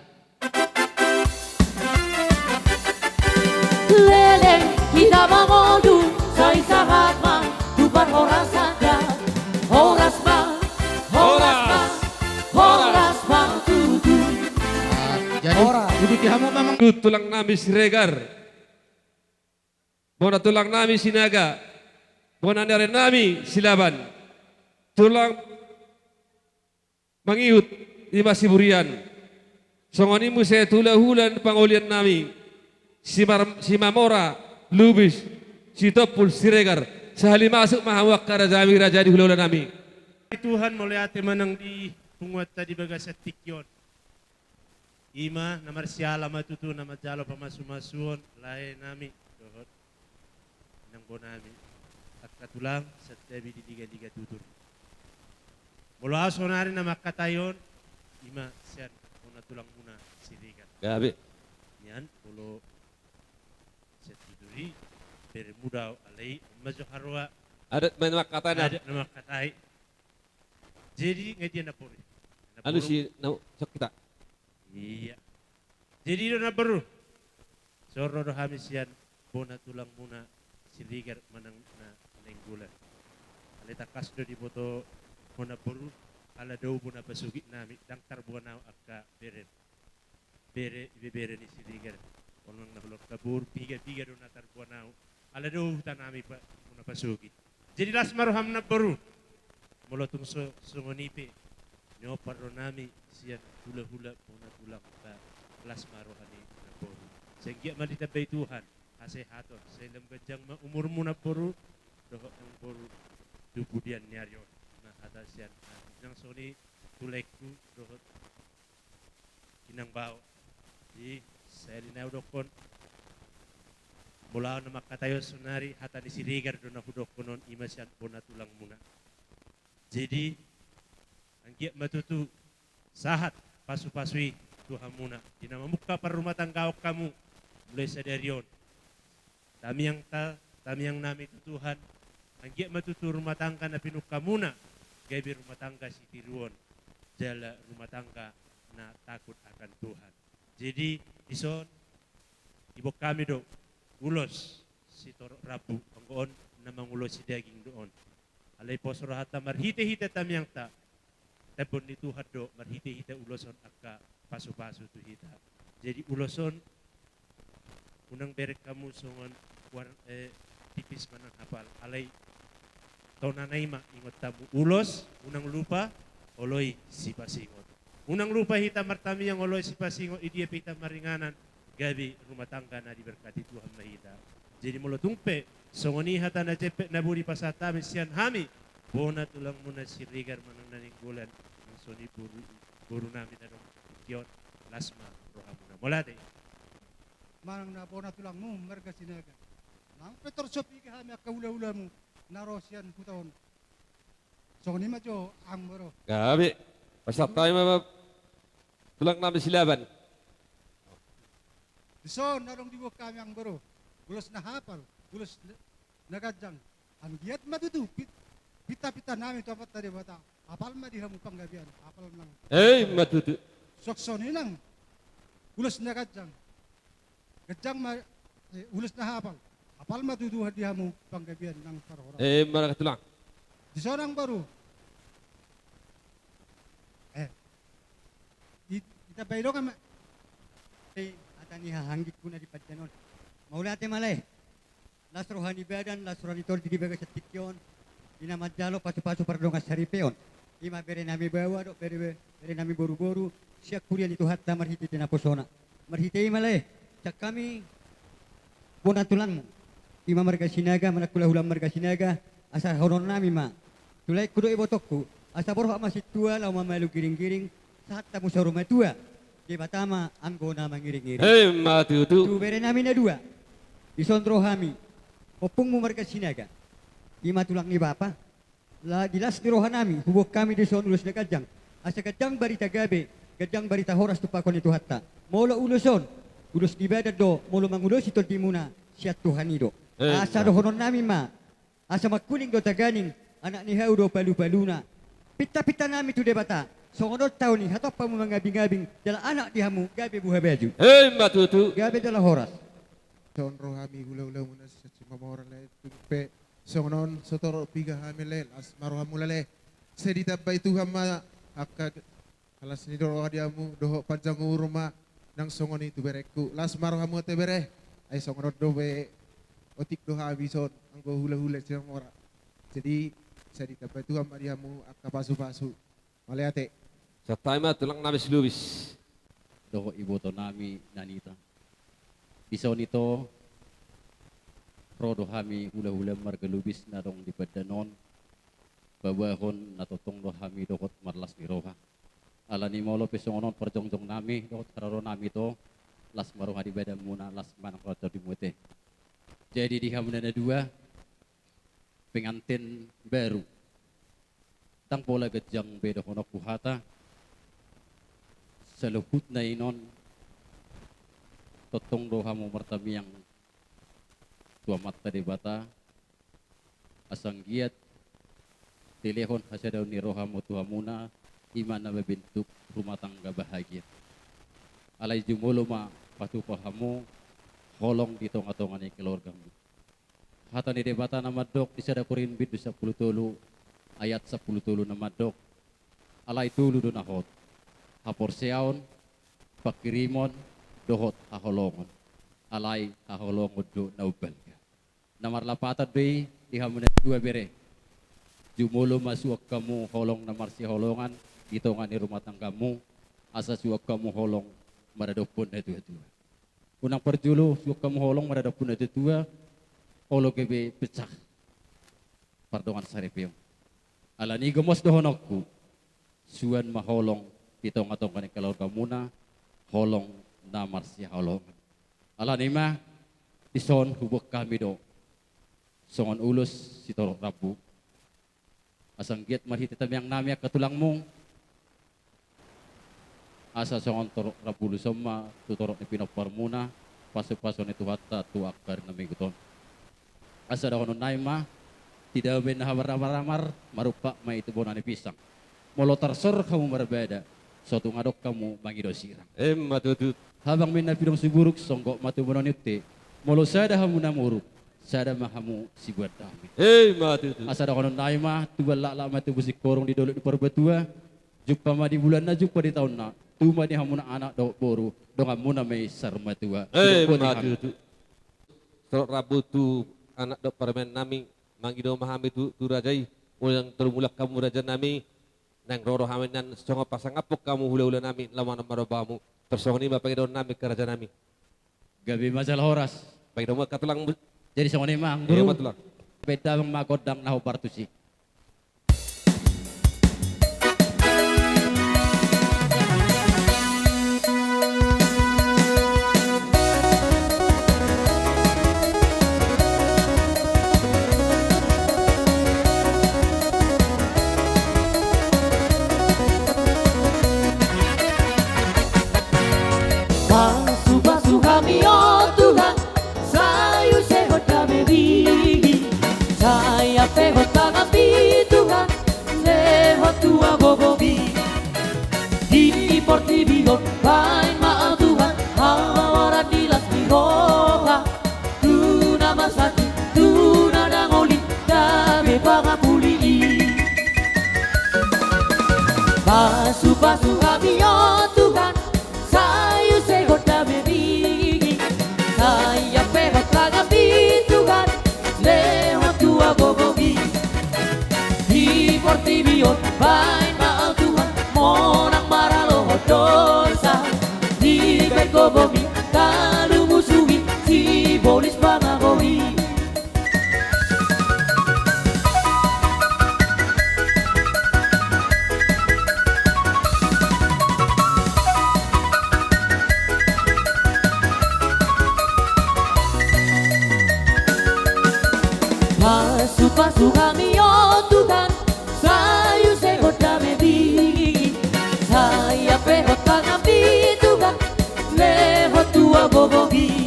Leleng hita mangolu, sai sahat ma tu parhorasan da. Horas ma, horas ma, horas ma tutu. Ah, jadi, horas. Uduti hamu ma amang. Tulangnami Siregar, bona tulangnami Sinaga, bona ni arenami Silaban. Tulang mangihut i ma Siburian. Songon i muse tu hulahulan pangoliannami, Simar-, Simamora, Lubis, Sitompul, Siregar. Sahali masuk ma hamu angka rajami, raja ni hulahulanami. Tuhan, mauliate ma nang di punguanta di bagasan tingki on. I ma na marsiala ma tutu na manjalo pamasumasuon laenami dohot inang bonami, angka tulang santabi di ligaliga tutur. Molo ahu sonari na mangkatai on, i ma sian bona tulangmuna Siregar. Gabe. Nian, molo sian tutur i, beremmu do ahu, alai on ma jo haroa. Adat ma na mangkatai na. Adat na mangkatai. Jadi nga dia na pori. Na pori. Anu si na, sok hita. Iya. Jadi do namboru, so ro do hami sian bona tulangmuna Siregar manang na Nainggolan. Alai tangkas do diboto ho namboru, ala dao bona pasogitnami, ndang tarboan ahu angka bere, bere, ibebere ni Siregar. On nang na hulangka boru, piga-piga do na tarboan ahu. Ala dao hutanami pa, bona pasogit. Jadi las ma roham namboru. Molo tung so, songon i pe, niompar rohanami sian hulahula bona tulangta, las ma roha ni namboru. Sai anggiat ma ditambai Tuhan hasehaton, sai lam ganjang ma umurmu namboru, dohot namboru tu pudian ni ari on. Ima hata sian, ah, nang songon i tu laengku dohot inang bao. Jadi sahali nai hudokkon, molo ahu na mangkatai on sonari, hata ni Siregar do na hudokkon on, ima sian bona tulangmuna. Jadi anggiat ma tutu sahat pasupasu i tu hamuna di na mamungka parrumatanggaon hamu mulai sadari on. Tamiangta, tamiangnami tu Tuhan, anggiat ma tutu rumah tangga na pinungkamuna gabe rumah tangga sitiruon jala rumah tangga na takut akan Tuhan. Jadi dison diboan hami do ulos sitorop rambu, anggo on na mangulosi daging do on. Alai pos rohanta marhitehite tamiangta, tambon ni Tuhan do marhitehite ulos on angka pasupasu tu hita. Jadi ulos on unang bereng hamu songon war-, eh, pipis manang hapal, alai tonana i ma ingot hamu ulos, unang lupa, oloi sipasingot. Unang lupa hita martamiang, oloi sipasingot, di dia pe hita maringanan, gabe rumah tangga na diberkati Tuhan ma hita. Jadi molo tung pe songon i hata na jempek na boi dipasahat hami sian hami bona tulangmuna Siregar manang na Nainggolan, nang songon i boru, borunami na adong di tingki on, las ma rohamuna. Mauliate. Manang na bona tulangmu marga Sinaga, nang pe tor so piga hami angka hulahulamu na ro sian huta on. Songon i ma jo amang boru. Gabe. Pasahat hami ma, ma tulangnami Silaban. Dison na adong diboan hami amang boru, ulos na hapal, ulos na, na ganjang. Anggiat ma tutu pit-, pintapintanami tu Amanta Debata. Hapal ma di hamu panggabean, hapal nang. Eh, ima tutu. Songon i nang ulos na ganjang. Ganjang ma, eh, ulos na hapal. Hapal ma tutu di hamu panggabean nang parhorasan. Eh, ima tulang. Dison amangboru. Eh. Di, ditambai do hami ma. Eh, hata ni haha anggingku na di pandean on. Mauliate ma lae. Las roha ni badan, las roha ni tondi di bagasan tingki on. Di na manjalo pasu-pasu pardongan saripeon. I ma bere nami baoa dohot bere, bere nami boru-boru. Sian huria ni Tuhanta marhite-hite naposona. Marhite i ma lae. Sian hami bona tulangmu. I ma marga Sinaga, manang hula-hula marga Sinaga. Asa dohonon nami ma. Tu laengku dohot ibotongku. Asa borhat ma sintua laho mamalu giring-giring. Sahat hamu saur matua. Debata ma anggo na mangiring-iring. Emma tutu. Tu bere nami na dua. Dison ro hami. Ompungmu marga Sinaga. I ma tulang ni bapa. La, di las ni roha nami, huboan hami dison ulos na ganjang. Asa ganjang barita gabe, ganjang barita horas tumpahon ni Tuhanta. Molo ulos on, ulos ni badan do, molo mangulosi tondimuna, sian Tuhan i do. Emma. Asa dohonon nami ma, asa mangkuling do taganing, anak ni hau do palu-paluna. Pinta-pinta nami tu Debata, songon on taon i hatop hamu mangabing-abing, jala anak di hamu, gabe buha baju. Emma tutu. Gabe jala horas. Dison ro hami hula-hulamuna sian Simamoran lae, tung pe songon on so torop piga hami lae, las ma rohamu lae. Sai ditambai Tuhan ma angka las ni roha di hamu, dohot panjang umur ma nang songon i tu berengku. Las ma rohamu ate bere. Ai songon on dope otik do hami dison anggo hula-hula Simamoran. Jadi sai ditambai Tuhan ma di hamu angka pasu-pasu. Mauliate. Santabi ma tulang nami si Lubis. Dohot iboto nami Nanita. Dison ito, ro do hami hula-hula marga Lubis na adong di pandean on, paboahon na tongtong do hami dohot marlas ni roha. Alani molo pe songon on parjongjong nami dohot haroro nami ito, las ma roha di badanmuna, las ma nang roha tondimuna ate. Jadi di hamuna na dua, pengantin baru. Ndang pola ganjang be dohononku hata, saluhutna i non, tongtong do hamu martamiang tu Amanta Debata, asa anggiat dilehon hasadaon ni rohamu tu hamuna, i ma na mambentuk rumah tangga bahagia. Alai jumolo ma patupa hamu holong di tonga-tonga ni keluargamu. Hata ni Debata na mandok di sada Korint bindu sampulu tolu ayat sampulu tolu na mandok, alai tolu do na hot, haporseaon, panghirimon, dohot haholongon. Alai haholongon do na umbalga. Na marlapatan do i di hamu na dua bere. Jumolo ma suan hamu holong na marsihaholongan di tonga ni rumah tanggamu, asa suan hamu holong maradophon na tua-tua. Unang parjolo suan hamu holong maradophon na tua-tua, olo gabe pecah pardongan saripeon. Alani i gomos dohononku, suan ma holong di tonga-tonga ni keluargamuna, holong na marsihaholongan. Alani i ma, dison huboan hami do songon ulos sitorop rambu. Asa anggiat marhite tamiang nami angka tulangmu, asa songon torop rambu ulos on ma tu torop ni pinomparmuna, pasu-pasu ni Tuhanta tu angka ari na mangihut on. Asa dohonon nami ma, di damang na haramar-amar, marumpak ma i tu bona ni pisang. Molo tarsor hamu marbada, so tung adong hamu mangido sirang. Emma tutu. Habang ma i na pidong siburuk, songgop ma tu bona ni unte. Molo sada hamu na muruk, sada ma hamu sibuat dame. Emma tutu. Asa dohonon nami ma, tubu laklak ma tubu singkoru di dolok ni Parbatua, jumpa ma di bulanna, jumpa di taonna, tubu ma di hamuna anak dohot boru, donganmuna ma i saur matua. Emma tutu. Torop rambu tu anak dohot parumaen nami, mangido ma hami tu, tu raja i, unang tarumulak hamu raja nami, naeng ro do hami nian songon pasangaphon hamu hula-hula nami, laho manang maro bamu, tarsongon i ma pangidoan nami angka raja nami. Gabe ma jala horas. Baik, domu angka tulang. Jadi songon i ma, anggur. Iya, ma tulang. Baen damang ma gondang na hombar tusi. Pasu-pasu hami, o Tuhan, sai usehon dame bini, sai ampehon panganmi Tuhan, lehon tu hagogoonmi. Di portibi on baen ma, o Tuhan, hamaoran ni las ni roha, tu na marsakit, tu na dangol i, gabe pangapuli i. Dosa, dibaen ho bomi, talu musu i, sibolis pangago i. Pasupasu hami, o Tuhan, sai use ho dame binging i, sai ampehon tanganmi Tuhan, lehon tu hamu bobi.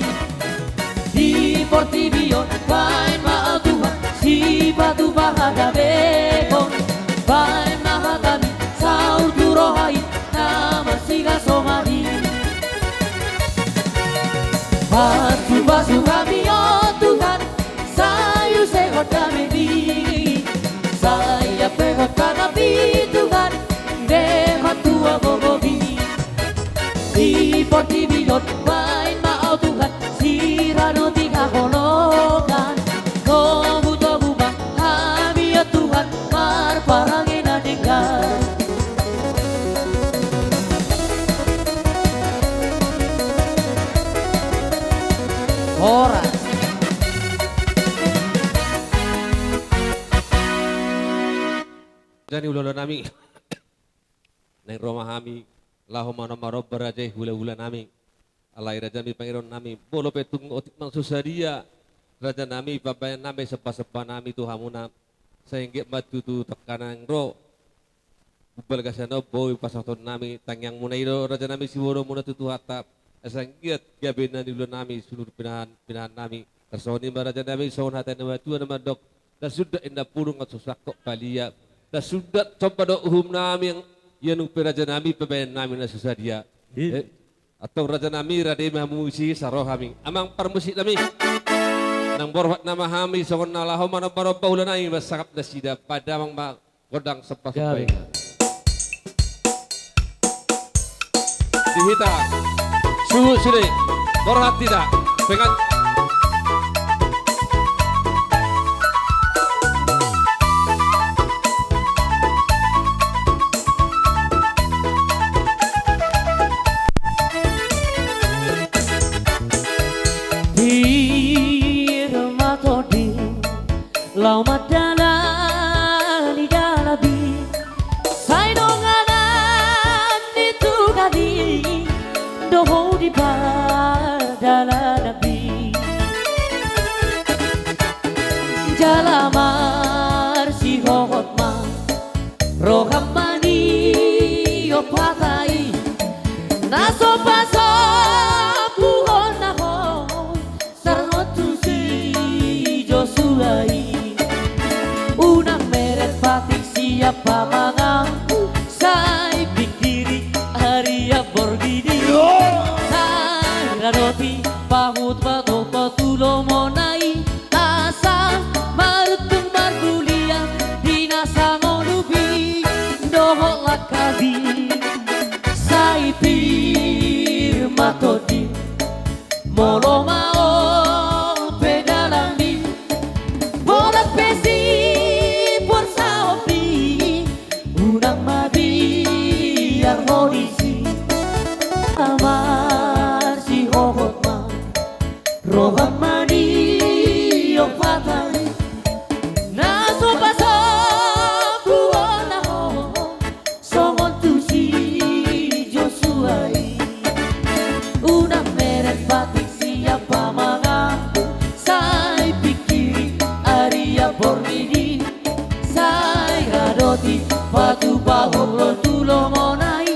Di portibi on baen ma, o Tuhan, sipatupa hadamehon, baen ma hatami saur tu roha i, na marsihasomari. Pasupasu hami, o Tuhan, sai use ho dame binging i, sai ampehon tanganmi Tuhan, lehon tu hamu bobi. Di portibi on baen ma, o Tuhan, siradot ni haholongan. Togutogu ma hami, o Tuhan, marparange na denggan. Horas. Jadi, hulahula nami, naeng ro ma hami laho manomba-nomba, raja i, hulahula nami. Alai, raja nami, pangidoan nami, molo pe tung otik ma so sadia, raja nami, pambahenan nami, sombasomba nami tu hamuna, sai anggiat ma tutu tongka naeng ro, umbalga sian on boi pasahaton nami tangiangmuna i do, raja nami, sibodomuna tu Tuhanta, asa anggiat gabe na niula nami suhut pinahan, pinahan nami. Tarsongon i ma, raja nami, songon hata ni natuatua na mandok: Ndang sundat indampulung, ndang so sangkot palia. Ndang sundat somba dohot uhum nami, ia nunga pe, raja nami, pambahenan nami na so sadia. Iya. Eh, antong, raja nami, rade ma hamu disi, sai ro hami. Amang parmusik nami, nang borhat nama hami songon na laho manomba-nomba hulahula nami, mansangap nasida, padanghon ma gondang sombasomba i. Gabe. Di hita suhut sude, borhat hita, pengan. Pir ma tondi laho mandalani dalanmi, sai donganan ni Tuhan i do ho di pardalanan i. Jala marsihohot ma roham maniop hata i, na so pasombuhon na ho sahat tu si Josua i. Unang meret patik sian pamanganmu, sai pingkiri arian borngin i. Sai radoti pahutu patupa tu lomona i, asa maruntung marmulia di nasa ngolumi dohot langkami. Sai pir ma tondi molo maol pe dalanmi, borat pe siporsaonmi, unang mabiar ho disi. Marsihohot ma roham maniop hata i, na so pasombuhon na ho songon tu si Josua i. Unang meret patik sian pamanganmu, sai pingkiri arian borngin i. Sai radoti patupa holong tu lomona i,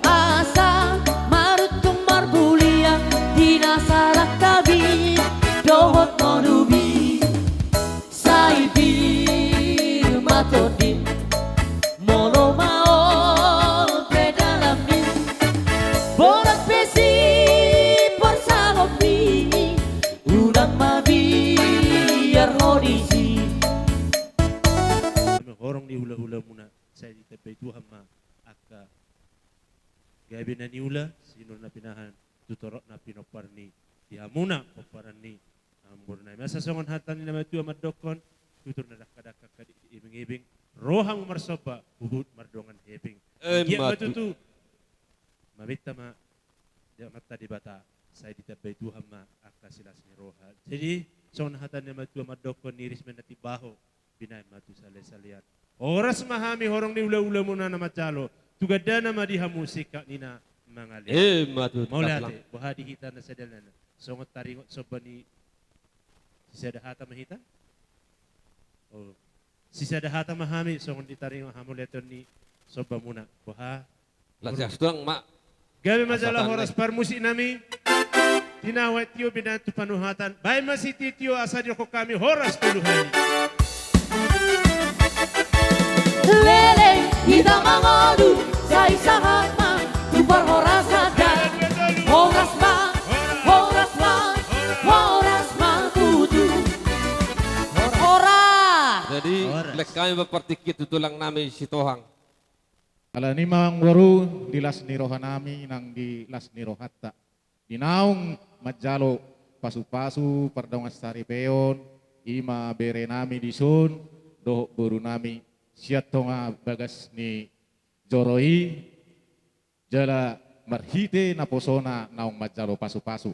asa maruntung marmulia di nasa langkami dohot ngolumi. Sai pir ma tondim molo maol pe dalanmi, borat pe siporsaonmi, unang mabiar ho disi. Horong ni hulahulamuna, sai ditambai Tuhan ma angka gabe na niula, sinur na pinahan, tu torop na pinompar ni, di hamuna pomparan ni amborunami. Asa songon hata ni na matua mandokkon, tutur na dangkadangka angka dikdok imingiming, ro hamu marsomba huhut mardongan hepeng. Emma tutu. Anggiat ma tutu Maminta ma di Amanta Debata, sai ditambai Tuhan ma angka silas ni roha. Jadi, songon hata ni natuatua mandokkon, iris ma na timbaho, binahen ma tu salesalean. Horas ma hami horong ni ulaula muna na manjalo, tu gandana ma di hamu singkat ni na mangalean. Emma tutu. Mauliate, boha di hita na sadalana. Songon taringot somba ni sisada hata ma hita? Oh. Sisada hata ma hami songon di taringot hamauliateon ni somba muna. Boha? Las ni roha tulang ma. Gabe ma jala horas parmusik nami. Tinawa tio binahen tu panuhatan. Baen ma sitio-tio asa didokkon hami horas tolu hali. Leleng hita mangolu, sai sahat ma tu parhorasan. Horas ma, horas ma, horas ma tutu. Horas. Jadi, horas. Lehon hami ma partingkian tu tulang nami Sitohang. Alani i ma amangboru, di las ni roha nami nang di las ni rohanta, di naung manjalo pasupasu pardongan saripeon, i ma bere nami dison dohot boru nami sian tonga bagas ni joro i, jala marhite naposona naung manjalo pasupasu.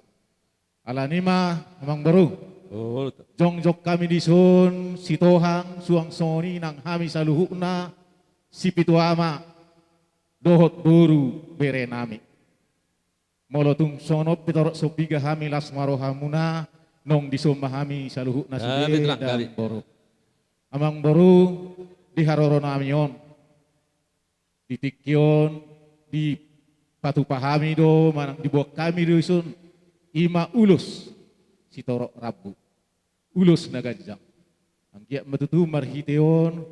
Alani i ma amangboru, oh, jongjong hami dison Sitohang, suang songon i nang hami saluhutna, sipitu ama dohot boru bere nami. Molo tung songon on pe torop so piga hami, las ma rohamuna, naung dison ma hami saluhutna sude. Gabe tulang, gabe. Amangboru, amangboru, di haroro nami on, di tingki on, dipatupa hami do manang diboan hami do dison, i ma ulos sitorop rambu, ulos na ganjang. Anggiat ma tutu marhite on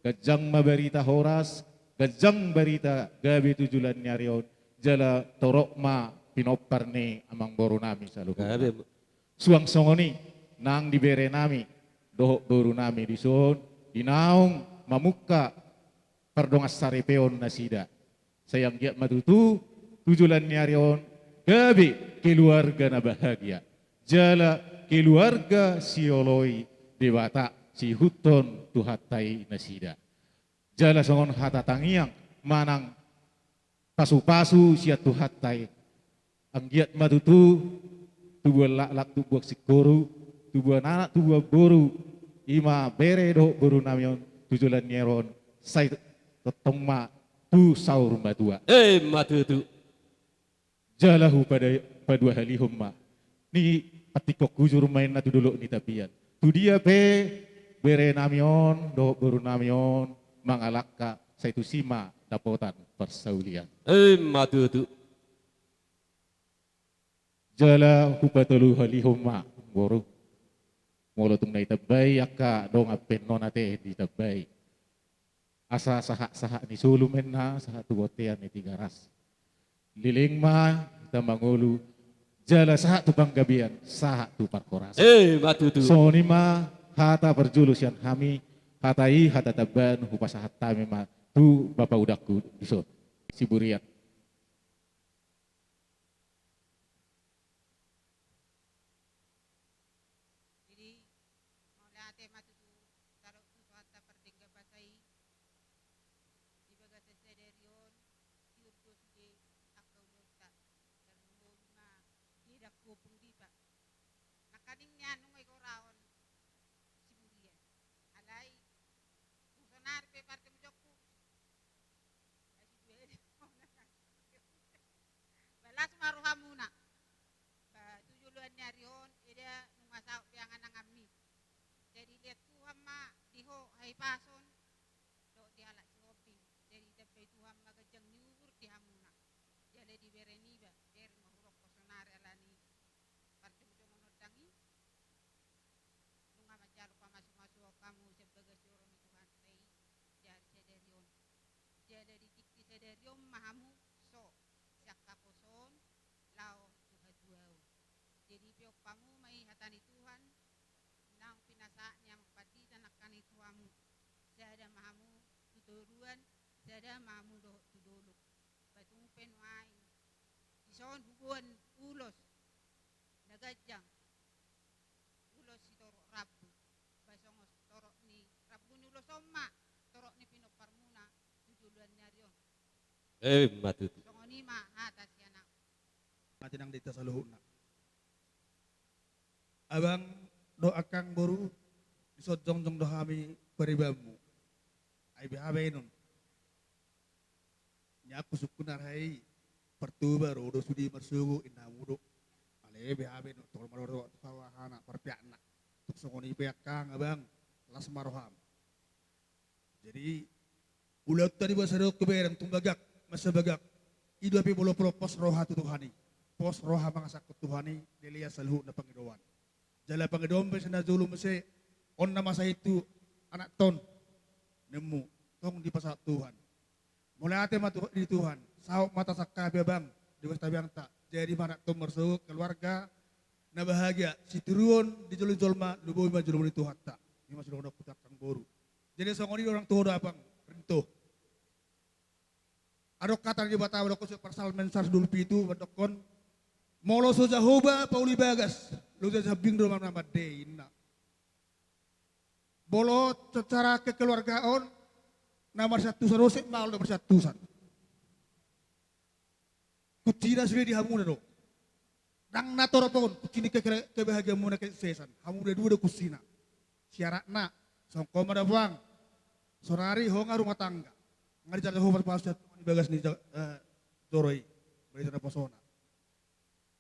ganjang ma barita horas, ganjang barita gabe tu joloan ni ari on, jala torop ma pinompar ni amangboru nami saluhutna. Gabe. Suang songon i nang di bere nami dohot boru nami dison, di naung mamungka pardongan saripeon nasida. Sai anggiat ma tutu tu joloan ni ari on gabe keluarga na bahagia, jala keluarga sioloi Debata, siihuthon Tuhanta i nasida. Jala songon hata tangiang manang pasupasu sian Tuhanta i, anggiat ma tutu tubuan laklak, tubuan singkoru, tubuan anak, tubuan boru, i ma bere dohot boru nami on, tu joloan ni ari on, sai tongtong ma tu saur matua. Emma tutu. Jala hupada-, paduahalihon ma, ni patingkok hujur ma inna tu dolok ni tapian. Tu dia pe bere nami on dohot boru nami on mangalangka, sai tusi ma dapotan parsaulian. Emma tutu. Jala hupatoluhalihon ma, boru. Molo tung na ditambai angka dongan pe, nona pe ditambai. Asa sahat-sahat ni solu ma inna sahat tu bontean ni Tigaras. Leleng ma hita mangolu, jala sahat tu panggabean, sahat tu parhorasan. Emma tutu. Songon i ma hata parjolo sian hami, hata i hata tambaan hupasahat hami ma tu bapa udangku dison, Siburian. Jadi, mauliate ma tutu, sahat tu Tuhanta pardenggan basa i, di bagasan sadari on, tiur do sude angka ulaonta, tarlumobi ma di edangku Ompung Dipa. Nangkaning nian nunga digoraon Siburian. Alai, tung sonari pe parjongjonganku, ba las ma rohamuna. Ba tu joloan ni ari on, eda nunga saut pe angan-anganmi. Jadi, lean Tuhan ma di ho hahipason dohot di halak Sihombing. Jadi, ditambai Tuhan ma ganjang ni umur di hamuna. Jala di bere niba, bere ma hudokkon sonari alani parjongjongon on dang i. Nunga manjalo pamasumasuon hamu sian bagas joro ni Tuhanta i di ari sadari on. Jala di tingki sadari on ma hamu so sian haposoon laho tu hatuaon. Jadi, peop hamu ma i hata ni Tuhan, naung pinasahat ni amang pandita nangkaning tu hamu. Sada ma hamu tu toruan, sada ma hamu dohot tu dolok. Ba tung pe nuaeng dison huboan ulos na ganjang, ulos sitorop rambu. Ba songon torop ni rambu ni ulos on ma torop ni pinomparmuna tu joloan ni ari on. Emma tutu. Songon i ma hata Mate nang di hita saluhutna. Abang dohot angkang boru, dison jongjong do hami paribanmu. Ai beha baenon. Nian husungkun arhai, Partoba ro do sude marsogot, inna hamu do. Alai beha baenon, tong maroro tu hahana parpeakna. Tung songon i pe angkang abang, las ma roham. Jadi, ulaonta di bagasan dohot kebebasan tung bagak, mansai bagak. I do hape molo, molo pos roha tu Tuhan i. Pos roha mangasahon Tuhan i, dilehon saluhutna pangidoan. Jala pangidoan pe sian na jolo muse, on na masa i tu anakta on. Ninmu, tong dipasahat Tuhan. Mauliate ma tu, di Tuhan, saut ma tasangkapi abang, di bagasan tabeanta. Jadi ma anakta on marsogot, keluarga na bahagia, sitiruon di jolo ni jolma, lumobi ma jolo ni Tuhanta. I ma sidohononku tu angkang boru. Jadi songon i do nang tu ho da abang, Rinto. Adong hata ni Debata mandok sian Psalmen saratus dua pulu pitu, mandokkon, molo so Jahowa pauli bagas, loja jambing do na mande, inna. Molo secara kekeluargaan, na marsiantusan do, sip maol do marsiantusan. Kuncina sude di hamuna do. Ndang na torop on, kunci ni ke-, ke-, kebahagiaanmuna kesuksesan. Hamu dua-dua do kuncina. Syaratna, songon ma da puang. Saonari ho nga rumah tangga. Nga dijalo ho pas-, pas-, di bagas ni ja-, eh, joro i. Bari tanda posona.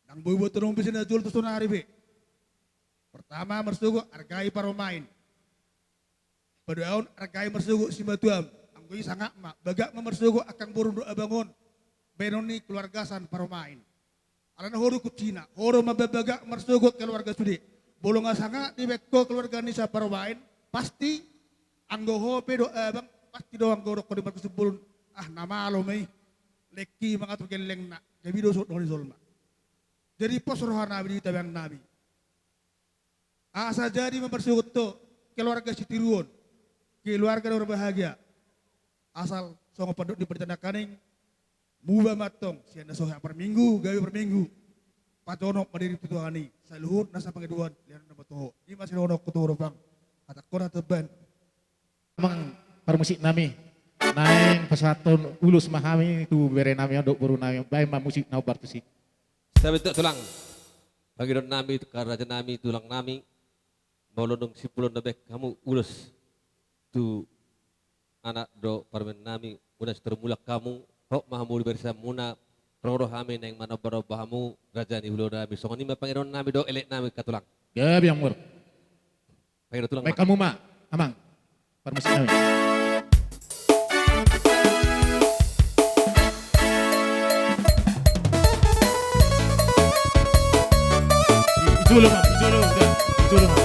Ndang boi buat tong bisa na jolo tu saonari be. Pertama, marsogot, argai parumaen. Paduahon, argai marsogot simatuam. Anggo i sangap ma, bagak ma marsogot angkang boru dohot abang on. Baenon ni keluarga sian parumaen. Alana ho do kuncina, ho do mambagak marsogot keluarga sude. Molo nga sangap dibaen ho keluarga ni sian parumaen, pasti anggo ho pe dohot abang, pasti do anggo dohonon ni markusumbulun, ah, na malo ma i. Lengki mangatur gellengna, gabe do sogot dohonon ni jolma. Jadi pos rohanami di tabeannami. Asa jadi ma marsogot ho, keluarga sitiruon, keluarga na berbahagia. Asal songon pandok ni pendeta nangkaning, muba ma antong, sian na so hea parminggu, gabe parminggu. Pajonok ma diri tu Tuhan i, saluhut nasa pangidoan, lehononna ma tu ho. I ma sidohononku tu ho da puang, hatangkon hata umbahen. Amang parmusiknami, naeng pasahathon ulos ma hami tu berenami on dohot borunami on, baen ma musik na hombar tusi. Sabentuk tulang. Pangidoannami tu angka rajanami, tulangnami, molo dung simpulon na baen hamu ulos tu anak dohot parumaennami, unang tarmulak hamu, hot ma hamu di barisanmuna, ro do hami naeng manomba-nomba hamu, raja ni hulahulami, songon i ma pangidoannami dohot eleknami angka tulang. Gabe amor. Baen hamu ma, amang. Parmusiknami. Ijolo ma, ijolo, ijolo ma.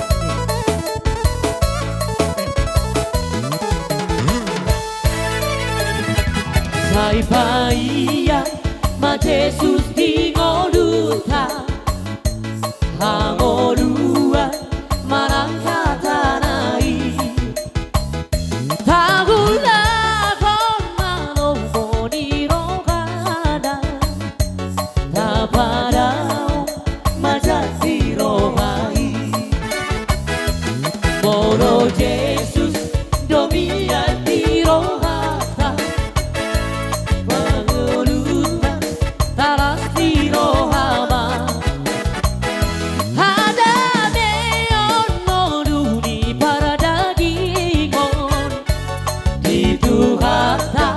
Sai paia ma Jesus di ngolunta. Hangoluan manang hata na i, tangulahon ma lomo ni rohana, tapadaon ma jati roha i. Molo Jesus do mian di rohanta, pangoluan taras di roha ma. Hadameon ngolu ni pardagingon, di Tuhanta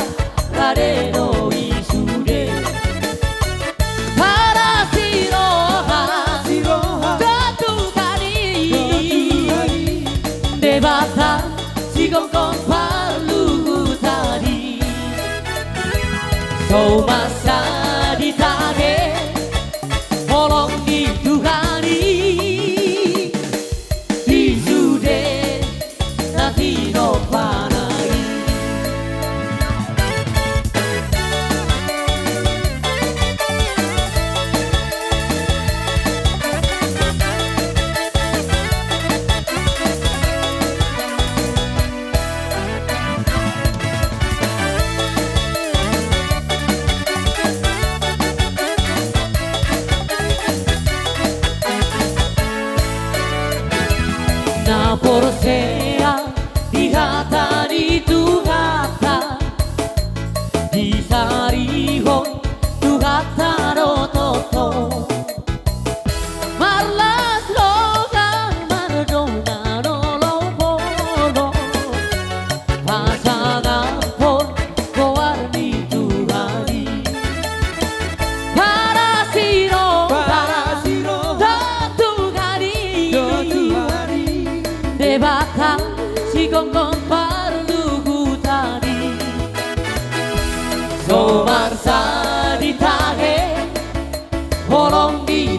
rade do i sude. Paras ni roha, tu Tuhan i, Debata sigomgom parluhutan i. So masa di tage holong ni Tuhan i, di sude na tinompana i.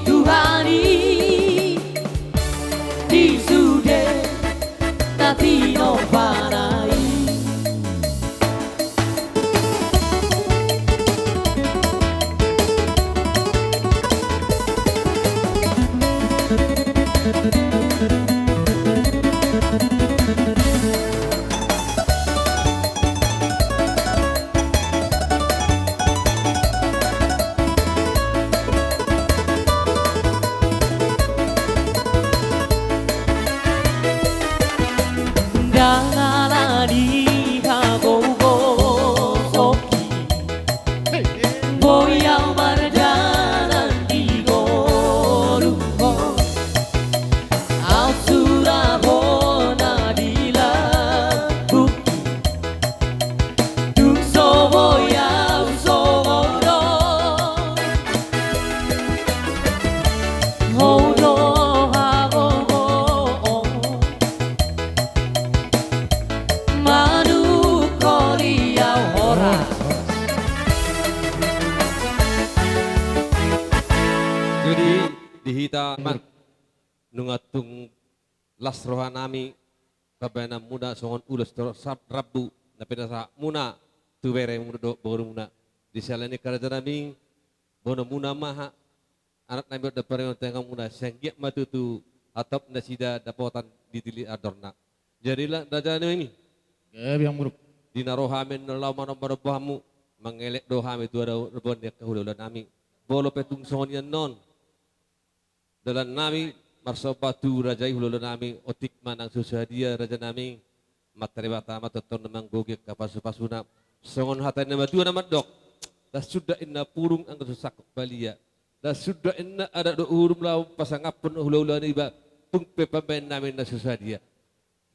Tuhan i di sude na tinompana i. Ndang ala ni hagogoonki, boi au mardalan di ngolungku. Au sura hona di lambungki, dung so boi au songon on. Ho do hagogoon manungkoli au. Horas. Jadi di hita ma nunga tung las rohanami pambahenanmuna songon ulos rambu na pinasahatmuna tu beremuna dohot borumuna. Di siala ni i rajanami, boanonmuna ma anaknami dohot parumaenmuna, sai anggiat ma tutu hatop nasida dapotan di tilir andorna. Jadi rajanami, di na ro hami laho manomba bahenmu, mangelek do hami tu adopan ni angka hulahulanami. Molo pe tung songon i annon dalannami marsomba tu raja i, hulahulanami, otik ma nang so sadia rajanami. Amanta Debata ma tongtong na manggohi angka pasupasuna. Songon hata ni natuatua na mandok: Las suda inna purung anggo so sangkot balia. Las suda inna adat dohot uhum laho pasangaphon hulahula niba, tung pe pambahenannami na so sadia.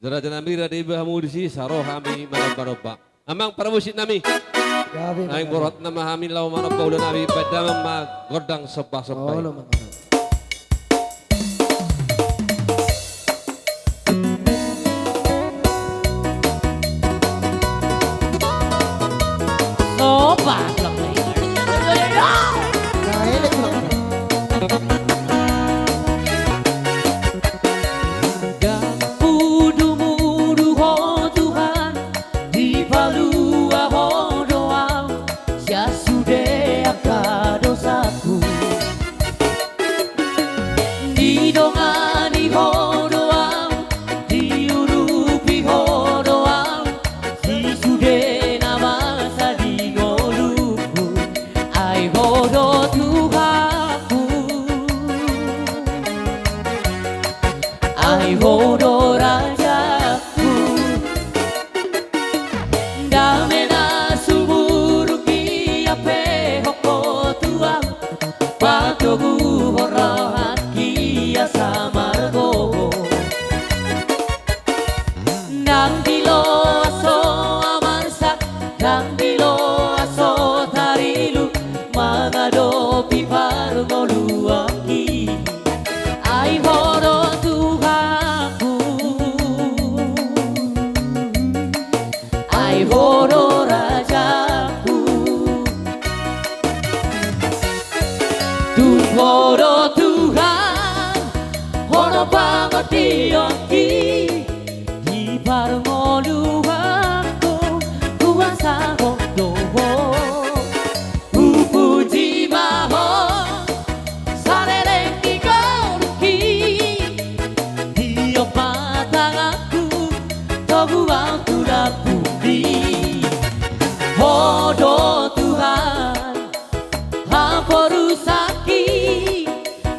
Rajanami, rade ma hamu disi, sai ro hami manomba. Amang parmusiknami, naeng borhat nama hami laho manomba hulanami, bahen damang ma gondang sombasomba i. Ndang mudumudu Ho Tuhan, dipalua Ho do au sian sude angka dosaku. Didongani Ho do au, diurupi Ho do au, di sude na masa di ngolungku. Ai Ho do Tuhanku, ai Ho do rajaku. Dame na sumurung i pe hongkon tu au, patoguhon rohangki asa margogo. Ndang diloas ho au marsak, ndang diloas ho tarilu, mangadopi parngoluanki. Ai Ho do Tuhanku, ai Ho do rajaku. Tung Ho do Tuhan, Ho do pangondionki di parngoluanku, huasahon do Ho. Hupuji ma Ho, saleleng ni ngolungki, diop ma tanganku, togu au tu lambungmi. Ho do Tuhan, haporusangki,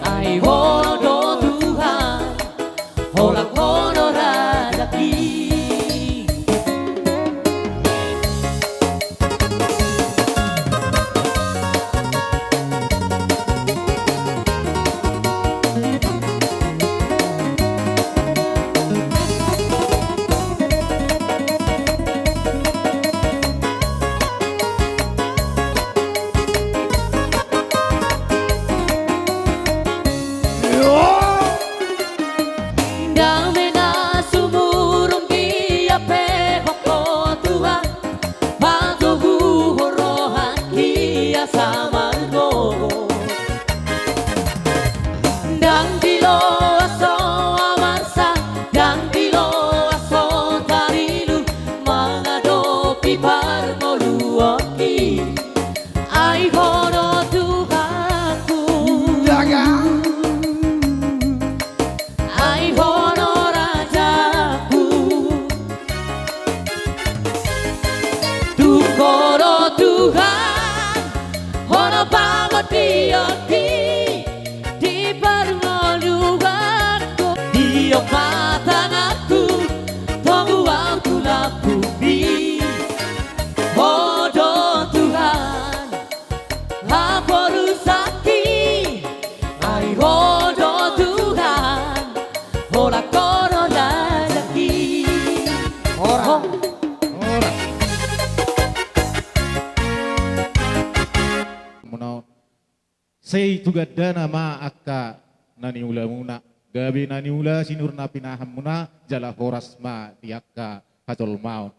ai Ho do Tuhan, holan Ho do ra- Ai Ho do rajaku. Tung Ho do Tuhan, Ho do pangondionki di parngoluanku. Di opat tanganku, tonggu au tu lambungmi. Ho do Tuhan, haporusaki. Ai Ho do Tuhan, holan Ho do rajaku. Horas. Horas. Muna on. Sai tu gandana ma angka na niulamuna. Gabe na niula sinur na pinahanmuna, jala horas ma di angka hajolmaon.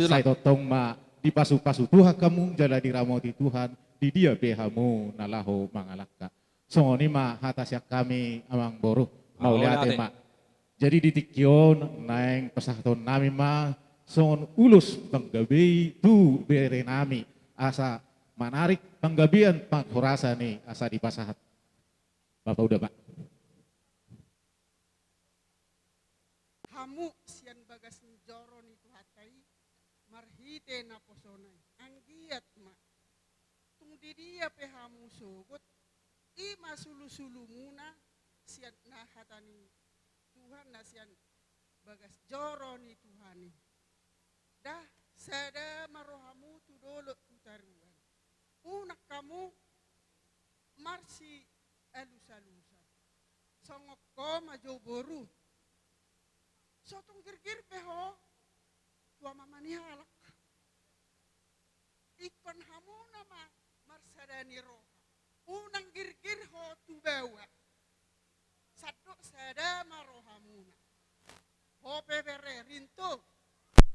Sai tongtong ma dipasupasu Tuhan hamu jala diramoti Tuhan di dia pe hamu na laho mangalangka. Songon i ma hata sian hami amangboru. Mauliate ma. Jadi di tingki on naeng pasahatonnami ma songon ulos panggabean tu berenami asa manarik panggabean parhorasan i asa dipasahat. Bapa uda ma. Hamu sian bagas ni joro ni Tuhanta i marhite naposona i. Anggiat ma. Tung di dia pe hamu sogot, i ma sulusulumuna sian na hata ni Tuhan na sian bagas joro ni Tuhan i. Dah, sada ma rohamu tu dolok tu taruan. Unang hamu marsialusalusan. Songon ho ma jo boru. So tung girgir pe ho tu amama ni halak. Ingkon hamuna ma marsada ni roha. Unang girgir ho tu baoa. Sandok sada ma rohamuna. Ho pe bere Rinto.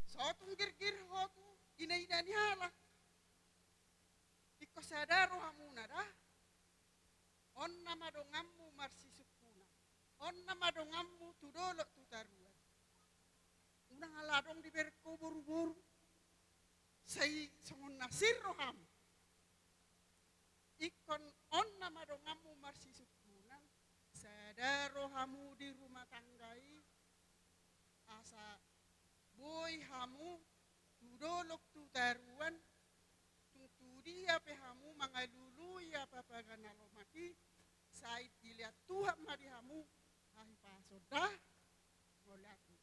So tung girgir ho tu inaina ni halak. Ingkon sada rohamuna da. On nama donganmu marsisungkunan. On nama donganmu tu dolok tu taruan. Unang ala adong dibereng ho boruboru. Sai songon na sir rohamu. Ingkon on nama donganmu marsisungkunan. Sada rohamu di rumah tangga i. Asa boi hamu tu dolok tu taruan. Tung tu dia pe hamu mangalului apa-apa na lomak i. Sai dilehon Tuhan ma di hamu hahipason da. Mauliate.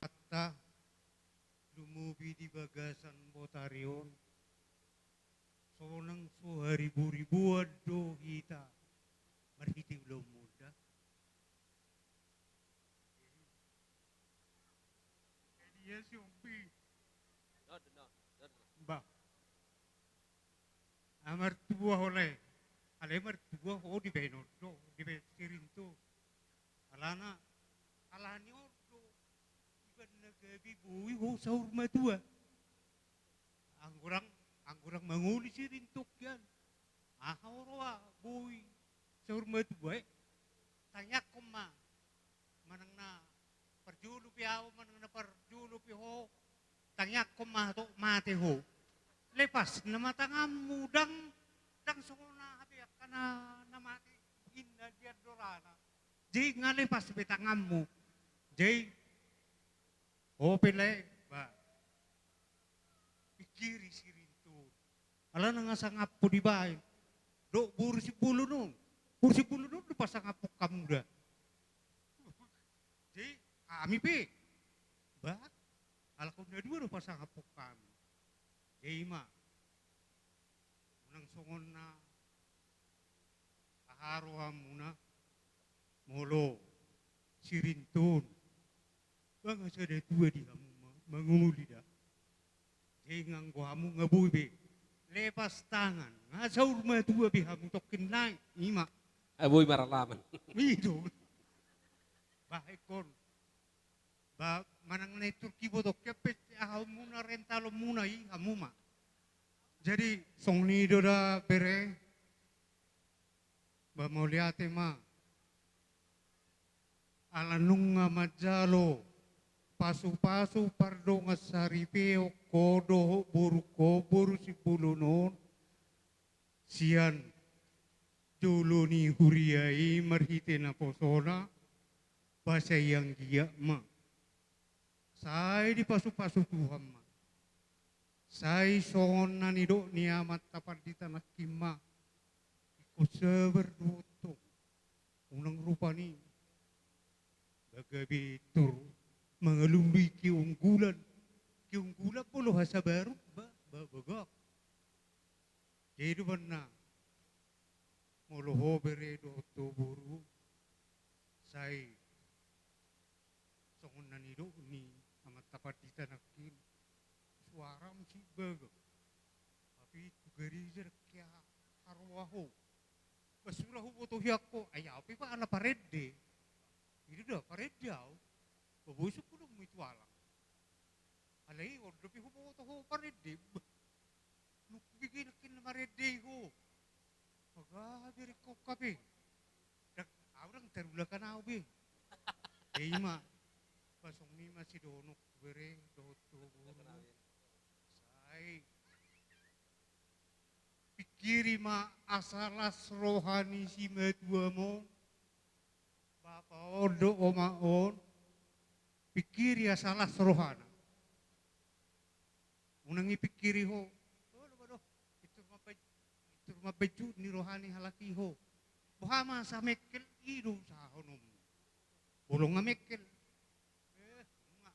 Atta, lumobi di bagasan botari on. Sonang so hariboriboan do hita marhite ulaonmuna da. Jadi, jadi ya si Ompi. Bah. Ah, martua ho lae. Alai martua ho dibaen on do, dibaen si Rinto. Alana, alani on do. Iba na gabe boi ho saur matua. Anggo ndang, anggo ndang mangoli si Rinto hian. Aha ho roa boi saur matua e. Tangiangkon ma. Manang na parjolo pe ahu, manang na parjolo pe ho. Tangiangkon ma tok mate ho. Lepas nama tanganmu ndang, ndang songon aha pe angka na, na mate. Inna di andorana. Jadi nga lepas be tanganmu. Jadi ho pe lae, bah. Pingkiri si Rinto. Alana nga sangap ho dibaen. Dok boru Simbolon on. Boru Simbolon on do pasangaphon hamu da. Jadi hami pe. Bah. Halak on na dua do pasangaphon hami. Jadi ma. Unang songon na aha rohamuna molo si Rinto on. Ba nga sada tua di hamu ma-, mangoli da. Jadi nga anggo hamu nga boi be. Lepas tangan. Nga saur matua be hamu tongkin nai. Ima. Ah, boi maralaman. I do. Bah, ingkon. Ba, manang na intor kiboto, kepe, ahamuna, rentalonmuna i, hamu ma. Jadi, songon i do da bere, ba mauliate ma. Ala nunga manjalo, pasupasu pardongan saripeon, ho dohot boru, ho boru Simbolon on, sian jolo ni huria i marhite naposona, ba sai anggiat ma. Sai dipasupasu Tuhan ma. Sai songon na nidok ni amanta pandita nangkin ma. Ingkon sabar do antong. Unang rupani. Ba gabe tor mangalului keunggulan. Keunggulan molo hasabaron ba, ba, bagak. Jadi do banna. Molo ho bere dohot ho boru. Sai songon na nidok ni amanta pandita nangkin, suaram sibaga. Tapi tu gareja dengke haroa ho. Ba sura huboto hian ho, ai au pe ba ala parende. I do da parende au. Ba boi sungkun ho mui tu alang. Alai on dope huboto ho parende. Bah. Nunga hubege nangkin na marende i ho. Pagabe ringkot hape. Ndang, au ndang tarulakan au be. Jadi ma. Ba songon i ma sidohononku bere dohot ho boru. Sai. Pingkiri ma asa las roha ni simatuam on. Bapa on dohot oma on. Pingkiri asa las rohana. Unang ipingkiri ho. Oh, do, do. Pintor mambaen, pintor mambaen jut ni roha ni halak i ho. Boha ma asa mengkel i do usahahononmu. Molo nga mengkel. Eh, nunga.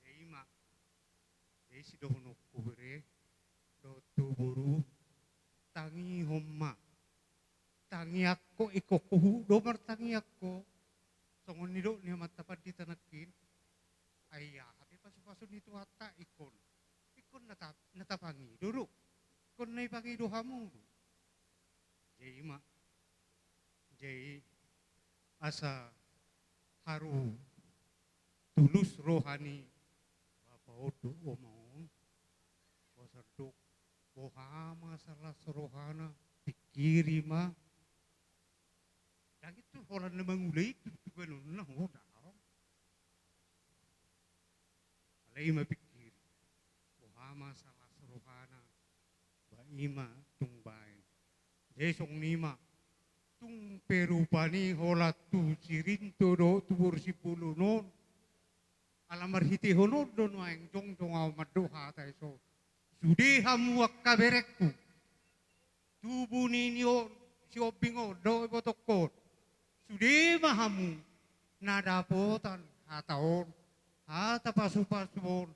Jadi ma. Jadi sidohononku bere. Dohot ho boru. Tangihon ma. Tangiangkon ingkon huhut do martangiang ho. Songon nidok ni amanta pandita nangkin. Ai aha pe pasupasu ni Tuhanta ingkon. Ingkon na ta, na tapangido do. Ingkon na ipangido hamu do. Jadi ma. Jadi asa haru tulus roha ni bapa on dohot oma on. Boha sandok. Boha ma asa las rohana, pingkiri ma. Ndang i tu holan na mangula i tu, tu ganonna ho daong. Alai ma pingkiri. Boha ma asa las rohana, ba i ma tung baen. Jadi songon i ma. Tung pe rupani holan tu si Rinto dohot tu boru Simbolon on. Ala marhitehon on do nuaeng jongjong au mandok hata i so. Sude hamu angka berengku. Tubu ni on, si Ombing on, dohot ibotongkon. Sude ma hamu na dapotan hata on, hata pasupasu on.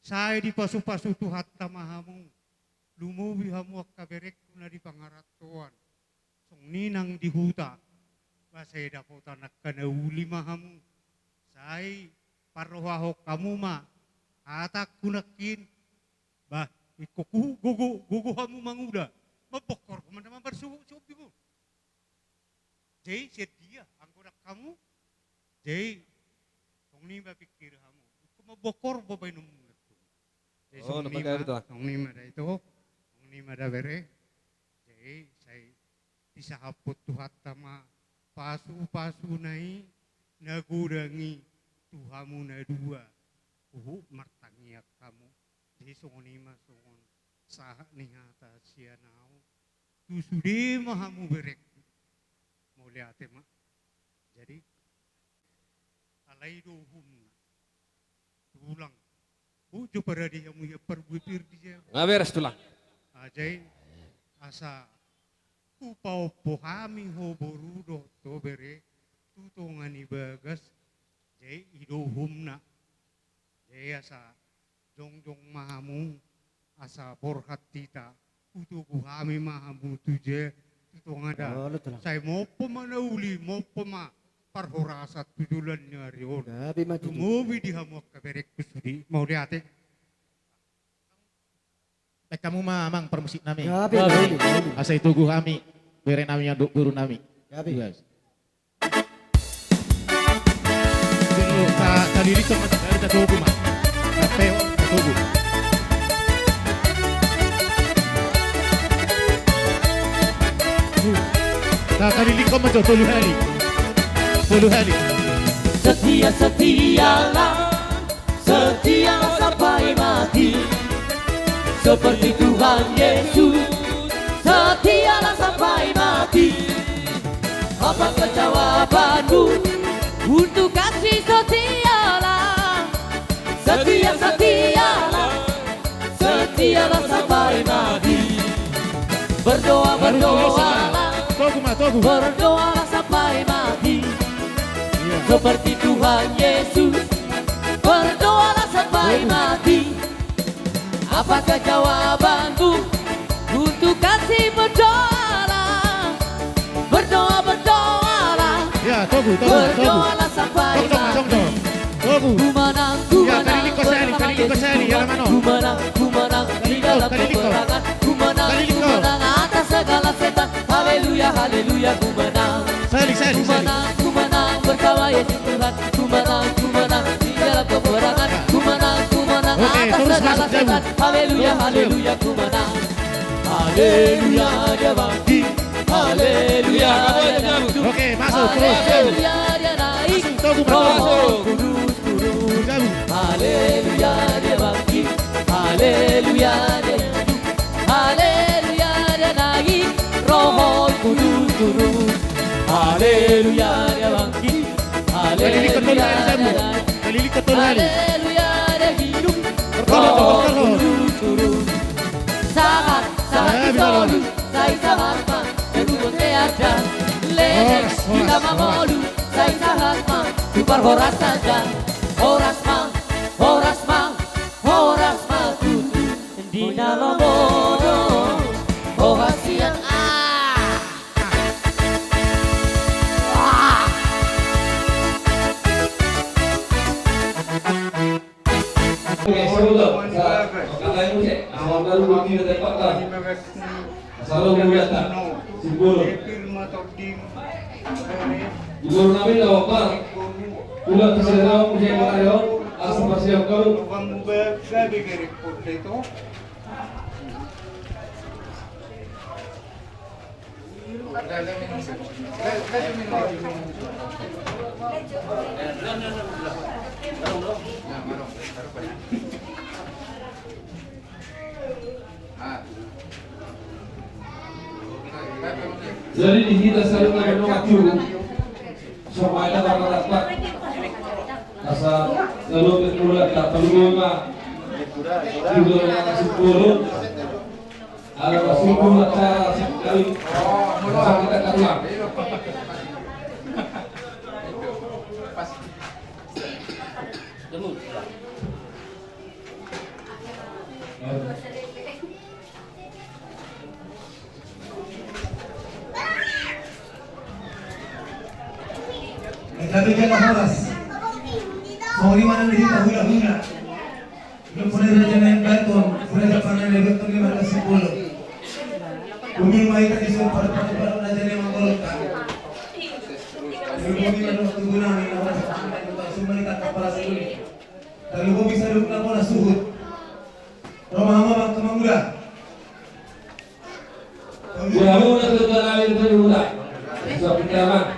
Sai dipasupasu Tuhanta ma hamu. Lumobi hamu angka berengku na di pangarantoan. Songon i nang di huta. Ba sai dapotan angka na uli ma hamu. Sai parrohahon hamu ma. Hatangku nangkin. Ba, ingkon huhut gogo, gogo hamu mangula. Mambokkor hamu ma na mambar si Ombing on. Jadi sian dia anggo ndang hamu. Jadi songon i ma pingkiri hamu. Ingkon mambokkor baenonmuna tu. Jadi songon i ma da ito. Songon i ma da bere. Jadi sai disahaphon Tuhanta ma pasupasuna i na godang i tu hamu na dua. Huhut martangiang hamu. Jadi songon i ma songon sahat ni hata sian au. Tu sude ma hamu berengku. Mauliate ma. Jadi alai do uhumna. Tulang. Uju parade hamu ia parbue pir di jam. Nga beres tulang. Ajai asa hupaompo hami ho boru dohot ho bere tu tonga ni bagas. Jadi i do uhumna. Jadi asa jongjong ma hamu asa borhat hita. Hutogu hami ma hamu tu je tu tonga da. Sai mompo ma na uli mompo ma parhorasan tu joloan ni ari on. Lumobi di hamu angka berengku sude. Mauliate. Baen hamu ma amang parmusik nami. Asa itogu hami bere nami dohot boru nami. Yes. Talilikon ma, tatogu ma. Tatogu. Talilikon ma jo tolu hali. Tolu hali. Setia, setialah, setia sampai mati. Seperti Tuhan Yesus. Apa jawabanmu untuk kasih setialah? Setia, setialah, setialah sampai mati. Berdoa, berdoalah. Togu ma, togu. Berdoalah sampai mati. Iya. Seperti Tuhan Yesus, berdoalah sampai mati. Apakah jawabanmu untuk kasih? Berdoalah, berdoa, berdoalah. Ya, togu, togu, togu. Berdoalah sampai mati. Togu. Ku menang, ku menang, ku menang. Ku menang, ku menang di dalam peperangan. Ku menang, ku menang atas segala setan. Haleluya, haleluya, ku menang. Ku menang, ku menang bersama Yesus Tuhan. Ku menang, ku menang di dalam peperangan. Ku menang, ku menang atas segala setan. Haleluya, haleluya, ku menang. Haleluya, dia bangkit. Haleluya, dia naik. Oke, masuk terus. Haleluya, dia naik. Masuk, togu, masuk. Roh Kudus turun. Haleluya, dia bangkit. Haleluya, dia hidup. Haleluya, dia naik. Roh Kudus turun. Haleluya, dia bangkit. Haleluya, dia naik. Haleluya, dia hidup. Roh Kudus turun. Sahat, sahat di solu. Sai sahat ma, berhubung sehat dan lenek. Horas, horas, kita mamolu. Sai sahat ma, tu parhorasan dan horas ma, horas ma, horas ma tutu. Di na lomo do ho hasian, ah. Ah. Oke, saluhut. Sa-, katai muse, asal lalu bukti na tempat lah. Saluhut mula ta. Simpul. Di boru nami na opa. Mula ta sera muse makareon, asal pasi kau. Jadi di hita saluhutna nunga tu. Supaya dapat dapat. Asa lalu bermula tak perlu ma. Juga na simpul. Ada masih dua cara sekali. Masa kita keluar. Tapi dia horas. Sorry, mana dia hula-hula. Nunga puna raja na i baton, puna raja na i baton, lima belas sepuluh. Bumi ma hita di sumpat, pada-pada raja na i manggolkan. Bumi ma dohot tubuh nami, na pada sumpat, sumpat hita kapala suli. Tarlumobi sadok na bona suhut. Roma hama bangka manguda. Ya, muna tu tanah itu muna. Sapi taman.